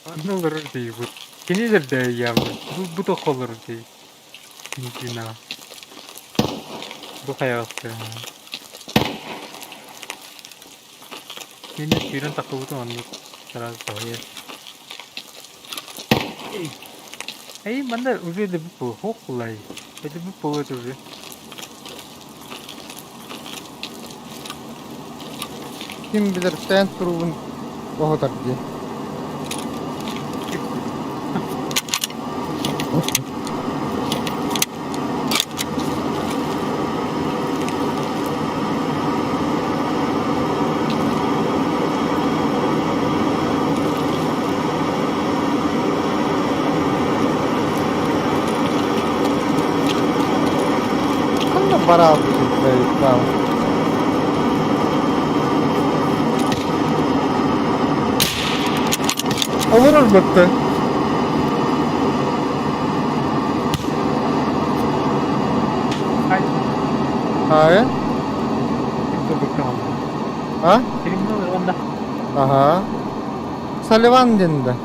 Онно олорор дии бу. Кинилэр да явно. Бу бу тоххо олорор дии. Низина. Бу хайаҕаска. Мин сүүрэн тахсыбытым оннук сразу тоһуйар. Эй, манна уже да бу хохлай. Это бу болот уже. Ким билэр тээн туругун оһотар дии. Ханна бараабыт заебал. Олорор бытты. Ай, Аайа? тобукка А? Криминал онда. Аха. Салливан диэн да.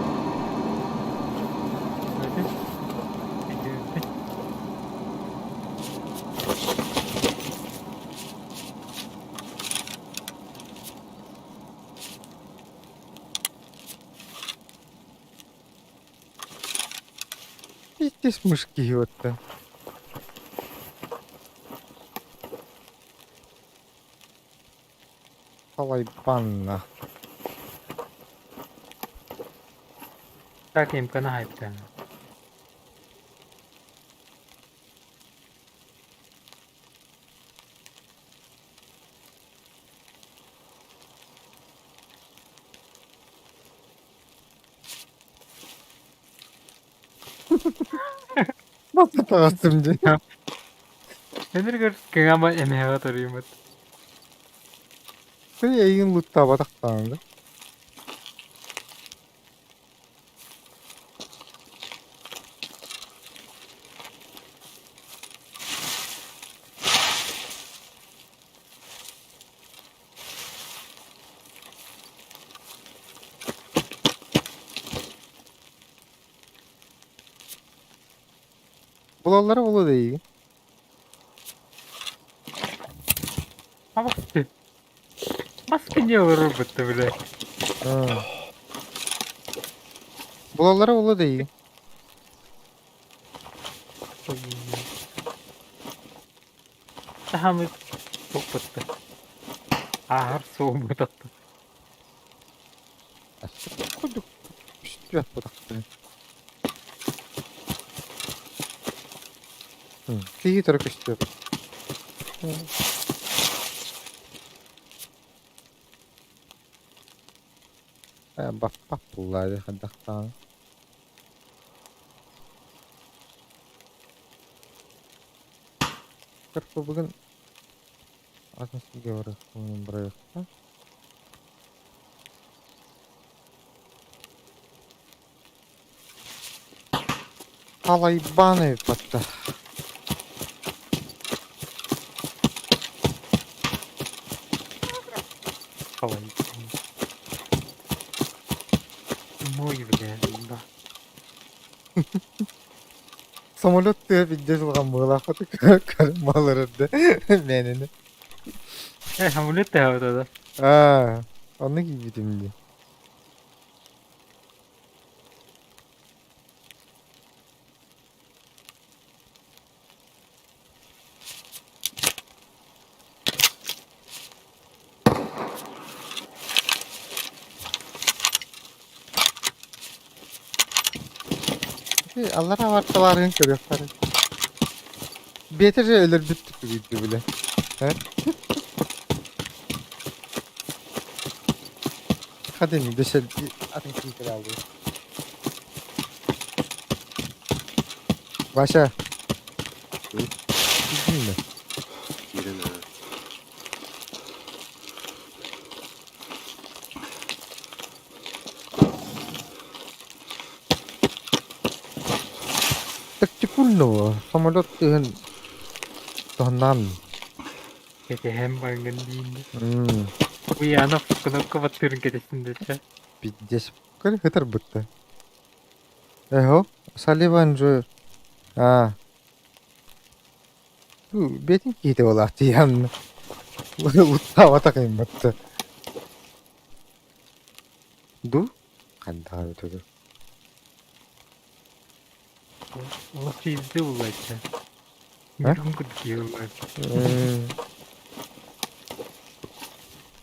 Пиздец мышки вот-то. Халайбанна. Так имкана хайптан. Таҕыстым дии. Энергер кыҥама эмэһэҕэ торуйуммут. Ты эйигин луттаабатахтаҕын да? Булаллара буолуо да эйигин. Абасты. Маска не олорор-бутта, бля. Булаллара буолуо да эйигин. Сахамы туппутта. Ааһар суолбутатта. Курдук үстүөт бутахтын. Киһи төрө көстүөт. Баппап буллаады хаддахтаан. Кырпы бүгүн атын сиргэ барыахпын барыахха. Халайбаан эбит Халай. Мой, бля, да. Самолет тыа билдьэ сылҕан быһыылаахпыт малар эрдэ мээнэни. Э, самолет тэһэбит да. Аа, онно киирбитим дии. Аллараа барталаарын көрүөхтэрэ. Биэтэ же өлөрбүт түгүйдү билэ. Хадин дөсө атын киитер алды. Вася. Киирдиҥ да? Киирэн ээ. Тактикульного самолет тыһын туһаннаан. Кэтэһэн баргын диин. Уянов кнопка баттыырын кэтэстин дэтэ. Пиздец. Көр хытарбытта. Эхо, Салливан же... А. Бетин киһитэ буолаах тиийэн луттаабатах имматта. Ду? Хандаҕа өтөгөр. Ол пизди буллачча. Мирон курдук киһи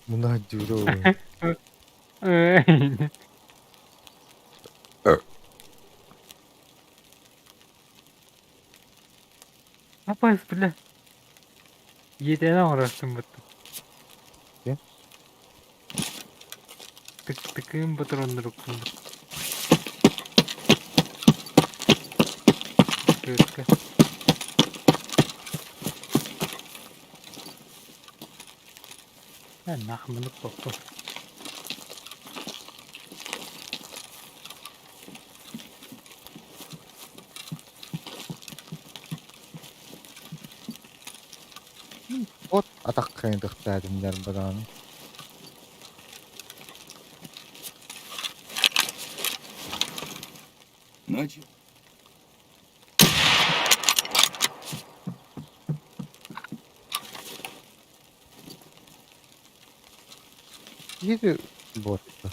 Муна дьүрэ Апайс, бля. Иэдээн оҥорорсун бутта. Тык-тыкыын ботуруоннуруккун Кыыска. Э, нахманып поппу. От атаххын ытыктаатым дьарбадаҕаны. Значит, Киһи буотта.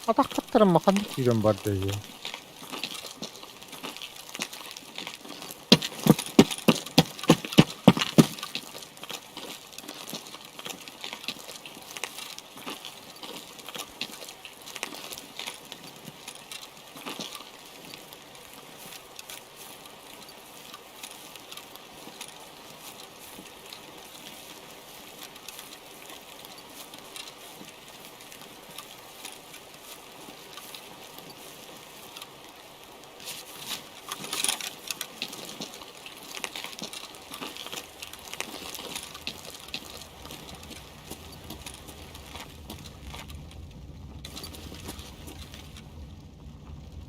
Атаххыттарын ханнык киирэн барда үһү?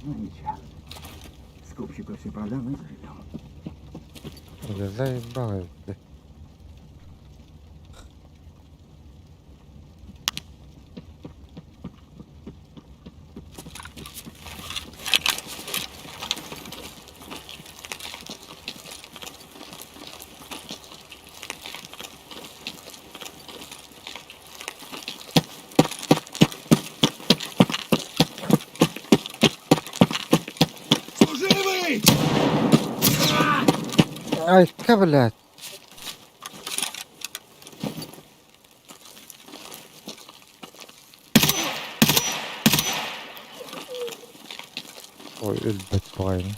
Ну ничего. Скупщику все продам и заживем. Заебал эбит. Служивый! Айка, блядь. Ой, өлбөт баҕайыны.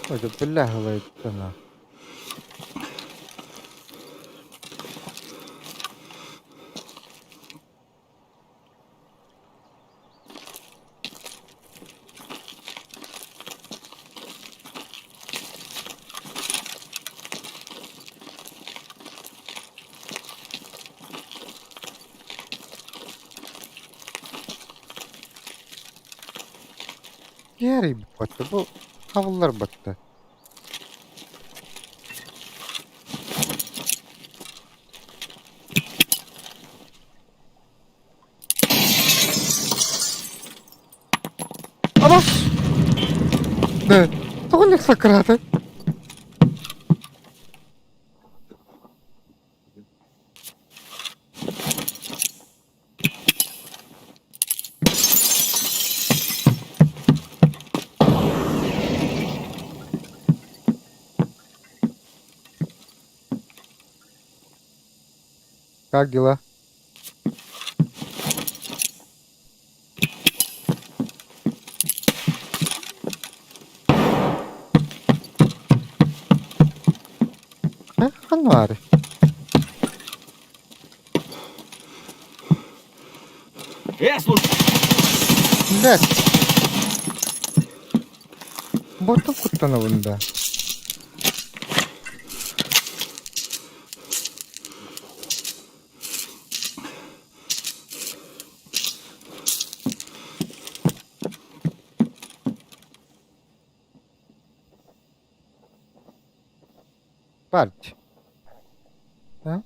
Ой, да бля, ылайдана. Киһи батта бу хабыллар батта. Абас! Да, тоҕо сакырата? Как дела? Ханна баарый? Блядь! Ботун куттанабын да. Баар А?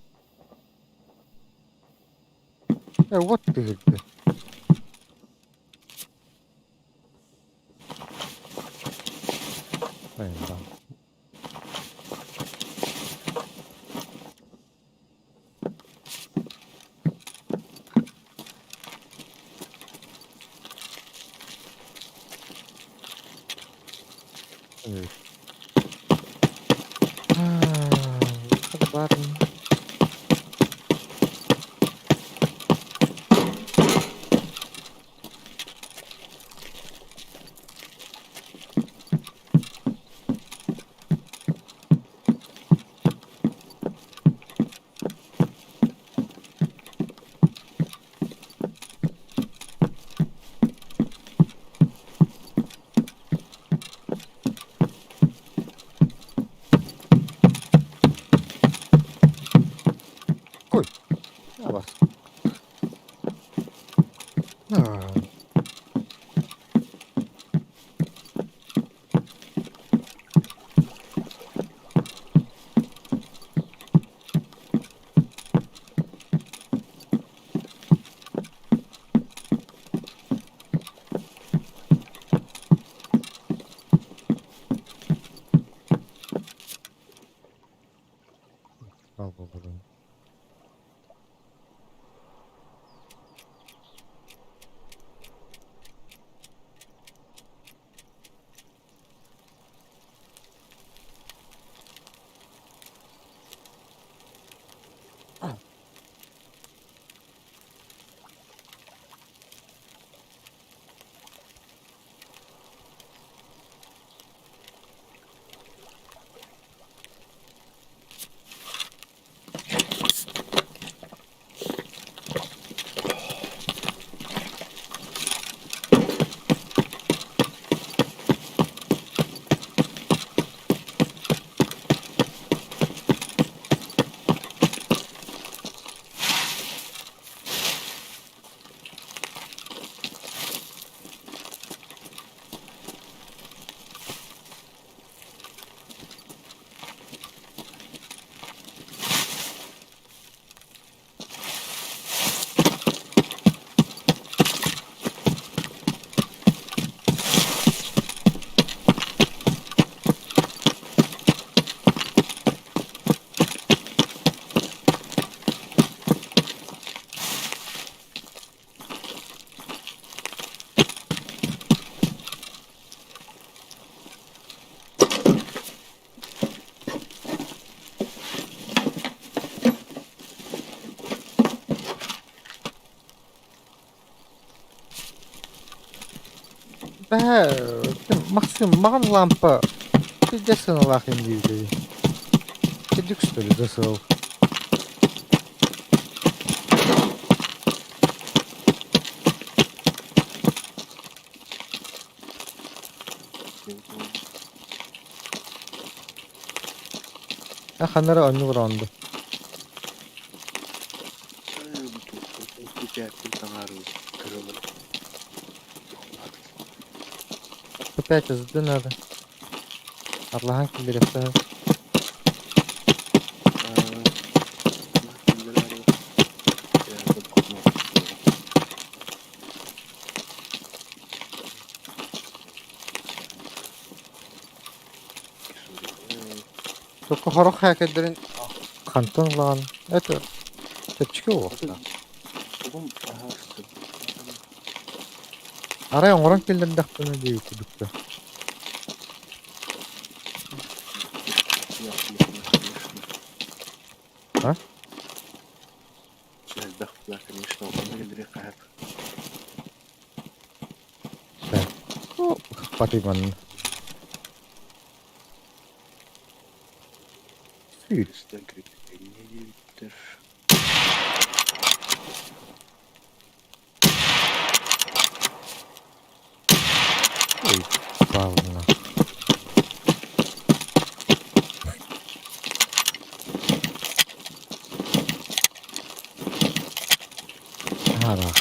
Э, вот түһүрдэ. Баар Ой, на вас. А. Бээ, Максим, маҕан лаампа пиздец сыаналаах диибитий. Кырдьык что ли, засыл. Ханара оннук роонду. Опять СД надо. Арлахан киллэриэхтээх. Только сорох хакердэрин хантан ылаҕын это чэпчэки буолуохтаах. Арай оҥорон киллэрдэхпинэ диэбит курдук А? Элбэх да, конечно, онно кэллэриэххэ сөп. Так. Ну, Патыман. Сүүр. Кристен крепление диэбиттэр. Ой, Павловна. Арах.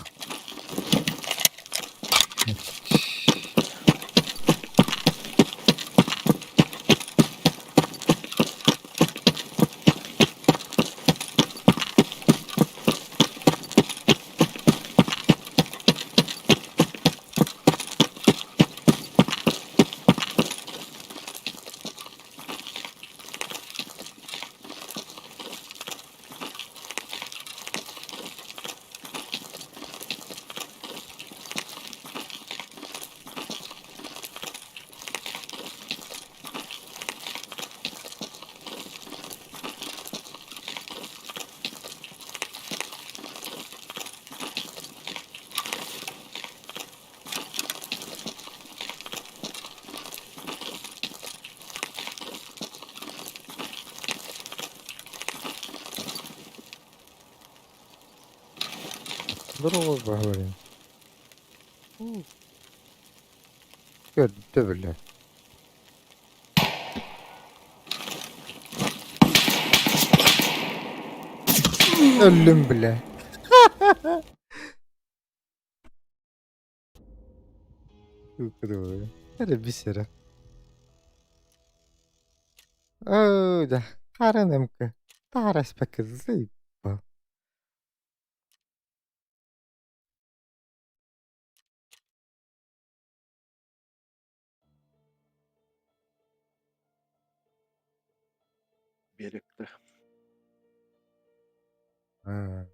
Здорово, поговорим. Көрдө бile. Өллүм бile. Эрэ бисера. Оо, да, харанымка. Таараспакка зыйпа. Биэрэктэ. Аа.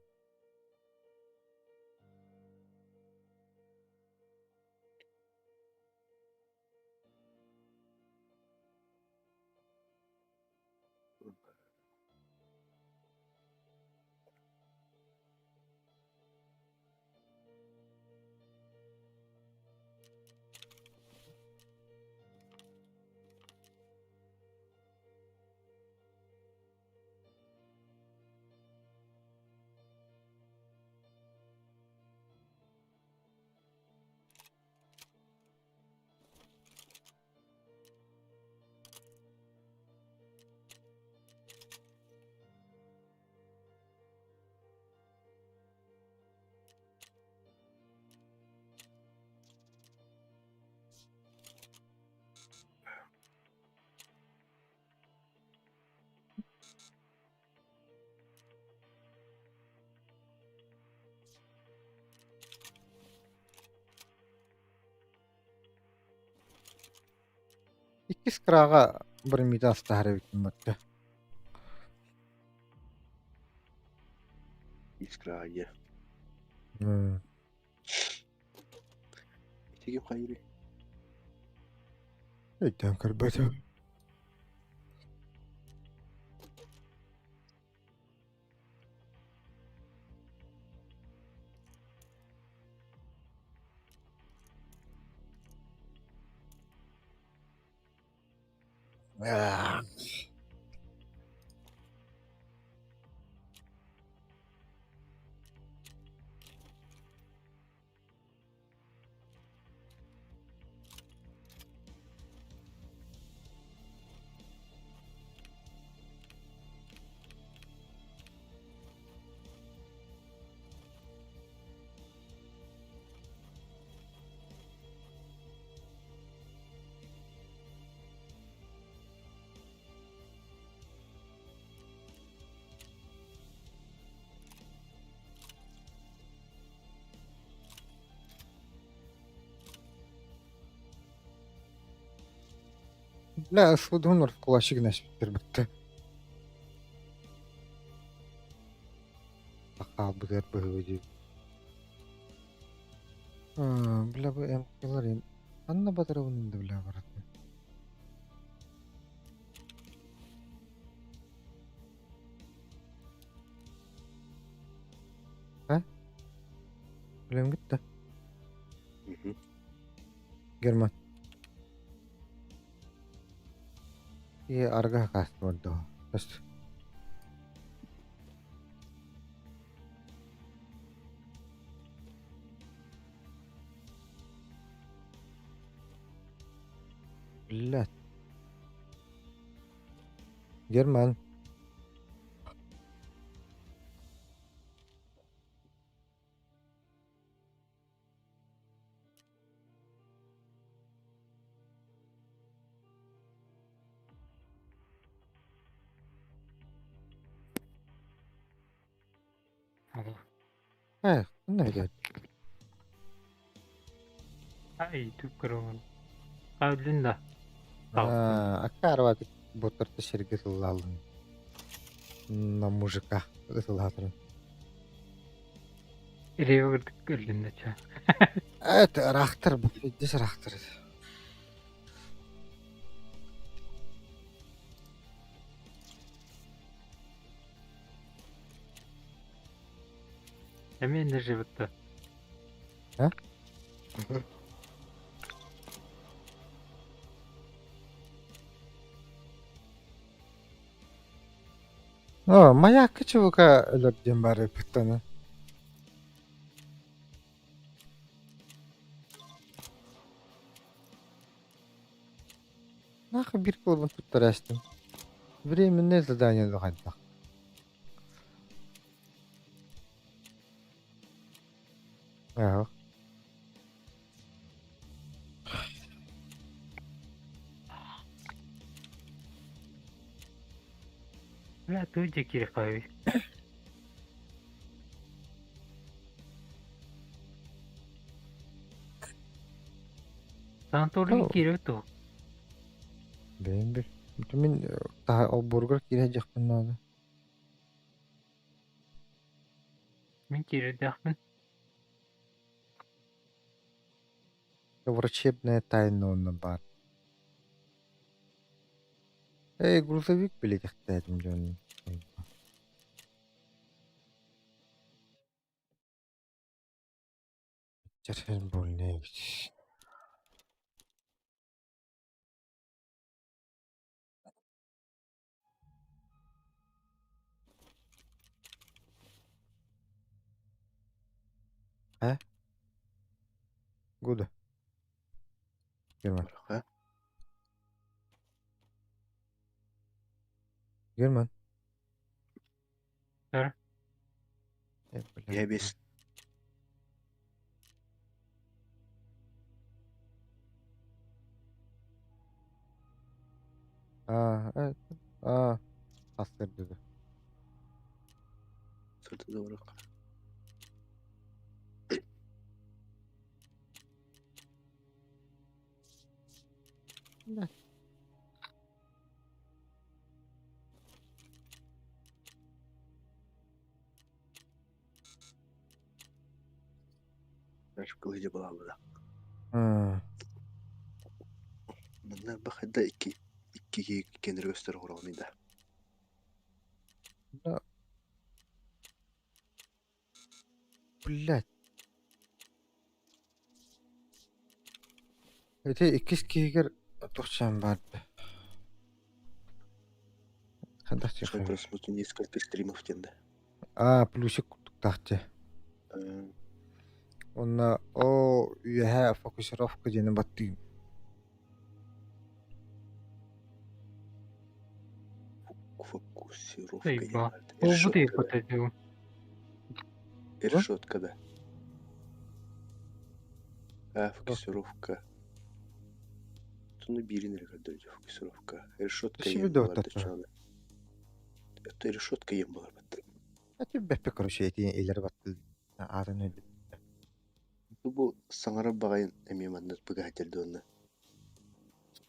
Иккис кыраҕа бырамида астаһар эбитин барда. Искра е. Ити ким хайырый? Өйдөөн көрбөтүм. Аа. Бля, судун кулашык нэспиттэр бытты. Хаалбытыгар быһыы дии. Аа, бля, бу эмкилар им. Анна батарабын да бля барат. А? Билэмгит да? Герман. Ие арга кастымар доо. Блядь. Герман. Эх, ханна билэбит? Ай, түк көрөҥүн. Хааллын да. Аа, аккаарабатык ботторто сиргэ тыллааллын. На мужика ытылаатырын. Илиэгэ өллүн да ча. Это ыраахтар, здесь ыраахтар. Эмиэ неживытта. А? О, маякка чувака өлөр диэн баар эппиттана. Нахуй биир кылбын туттарастым. Временное задание хайдах. Ага. Бля, туй дьэ киирэ Санаторий киирэбит дуо? Бэйэм бил. Мин олбуоругар киирэ сылдьыахпын наада. Мин киирэрдээхпин. Врачебная тайна онно баар. Эй, грузовик билиэхтээтим дьон. Чэрхэн больнее эбит. Э? Гуда. Герман. А? Герман. Да. Э, бля. Я без. А, э, а, астырдыды. Сыртыда барак. Да. Знаешь, кылыжы была да. А, Манна бахада икки икки кенер көстөр хороҕун да. Да. Блядь. Ити иккис киһигэр туохчаан баарда. Хайдах Что диэххэ. просмотрю несколько стримов тен да. Аа, плюсик курдуктаах дьэ. Уонна оо үөһээ фокусировка диэни баттыым. Фокусировка. Заебал. Буолбут ыйыппыта дуу. Решетка, да. А, фокусировка. Туну биирин эрэ көрдөрдө фокусировка. Решетка Спасибо, ем да, буолар вот это. чаны. Это решетка ем буолар бат. Это бэппэ короче этиин илэр баттыл аатын өлбүт. Бу саҥара баҕайын эмиэ маннык быгаһатер дуонна.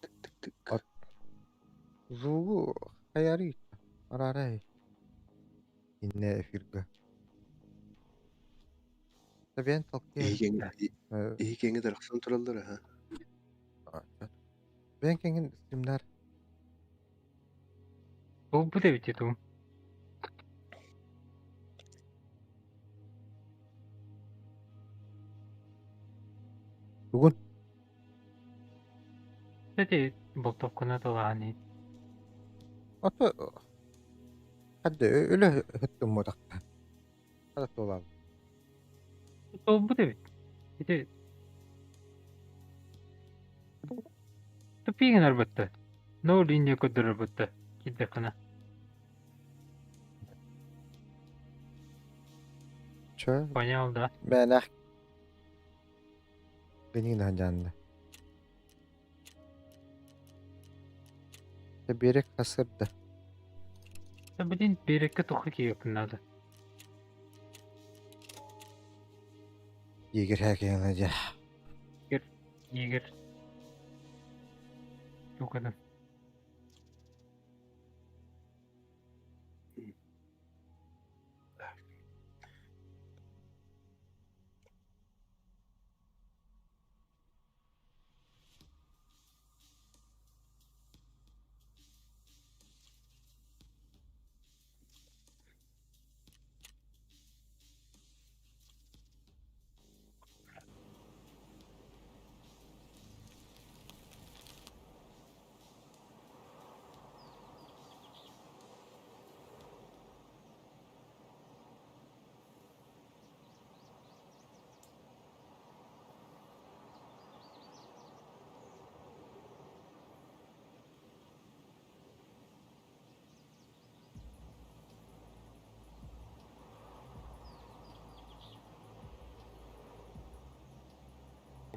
Тык тык тык. От Зугу хайарый араарай. Инне эфирга. Табиан толкуйа. Иһикеңе тарахсан тураллар аха. Бэйэн кэҥин стримнар. Буолбут эбит дуу. Тугун? Кстати, болтовканы тылаан иһит. Ото хадда өлө хөттүммотахта. Хата туолаабыт. Толбут эбит. Ити тупигин арбатта. Но линия көрдөрөр киирдэххинэ. Чё? Понял, да? Бээлээх гыньыгын дьаанна. Берег хасырда. Да блин, берекке тухы киэпин надо. Егер хәкәйәнә дә. Егер. Туганы.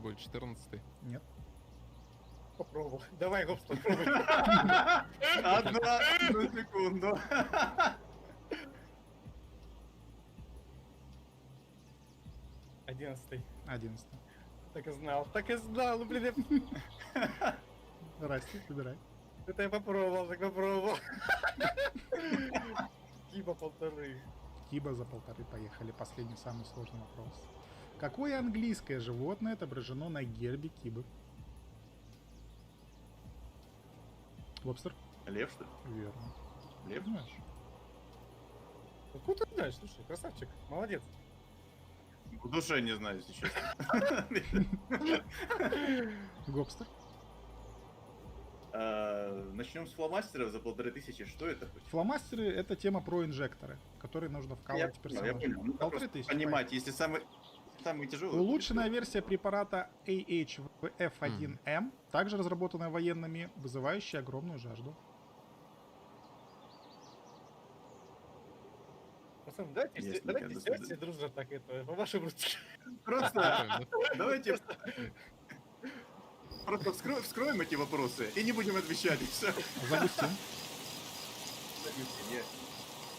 Будет 14 Нет. Попробуй. Давай, Гобс, попробуй. Одну секунду. 11-й. 11. Так и знал, так и знал, ну, блин, я... Расти, выбирай. Это я попробовал, так попробовал. Киба полторы. Киба за полторы поехали. Последний, самый сложный вопрос. Какое английское животное отображено на гербе Кибы? Лобстер? Лев, что ли? Верно. Лев? Знаешь. Откуда ты знаешь? Слушай, красавчик, молодец. В душе не знаю, если честно. Гобстер? Начнем с фломастеров за 1500. Что это хоть? Фломастеры — это тема про инжекторы, которые нужно Я вкалывать понял, я персонажу. понял. Ну, Полторы просто тысячи. Понимать, если самый, самый тяжелый. Улучшенная версия препарата AHVF1M, также разработанная военными, вызывающая огромную жажду. Пацаны, давайте, все, Ясненько, давайте до все, свидания. все дружно так это, по вашим ручкам. Просто давайте просто вскроем эти вопросы и не будем отвечать. И все. Загустин.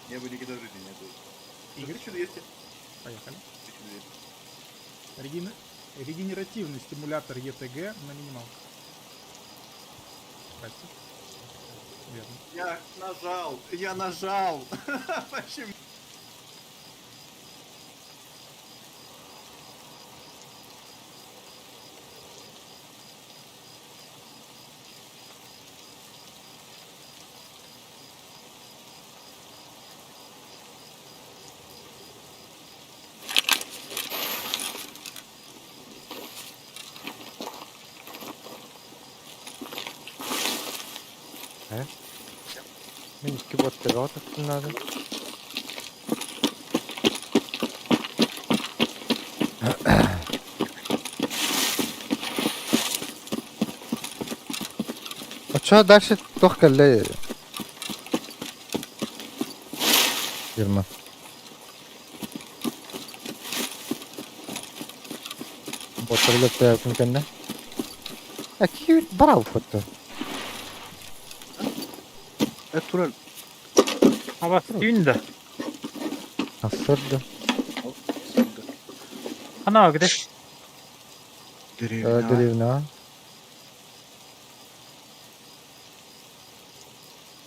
Я бы никогда в жизни не ответил. Игорь. 1200. Поехали. 1200. Регенеративный стимулятор ЕТГ на минималках. Здрасте. Верно. Я нажал! Я нажал! Почему? Мин икки боттыга отуттуннады. Очо дальше туох кэллэ Герман. Боттарлар тәбүн кэннэ. Аки барау фото. Турар. Аба, түүн да. Асырды. Ана, где? Деревня. Деревня.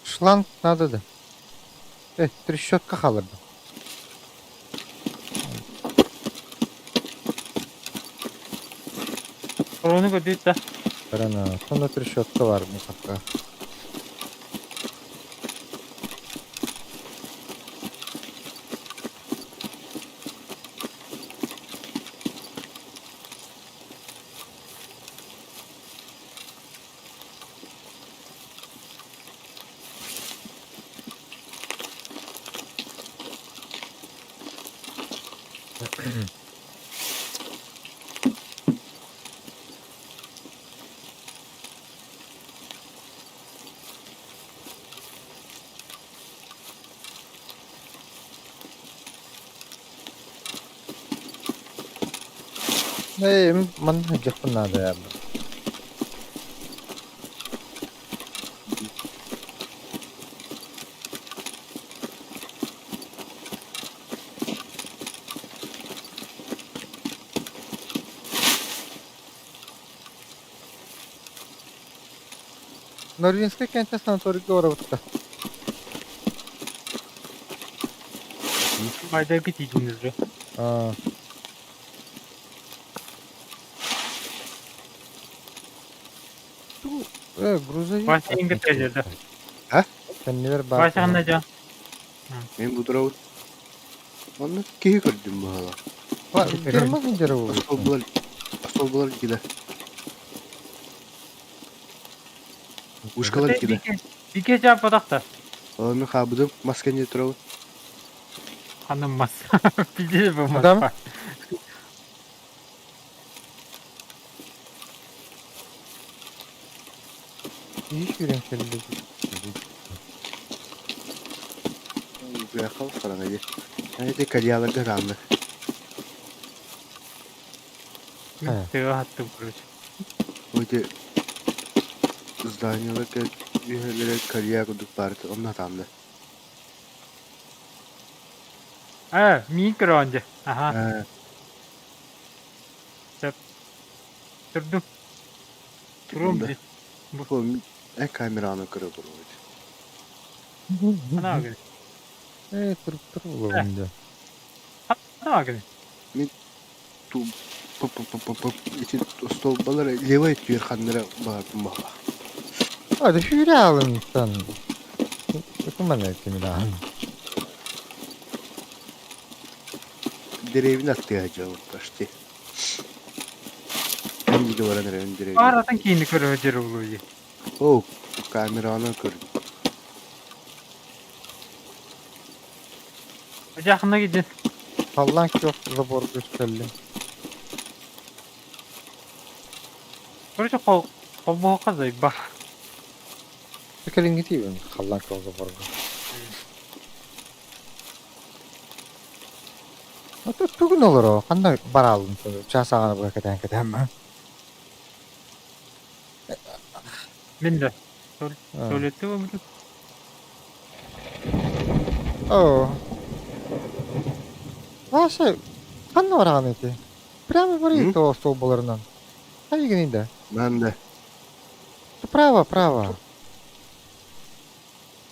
Шланг надо да. Трещотка халырды. Корону көрдүйт да. Барана, сонда трещотка бар мусакка. Ээ, манна сылдьыахпын наада ээ. Норвинскай кэнтэ санаторийга барабыт да? Байдайга тиийдиҥиз дуо? Аа. Э, грузовик. Вася иҥгит кэллэ. А? Кэннибэр баар. Вася ханна дьон? Мен бу турабыт. Онно киһи көрдүм баһала. Фирма сылдьара буолуо. Остолбулар остолбулар кида. Ушкалар кида. Бике жааппатах да. Оны хаабыдым мас кэннэ турабыт. Ханна мас. Пиздец бу Адам? мас. Киһи сүүрэн кэллэ. Быахал хараҥа дии. Эти кальяларга таанна. Хайа. Тыа хаттым короче. Эти зданияларга үһэлэрэ калья курдук баар онно таанна. Э, миин көрөҕүн дьэ. Аха, Ээ, сөп. Турдум. Туруом да. дии. Бу э камераны көрө туруобут. Ханаа гын. Ээ, туруп туруп булабын дьэ. Ханаа гын. Мин ту п п п п п ити столбалар левай түөр ханнара баар баха. А, да сүүрэ аалынтан. Ытыман кимилаан. Деревин аттыга дьон почти. Энди баран эрэн деревин. Бааратын киини көрө дьэр улуйу. О, камераны көрдүм. Жакына кидин. Халлаан күөх забор көстөллүн. Короче, хол холбоһукка зайба. Кэлиҥҥи тиийбин халлаан күөх заборга. Ото тугун олоро ханна бараалын чаас аҕана быһа кэтээн кэтээн Мин да. Туалетте болбутум. Оо. Вася, ханна бараҕын ити? Прямо барый М? то столбаларынан. Хайыгын да? Манда. Право, право.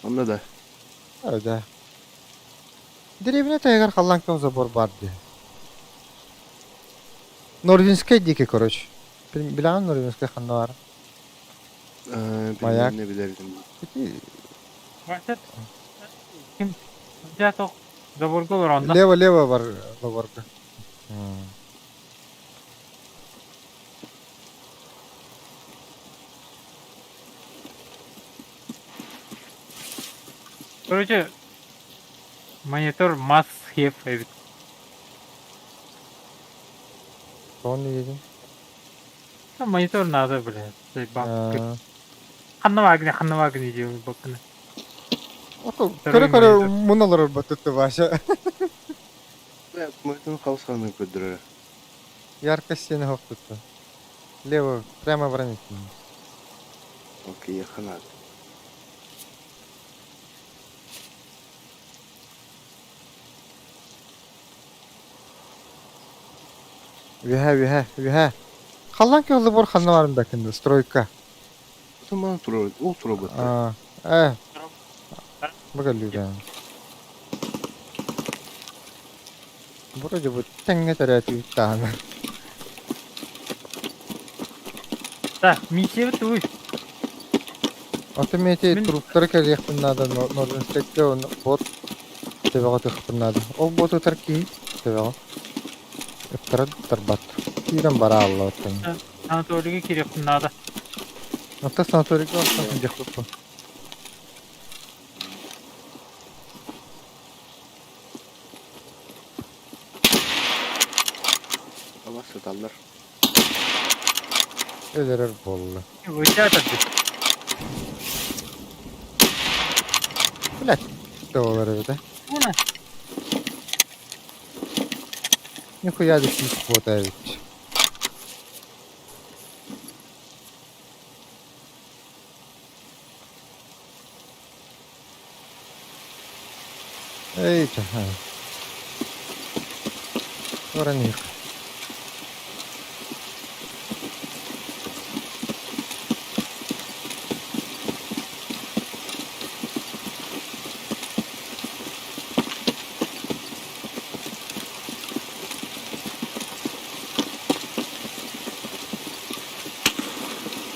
Онно да. Э, да. Деревня таһыгар халлаан күөх забор баар дии. Норвинскай диэки, короче. Билэҕин Норвинскай ханна баар? Э, Маяк. билбэт билэрдим. Ити Вася, ким? Дьэ, тох заборга олоронно. Лево, лево бар заборга. Короче, монитор must have эбит. Тоҕо диэтиҥ? Монитор надо, блядь. Заебал. Аа. Ханна вагни, ханна вагни диэн баккына. Ото Второй көрө-көрө монитор. муна олорор баттыты Вася. Майтын халсаны көрдөрөр. Ярко стены хоптутта. Лево, прямо бронит. Окей, ханат. Үһэ, үһэ, үһэ. Халлаан күөх забор ханна баарын бакында, стройка. Таман турар, ол турар Аа, э. Бу Вроде бы тэҥҥэ төрөөтүбүт даҕаны. Да, миссия туй. Ото мети Мин- труптары кэлиэхпин наада, Норденстекке онно бот төбөҕө тыхпын наада. Ол боту ытар киһи төбөҕө. Ыттара тарбат. Киирэн бара алла оттон. Санаторийга кириэхпин наада. Оттон санаторийга оттон сылдьыахпыппын. Сыталлар. Өлөрөр буолла. Вытятарды. Блядь, доллар это. Уна. Нихуя здесь не хватает. Эй, чаха. Вороних.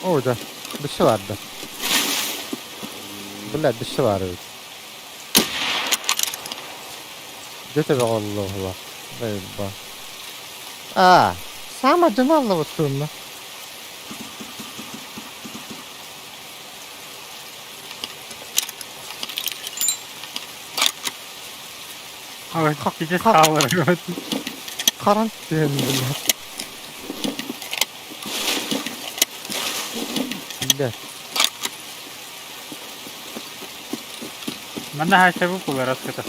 О, да. Бысылар да. Блядь, бысылар ведь. Дьэ төбөҕө оллоһула. Ба. Аа, саама дьоно аллабыт туунна. Сейчас хаалар. Харан түһэн блядь. Блядь. Манна хаачабы куларас кыта.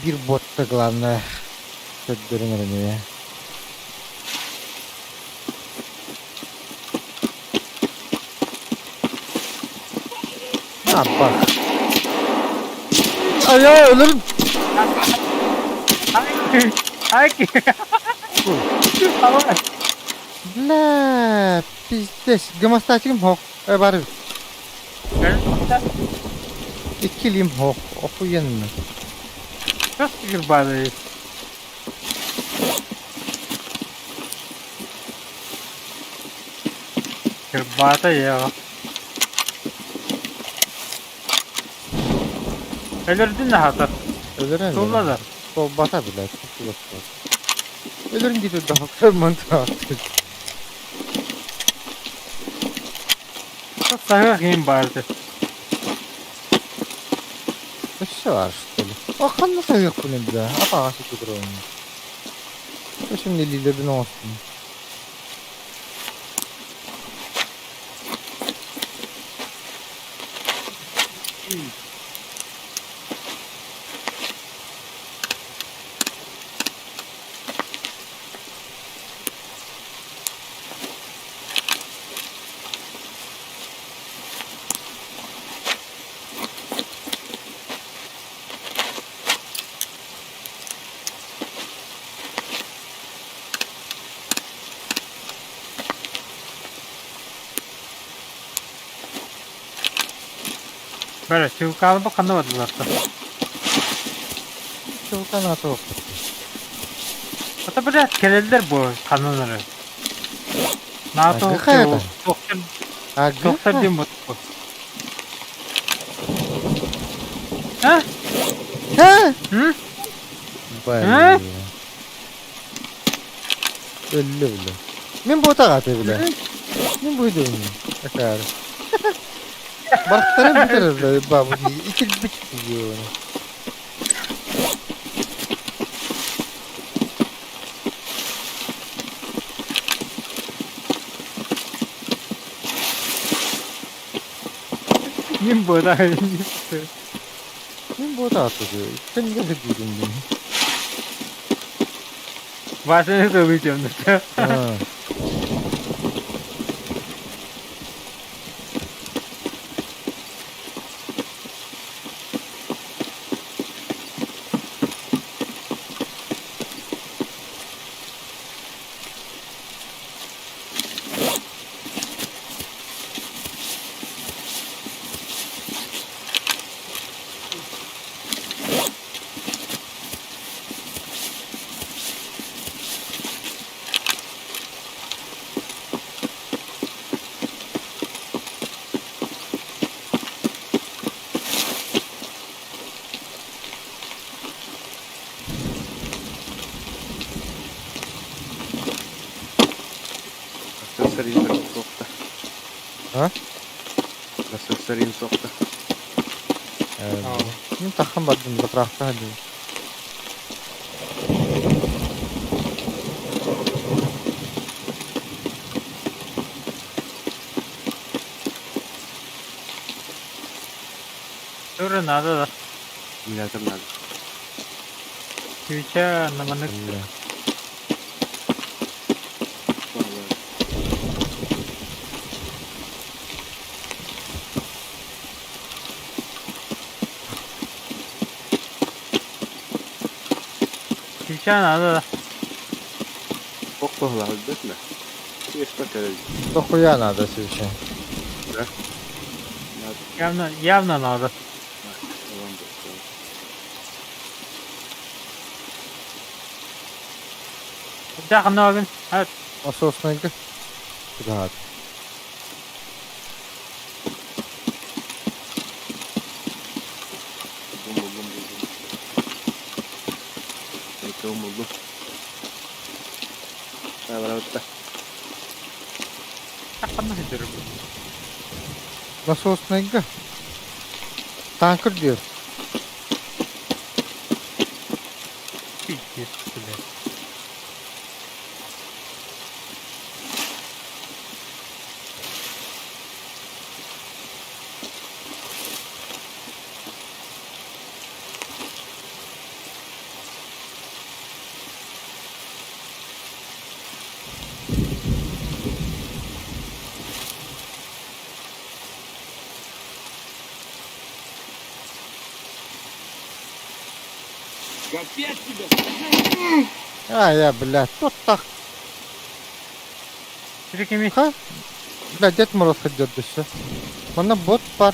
Биир ботта главное. Көрдөрөн эрэнэ. Аппа. Ая, өлөрүм. Ай! Бля, пиздец. Гемостатигым хоқ. Э, бар. Иккилим хоқ. Охуенно. Как гербаны? Гербата я. Өлөрдүн хата. Өлөрөн. Тула да. Бата блядь. Өлөрүн дип daha кырман Сага ким барды. Өссө бар, что ли? О, ханна сагык күнү бля. Апа асы турар. Şimdi лилебин olsun. Бара, чулкалы бу ханна бадылар. Чулкан атып. Ата блядь, келелдер бу ханнары. НАТО Ага, хайда. 90 90 ден бу. А? Ха? Hı? Блин. Өллө бля. Мен бота аты бля. Мен буйдум. Акар. Барктарым битер бля, бабу. Икил бич дию. Мен бота. Мен бота аты дию. Кенге дидим. Башını söyleyeceğim. А. Сарин соқта. А? Сарин соқта. Мин таххан бардым, заправка сылдьабын. Тоже надо, да. Аккумулятор надо. Свеча на маннык Бля. Свеча надо, да. Ох, туһалаах ме. Есть пока. Дохуя надо свеча. Да? Надо. Явно, явно надо. Ылан да. Дьаҕанабын. Насоснайга. Чугаһаат. Булдум, булдум, булдум. Эйкэм булдум. Ha, барабытта. Ханна сылдьар бу? Насоснайга. Танкер диир. Пиздец, блядь. Капец тебе! А, я, блядь, тут так. Сири кими? Ха? Бля, Дед Мороз ходит еще. Манна бот пар.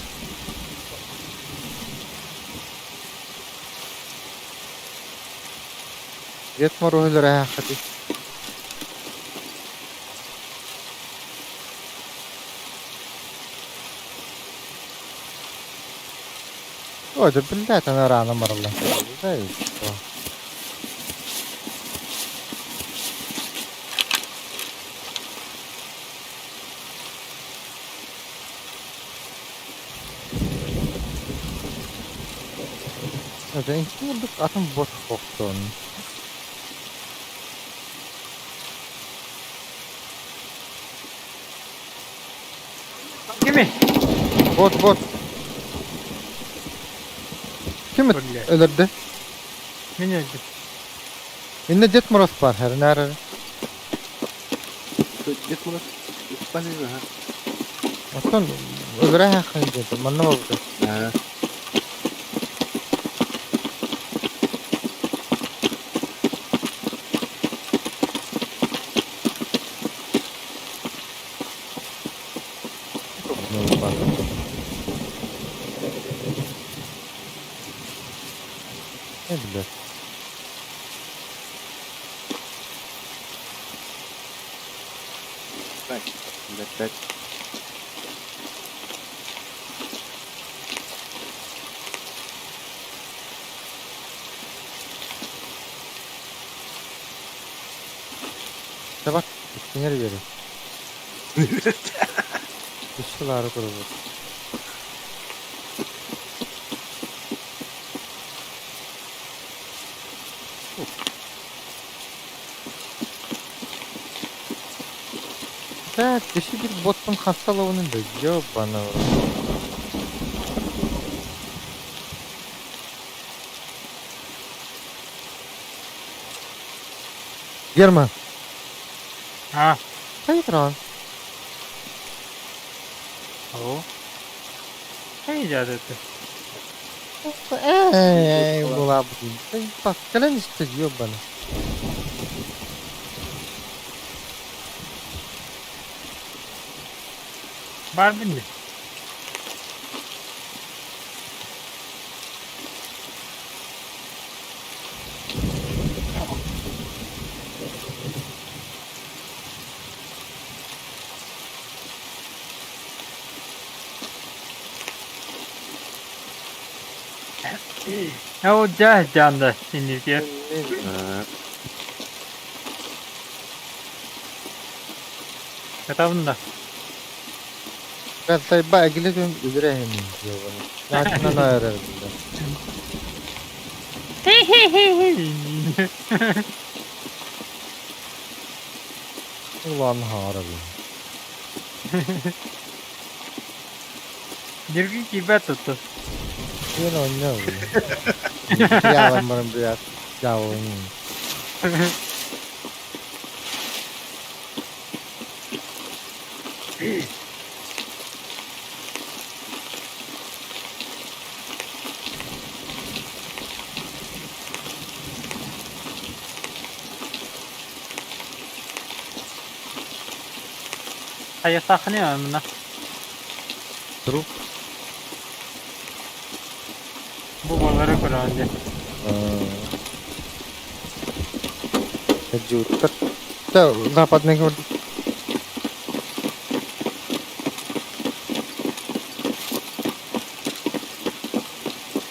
Дед Мороз өлөрө хати. Ой, да блядь, она рано марла. Да и что? Это инки атын бот хоқтон. Кими? Бот, бот. Ким Блядь. өлөрдө? Мин өлдүм. Инне Дед Мороз бар, хәрнәр. Дед Мороз. Испали, ага. Оттон өлөрө хакын деді. Манна болду. Ага. Бар. Не блядь. Так. Опять. Табак, кинер бери. Үс турбут. Так, кеше бир боттун хасталауынын да, ёбана. Герман, А, хайы туран? о. Хайы дядя Эй, була блин. Бак, кэлэн истэ, ёбана. Бар бинди. О, дьэ, дьаанда, инники. Ага. Катабын да. Тайба эгиле үгүрэ Наатынан айарар бile. Ulan harbi. Ньиргий киирбэт tuttu. Yine oynuyor. Yalan biraz. Yalan. Хайахтааххыный манна? Труп. Бу балары көрөҕүн дии. Жуттар. Да, западный город.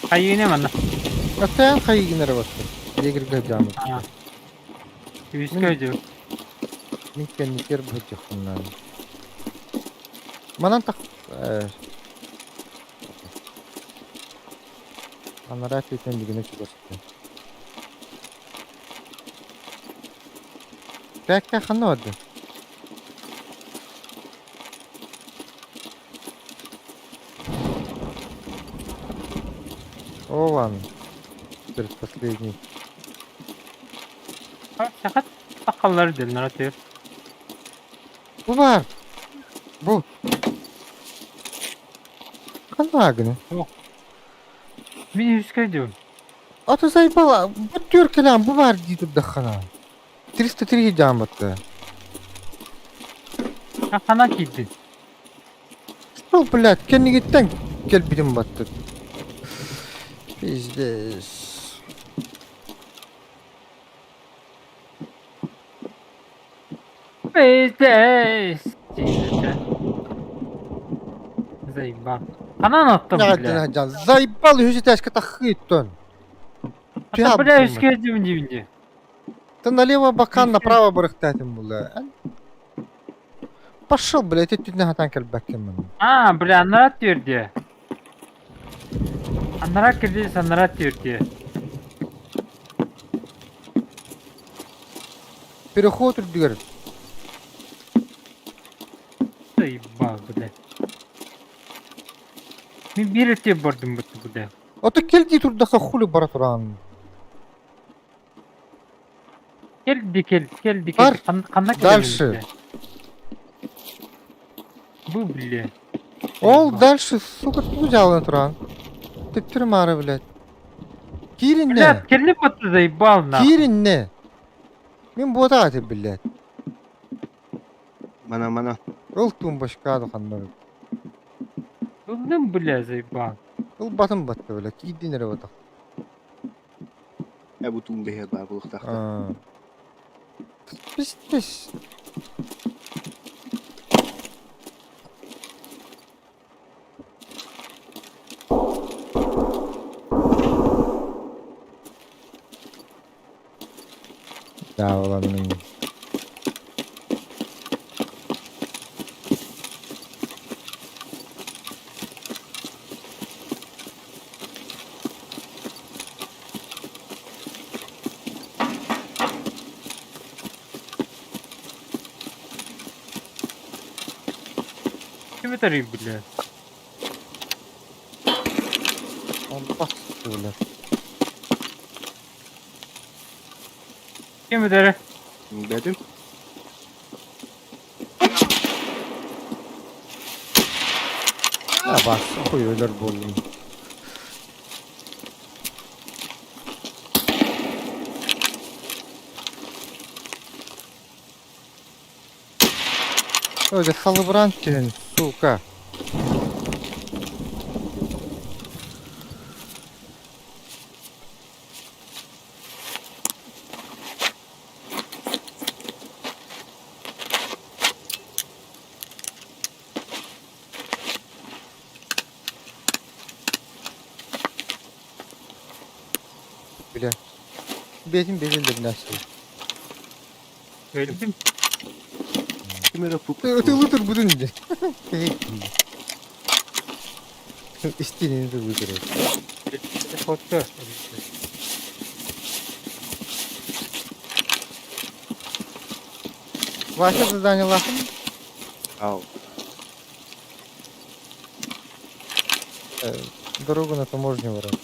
Хайыыны манна? Атаан хайыгынара бастыр. Егерге жамы. Үскэ дьу. Мин кэнникер быһыттыххуннан. Манан тах... Анараа түтэн бүгүнэ чугасты. Кэккэ ханна барды? О, ладно. Предпоследний. Сахат сахаллар диэн атыыр. Бу бар. Бу. Ханна гына? Мин үскэ дьу. Ата сайбала, бу түркелен бу бар дии турдаххана. 303 жааматта. Хана киирдин? Что, блядь, кэннигиттэн кэлбитим батты. Пиздец. Пиздец. Заебал. Ханан аттым, бля. Заебал, үһүс этээскэ таххыыттан. Ата, бля, үскэ дьүм дии. Ты налево бакан, направо барыхтаатым була. Пошел, блядь, өттүнэ хатан кэлбэккин маны. А, бля, анараа түөрдэ. Анараа кирдис, анараа түөрдэ. Переход үрдүгэр. Заебал, бля. Мин биир өттү бардым бутtu, бля. Ото кэл дии турдахха хули бара тураан. Кэлди, кэл, кэлди, Бар. кэл. Ханна кэлэбин, Дальше. бля? Бу, бля. Ол дальше, сука, тугу дьаалана тураан. Төттөрү маары, блядь. Кииринне. Бля, кэлли бутtu заебал, нахуй. Кииринне. Мин буотаҕа этим, блядь. Мана мана. Ол тумбашка ханна. Ыллым, бля, заебал. Ыл батын батта, блядь. Киирдин эрэ батах. Э бу туун бэһэр баар буолуохтаахтар. Пиздец. Да, ладно. Ким этэрий, бля? Он басты, блядь. Ким этэрэ? Бэтим. А, бас, хуй өлөр буоллум. Öyle salıbıran senin, сука. Бля. Бетим белелер нәрсе. Өлдүм. Ким эрэ пуп. Ты лутер будун ди. Истиинини тыллыы көрөр. Фотка. Вася заданиелаахын? Ау. Дорогу на таможню барар.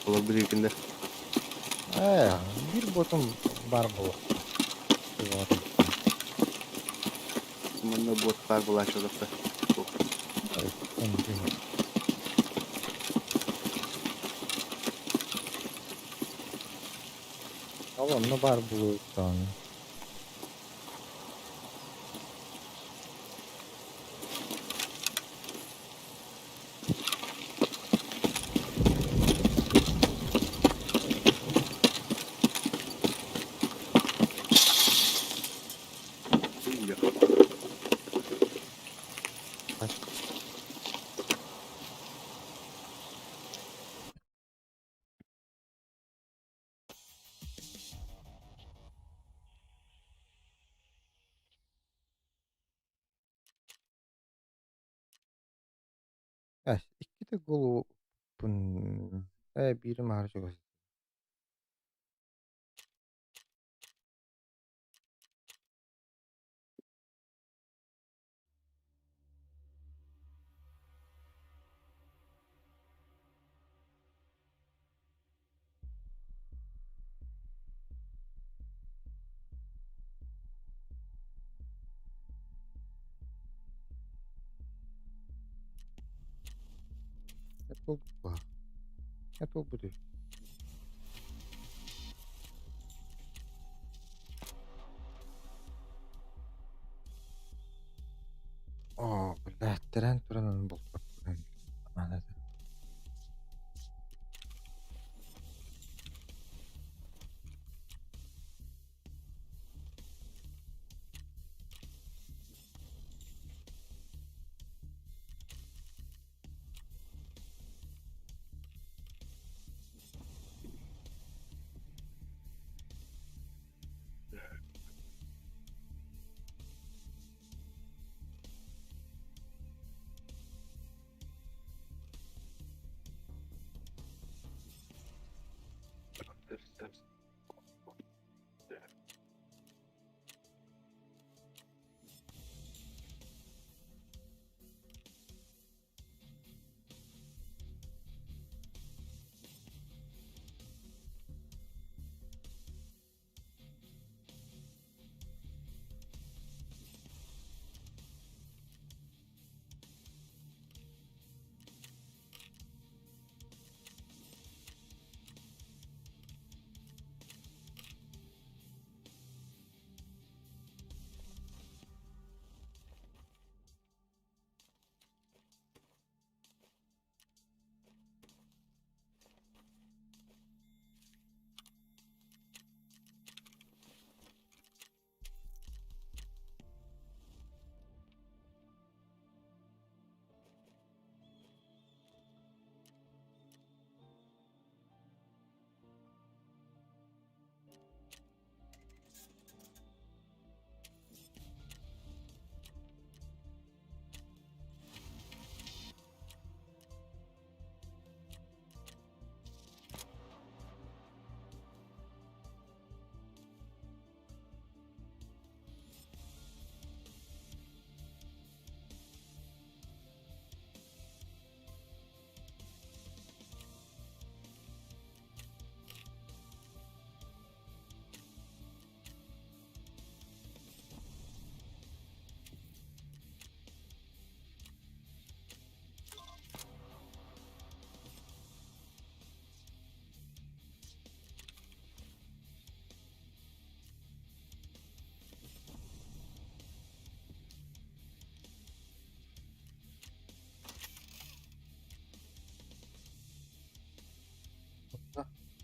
Олор билигин Биир ботум баар буолуо. Манна бот баар буолааччы олохто. Ол онно баар буолуо. Иккитэ голубун биирим аһары чугас. Это будет. О, блядь, тэрэн туран булпаппын.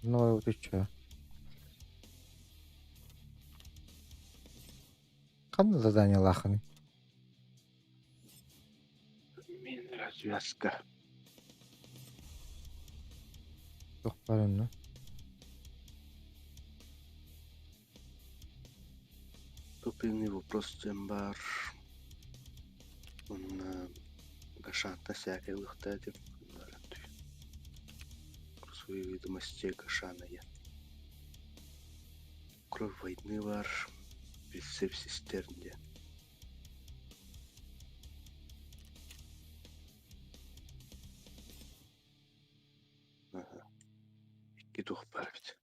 Ну, ты чё? Ханна задание лаханы? Мин развязка. Туох баар онно? Тупиный вопрос диэн баар. Уонна Гашанта сээкэй ылыахтаа этим. Свои ведомости Гашана я. Кровь войны баар. Прицеп цистерн диэн. Аха. Икки туох баар эбит.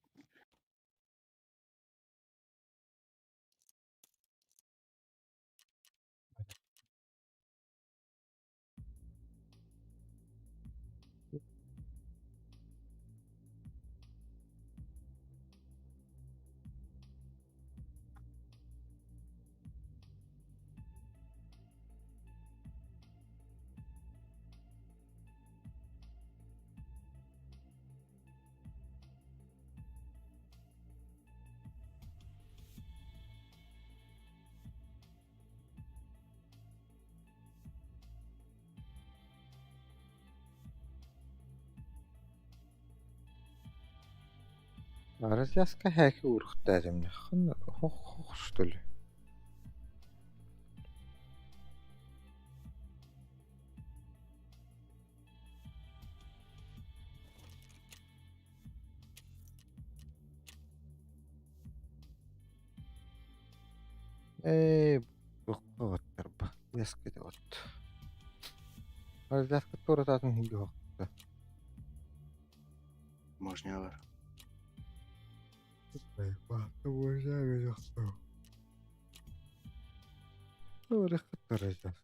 Развязка хэки уурхтаатым ханна хох что ли? Ээ, букка Яскы вот. Развязка туора таатын хинги хохта. Можно бар. Развязка.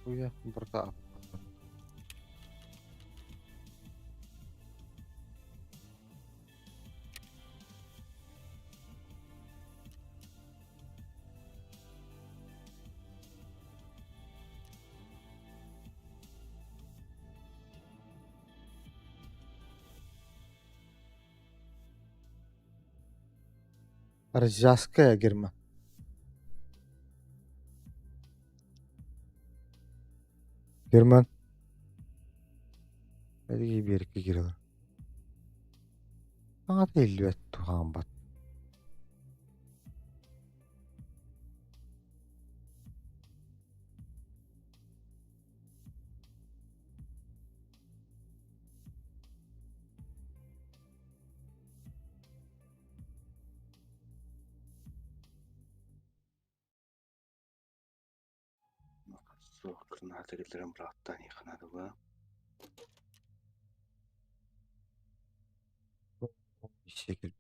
Хуя, брата. Развязка Герман. Герман. Hadi bir iki giriyor. Аңата илбэт туһаамбат. Суох граната киллэрэн бырааттаан иэхэ Секир.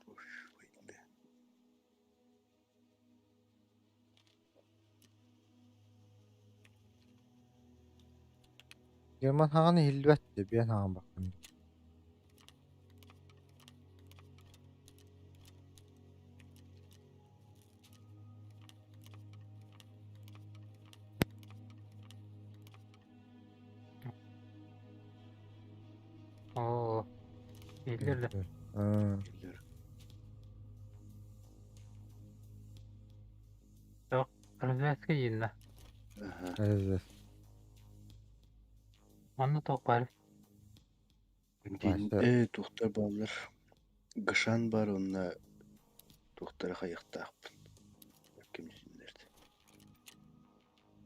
Бля. Герман хаҕан иһиллибэт диэн хаҕан бахтым. Оо. Биллэр да. Аа, Биллэр. Развязка дииллэр. Аха. evet. Манна туох баар? Дин, Başta туохтар бааллар. Гашан бар онно туохтара хайыахтаахпын. Кимсиннэрт.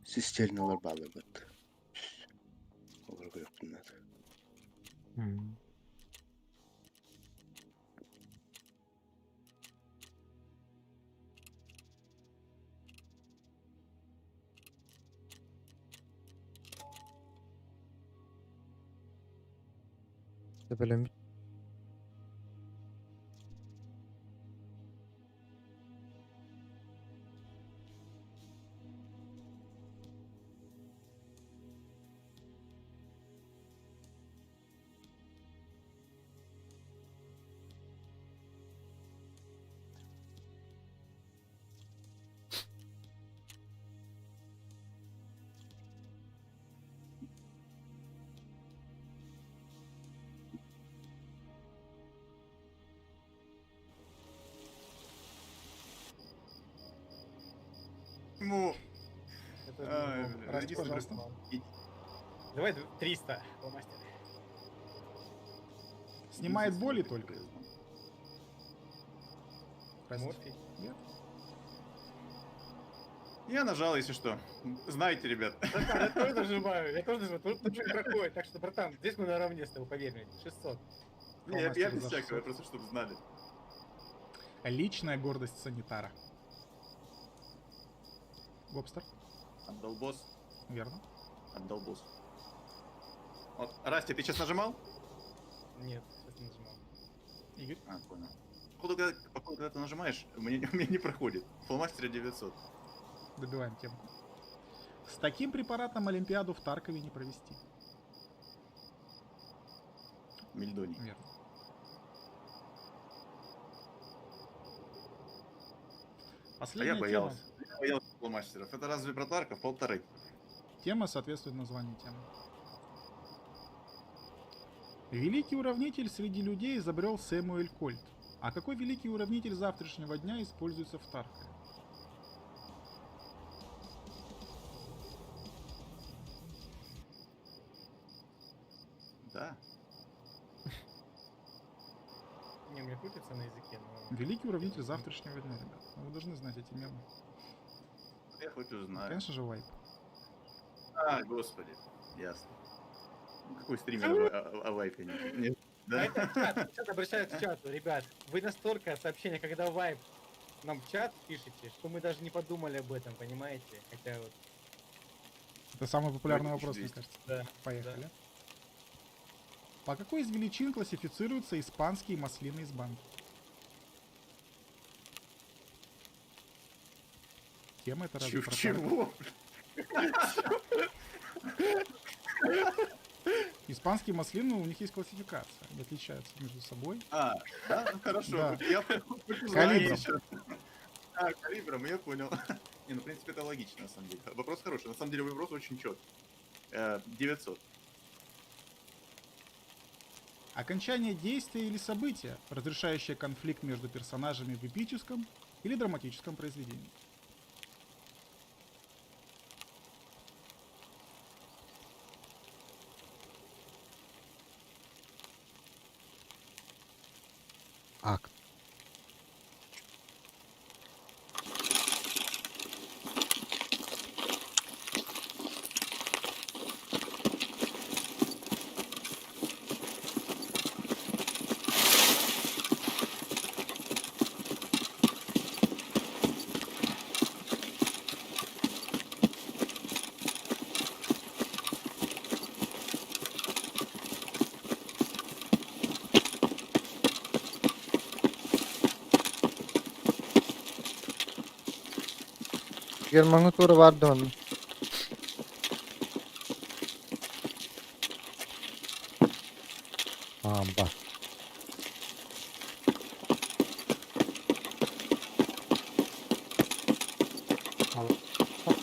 Цистерналар бааллар бат. Олорго көрүөхпүн наада. М. böyle Ему... Я тоже Ай, не могу. бля, Расти, единственный пожалуйста. И- Давай 300, фломастер. Снимает боли единственный, только. который я знал. Расти. Морфий. Нет? Я нажал, если что. Знаете, ребят. Братан, я тоже нажимаю, я тоже нажимаю, тут же проходит. Так что, братан, здесь мы наравне с тобой, поверь мне. 600. Не, я Фломастер без за всякого, 600. просто чтобы знали. Личная гордость санитара. Гобстер, Отдал босс. верно. Отдал босс. Вот, Расти, ты сейчас нажимал? Нет, сейчас не нажимал. Игорь. А, понял. Походу, когда ты нажимаешь, мне, мне не проходит. Фломастера 900. Добиваем темку. С таким препаратом Олимпиаду в Таркове не провести. Мельдоний. Верно. А Последняя я тема. боялся. Я боялся фломастеров. Это разве про Тарков? Полторы. Тема соответствует названию темы. Великий уравнитель среди людей изобрел Сэмуэль Кольт. А какой великий уравнитель завтрашнего дня используется в Таркове? Да. Не, у меня крутится на языке, но... Великий уравнитель завтрашнего дня, ребят. Ну, Вы должны знать эти мемы. Я хоть узнаю. Конечно же, вайп. А, господи. Ясно. Ну, Какой стример о вайпе? Не- А Да? это чат, чат обращаюсь к чату, ребят. Вы настолько сообщения, когда вайп нам в чат пишете, что мы даже не подумали об этом, понимаете? Хотя вот, Это самый популярный Давайте вопрос, мне 1200. кажется. да. Поехали. По какой из величин классифицируются испанские маслины из банки? Тема это разве про Тарков? Чего? Испанские маслины, у них есть классификация. Они отличаются между собой. А, да? Ну хорошо. Да. Я понял. Калибром. А, калибром, я понял. Не, ну, в принципе, это логично, на самом деле. Вопрос хороший. На самом деле, вопрос очень четкий. 900. Окончание действия или события, разрешающее конфликт между персонажами в эпическом или драматическом произведении. Акт. Гермаҥҥа туора баар да онно. Аамба.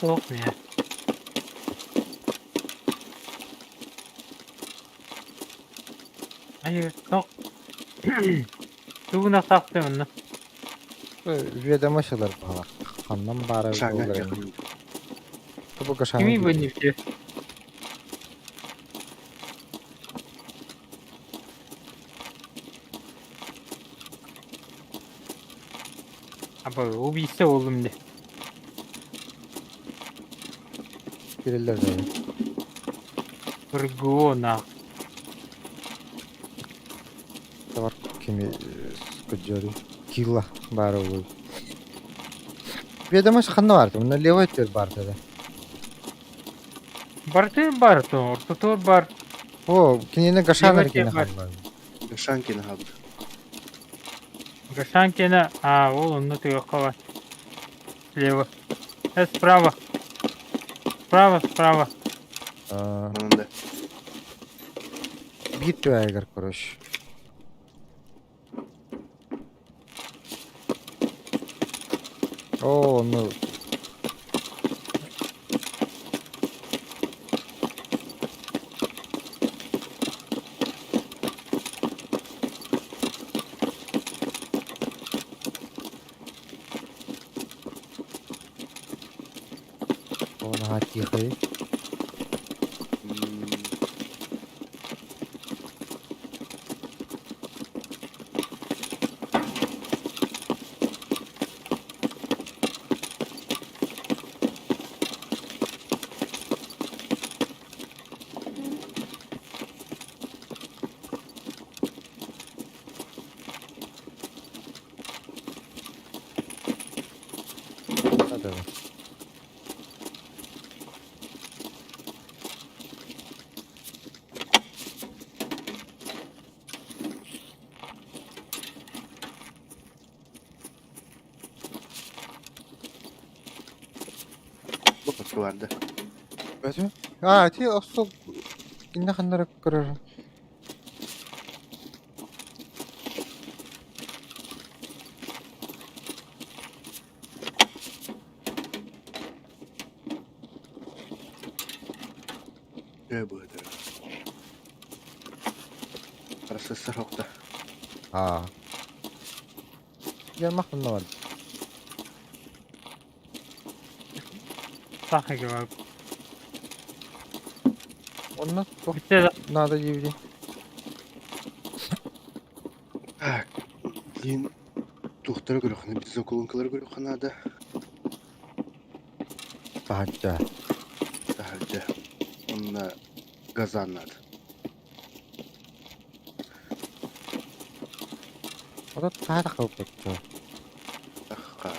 Суох миэ. Айы, тоқ. Тугуна сахты онно. Ведомость ылар баҕалар. Ханнан баара Шаҥа буоллар дьахын. Тобу гашаҥа Кими диир. бынньыкчы? Аба, убийца болдум де. Кириллер да. Ргона. Тавар кими скуджори. Килла баара буолуо. Ведомость ханна баар? Мына левой өттүгэр баар да. Барты бар то, ортотуор бар. О, кинини Гашан Левой эргинэ бар. хаалла. Гашанкин хаалбыт. Гашанкина, а, ол онно тыгахха бар. Слева. Справа. Справа, справа. Аа, Манан да. биир түбээгэр короче. Оо, ну Оо, наһаа тихай. М, Да-да. Бу хоско бар да. Бөтү? Аа, ити остуол кинне ханнара көрөр. Дьэ быһыта. Процессор охта. Аа. Герман ханна бар? Сахыга бар. Онно туох Bitti да. наада диибитий? Так, блин, туохтары көрүөххэ, бензоколонкалары көрүөххэ наада. Таһырдьа. Таһырдьа. Онно газан наада. Ото таһа халбыт дуо? Аха.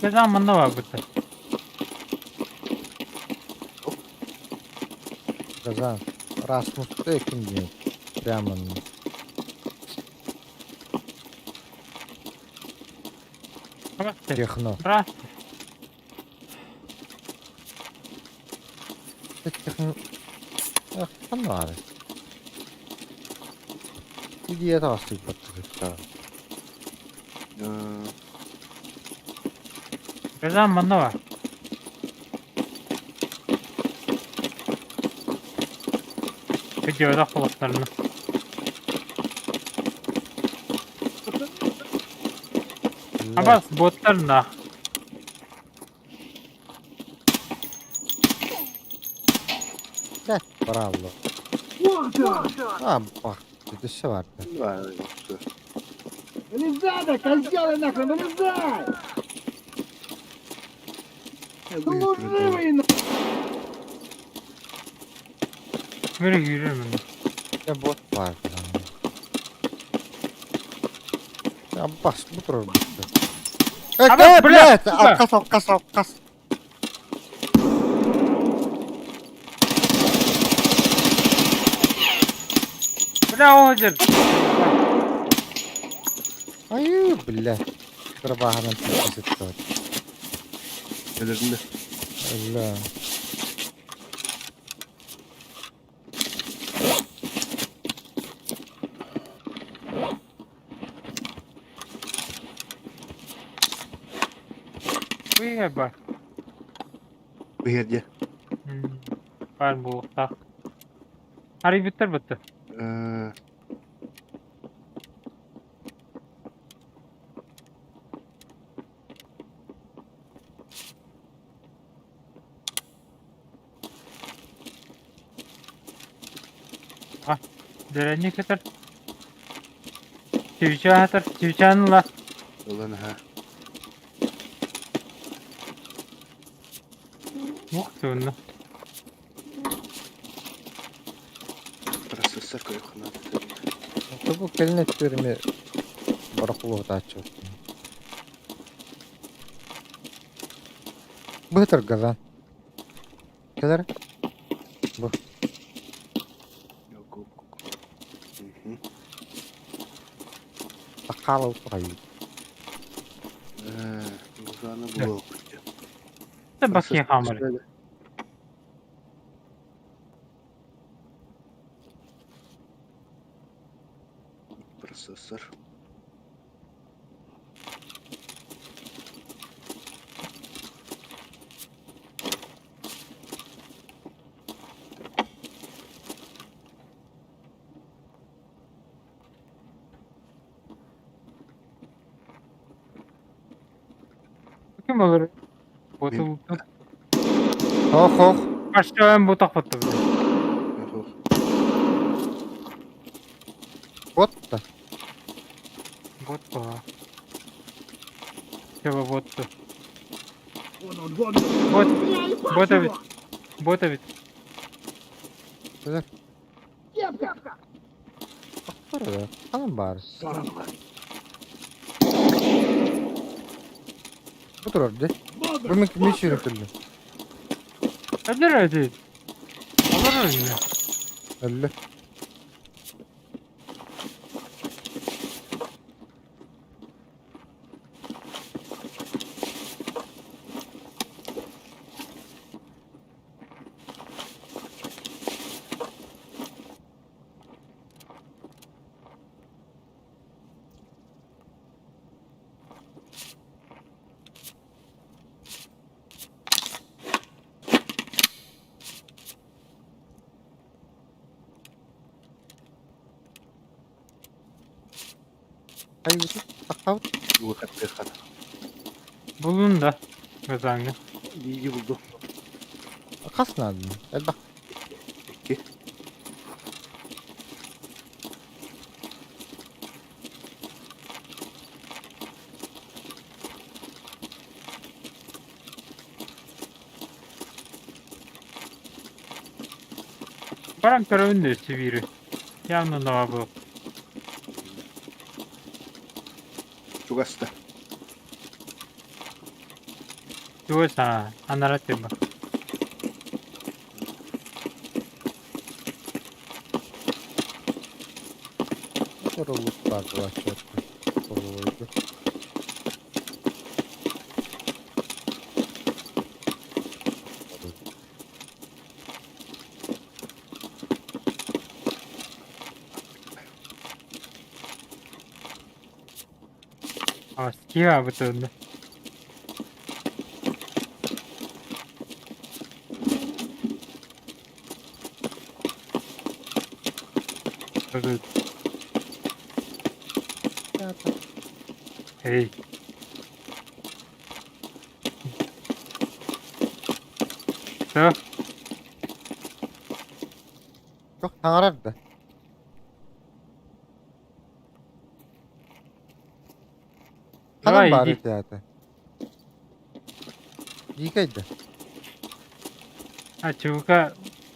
Газан манна бар бытта. Газан. Расмус ким диэн. Прямо техно. Раз. Техно. Эх, ханна баар? Идея таҕыстыйбат кытта. Газан манна бар. Видеода холостарына. Абас боттарына. Бэт браво. А, бах, өссө баар да. Вылезай, да, козел нахрен, вылезай! Служивый на... Бері yürürüm. Дьэ бот баар. Аббас, бу турар бутта. Абас, Э, бля, блядь, сука! алкас, алкас, алкас. Бля, озер! Айыы, бля. Кырабааһынан сыттыбыт. Өлөрдүн да. Өллө. Выеба. Быһыр дьэ. Баар буолуохтаах. Арыйбыттар бытты. Э, Дэрэни кытар. Чүчэ атар, чүчэн ла. Ылан аха. Ух ты, онно. Процессор көрүөххэ наада. Бу кэлин өттүөрүмэ борохулуотааччы. Быһытар газан. Кэлэр. Бу. Сакаала утурайы. Э, газаны булуох. Бакия хамар. Процессор. Ким olur? Botu Ох, ох. Başka бу тахпатты. Ох. Вот да. Бот ба. Все бот. Вон он, вон! Бот. Бота ведь. Бота ведь. Кэлэр. Бар Ханан бар. Бу турар дии. Бу мин кими сүүрэн кэллим. Öldür öldür. Olur öldür. Өллө. Айгы сактабыт. Выход выход. Bulun da. Газаңы. Биги булду. Хас надо. Элбэх. Икки. Баран көрөбүн да сибири. Явно нова был. Чугаста. Туоса анара тема. Турулук бар булачы. Турулук. А, скива бытында. Эй. Все. Çok саҥарар да. Ханан Давай, баар иди. этэ аата. Дикайда. А чувака,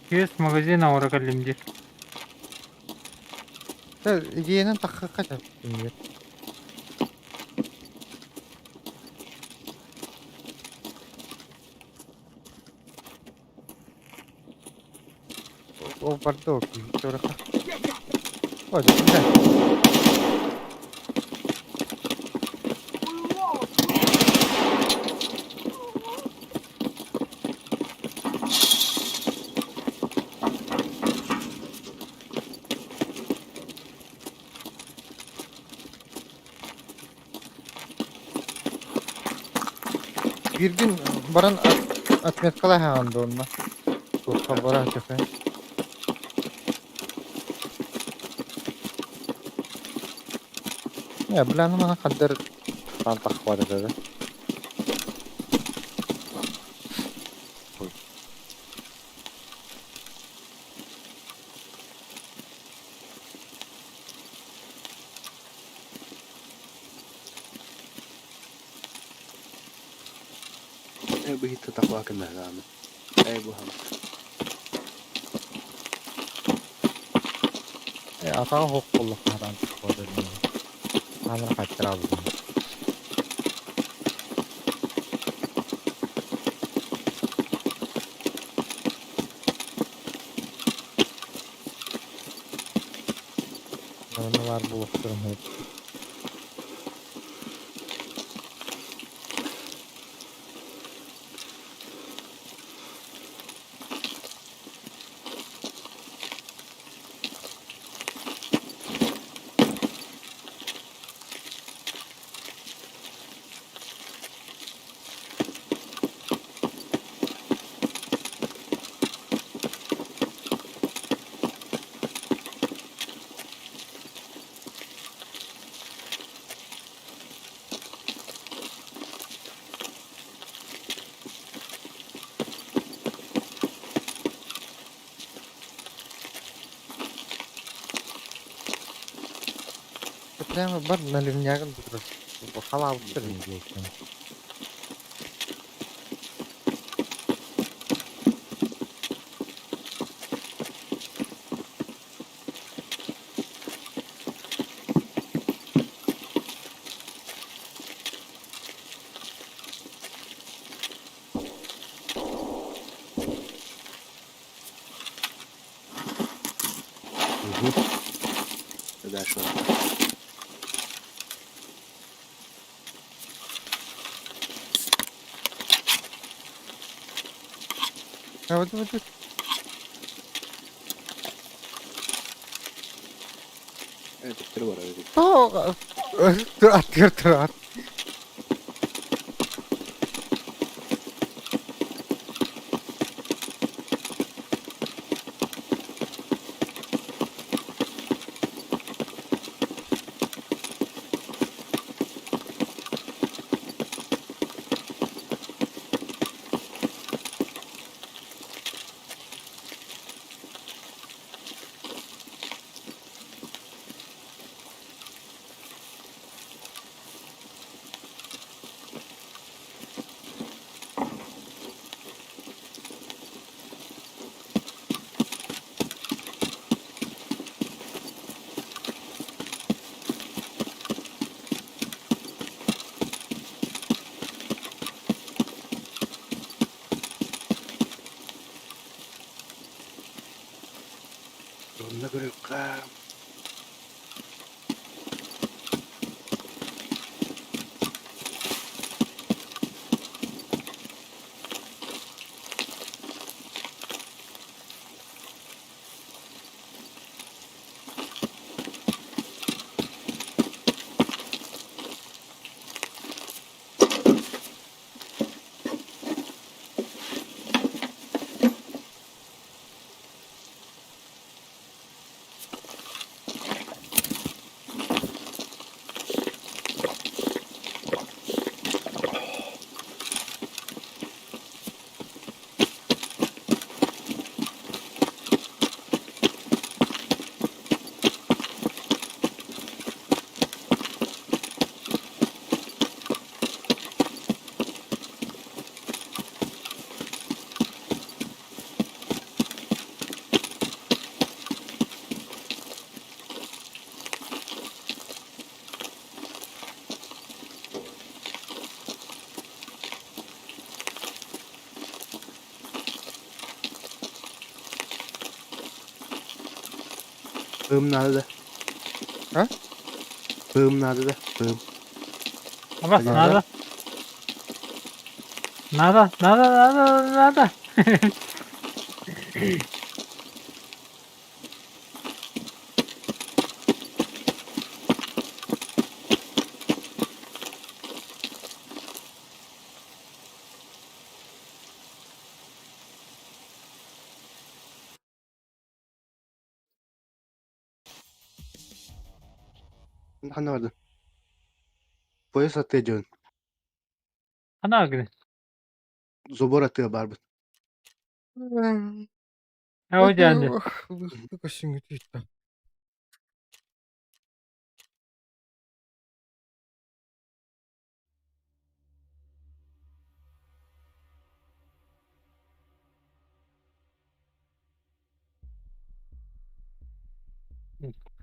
күйес магазин ауыра кәлімде. Идеянан таххакка чап. Ол барды ол киһи тураха. О, дьэ. Бииргин баран отметкалаһаҕын дуо онно? Туохха бара сытыаххай? Э, бля, ну маны хаддар таххыбат этэ да. Э быһыыта такуа кыннаһыгааны. Э буһан. Э, атаҕа суох буоллахха сатаан таххыбат этэ. Хаанара хаттараабытым. Манна баар буолуохтарын сөп. Прямо бар наливнягын халаабыттар диэккин. Угу. Дальше. А вот вот Э, төттөрү барар эбит. Аттыгар турар. Онно көрүөххэ. Ымналды. А? Пым надо да? Пым. Абас, Надо. надо. Надо, надо, надо, надо. Ханна бардын? Пояс аттыа дьон. Хана гын. Забор аттыа барбыт. Оо дьаанды.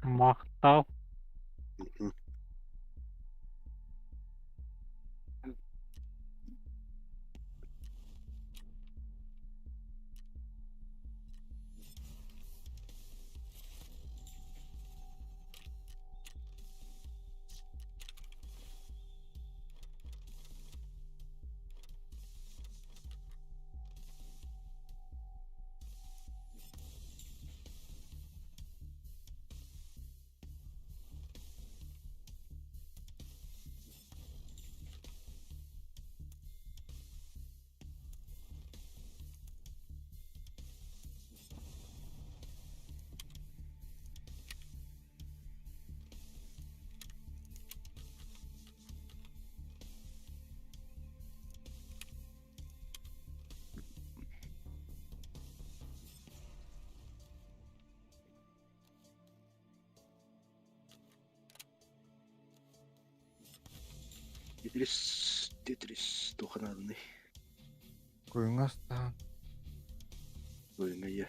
Махтал. Мгм. Тетрис, Тетрис, туох нааданы? Куйуҥастаан Ойуҥайа.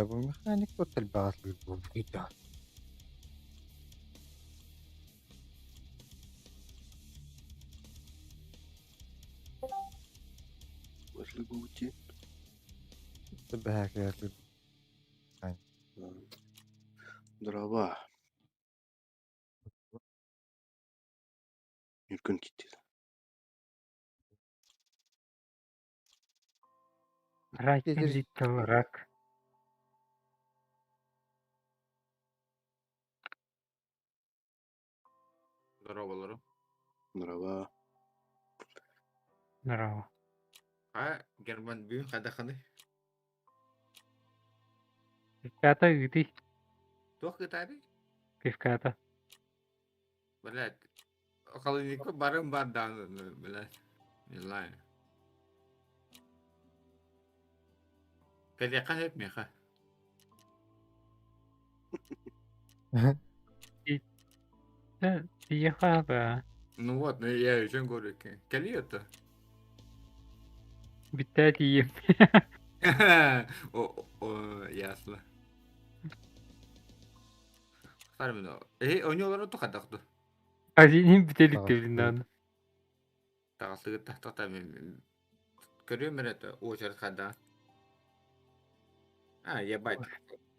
Бу механик элбэҕэ Возле Дрова. Юркун китти. Рак рак. Здорово, Лору. Нрава. Нрава. А, Герман бүгүн хайдаххыный? Пивката ыытый. Туох ыытаарый? Пивката. Блядь, холодильникка барым бар даҕаны, блядь, не знаю. Кэлиэххэ сөп миэхэ. Тиэхэ да. Ну вот, ну я еще говорю, кэлиэ это. Бүттээ тиийим. О, о, ясно. Эһи оонньуулара тухадах дуо? Азинин бүтэ иликтибин даҕаны. Таҕыстыгыт тахтахта көрүөм эрэ очередь хайдаҕын. А, ебать.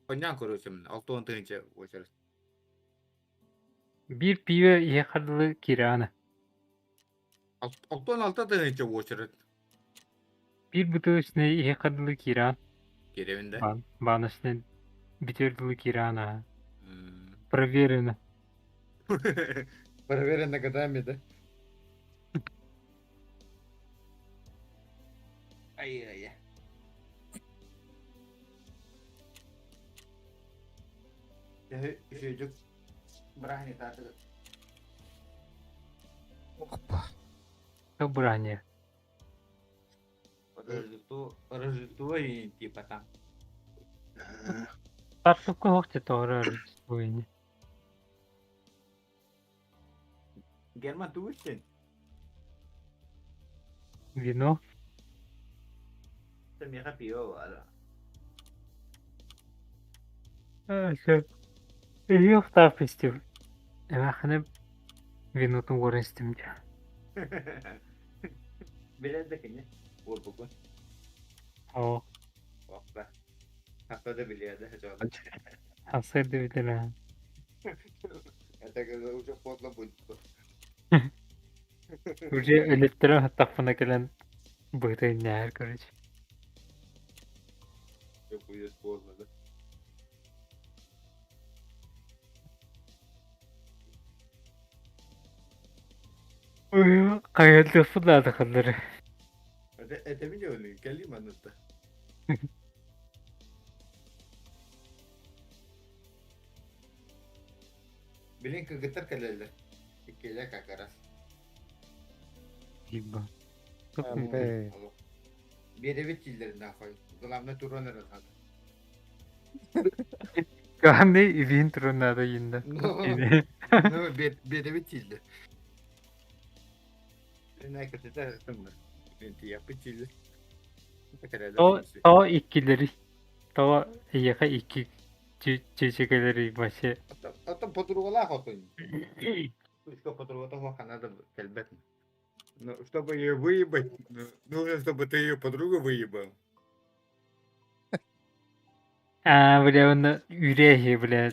Онньоон көрүүсүм 60 тыһыынча очередь. Биир пиибэ иһэ хардылы киирэ 66 тыһыынча очередь. Биир бутылочнай иһэ хардылы киирэ Киирэбин да? Баночнай бүтүөр дылы киирэ аа. Проверено. Проверено годами, да? Ай-яй-яй. Үчүгэй бырааһынньыктаатыгыт. Опа. Что бырааһынньык? Рождество, Рождество и типа там. Тартыкка суох дии тоҕо Рождество ини. Герман тугу истин? Вино. Миэхэ пиво баара. Сөп. Ыһыахтаах фестиваль. Эмээххинэ винотун уоран истим дии. Билэр да кини. Уорбукун. Оо. Охта. Хаста да билиэ да Хасыр да билэр Это когда уже поздно будет. Уже өлөттөрөн аттахпына кэлэн быһыта иннээр короче. Уже будет поздно, да? Хайалыахпын наада ханнары. Это, это видео кэлии манныта. Билин кыргыттар кэлэллэр. Иккилэ как раз. Либо. Эй. Биэрэбит дииллэр нахуй. Главное туран эрэ надо. Главное ивин туран надо инна. Ну, ну, биэрэбит дииллэр. То, то иккилэри. То эйиэхэ икки чүчүкэлэри вообще. Оттон подругалаах отун. Что подруга того надо кэлбэт. Ну, чтобы ее выебать, нужно, чтобы ты ее подругу выебал. А, бля, он үрээһи, бля.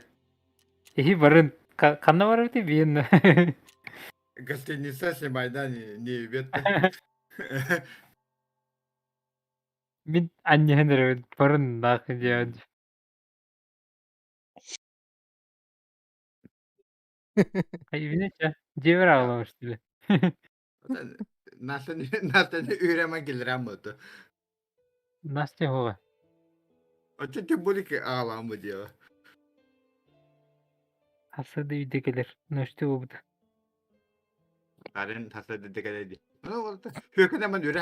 Эһи барын ханна барабыт биэн. Гостиница снимай, да, не, не ебет. Мин анньыһан эрэбин барын наах диэн. Айбинече, дьиэбэр аҕалабар что ли? Настя үрема киллэрэн буолту. Настя хуга. Оччо тем более аҕалаан бу дело. Хасса да үйдэ кэлэр. Ночты буолбута. Арын хасса да кэлэр. Ну, вот, хөкүнэ ман үрэ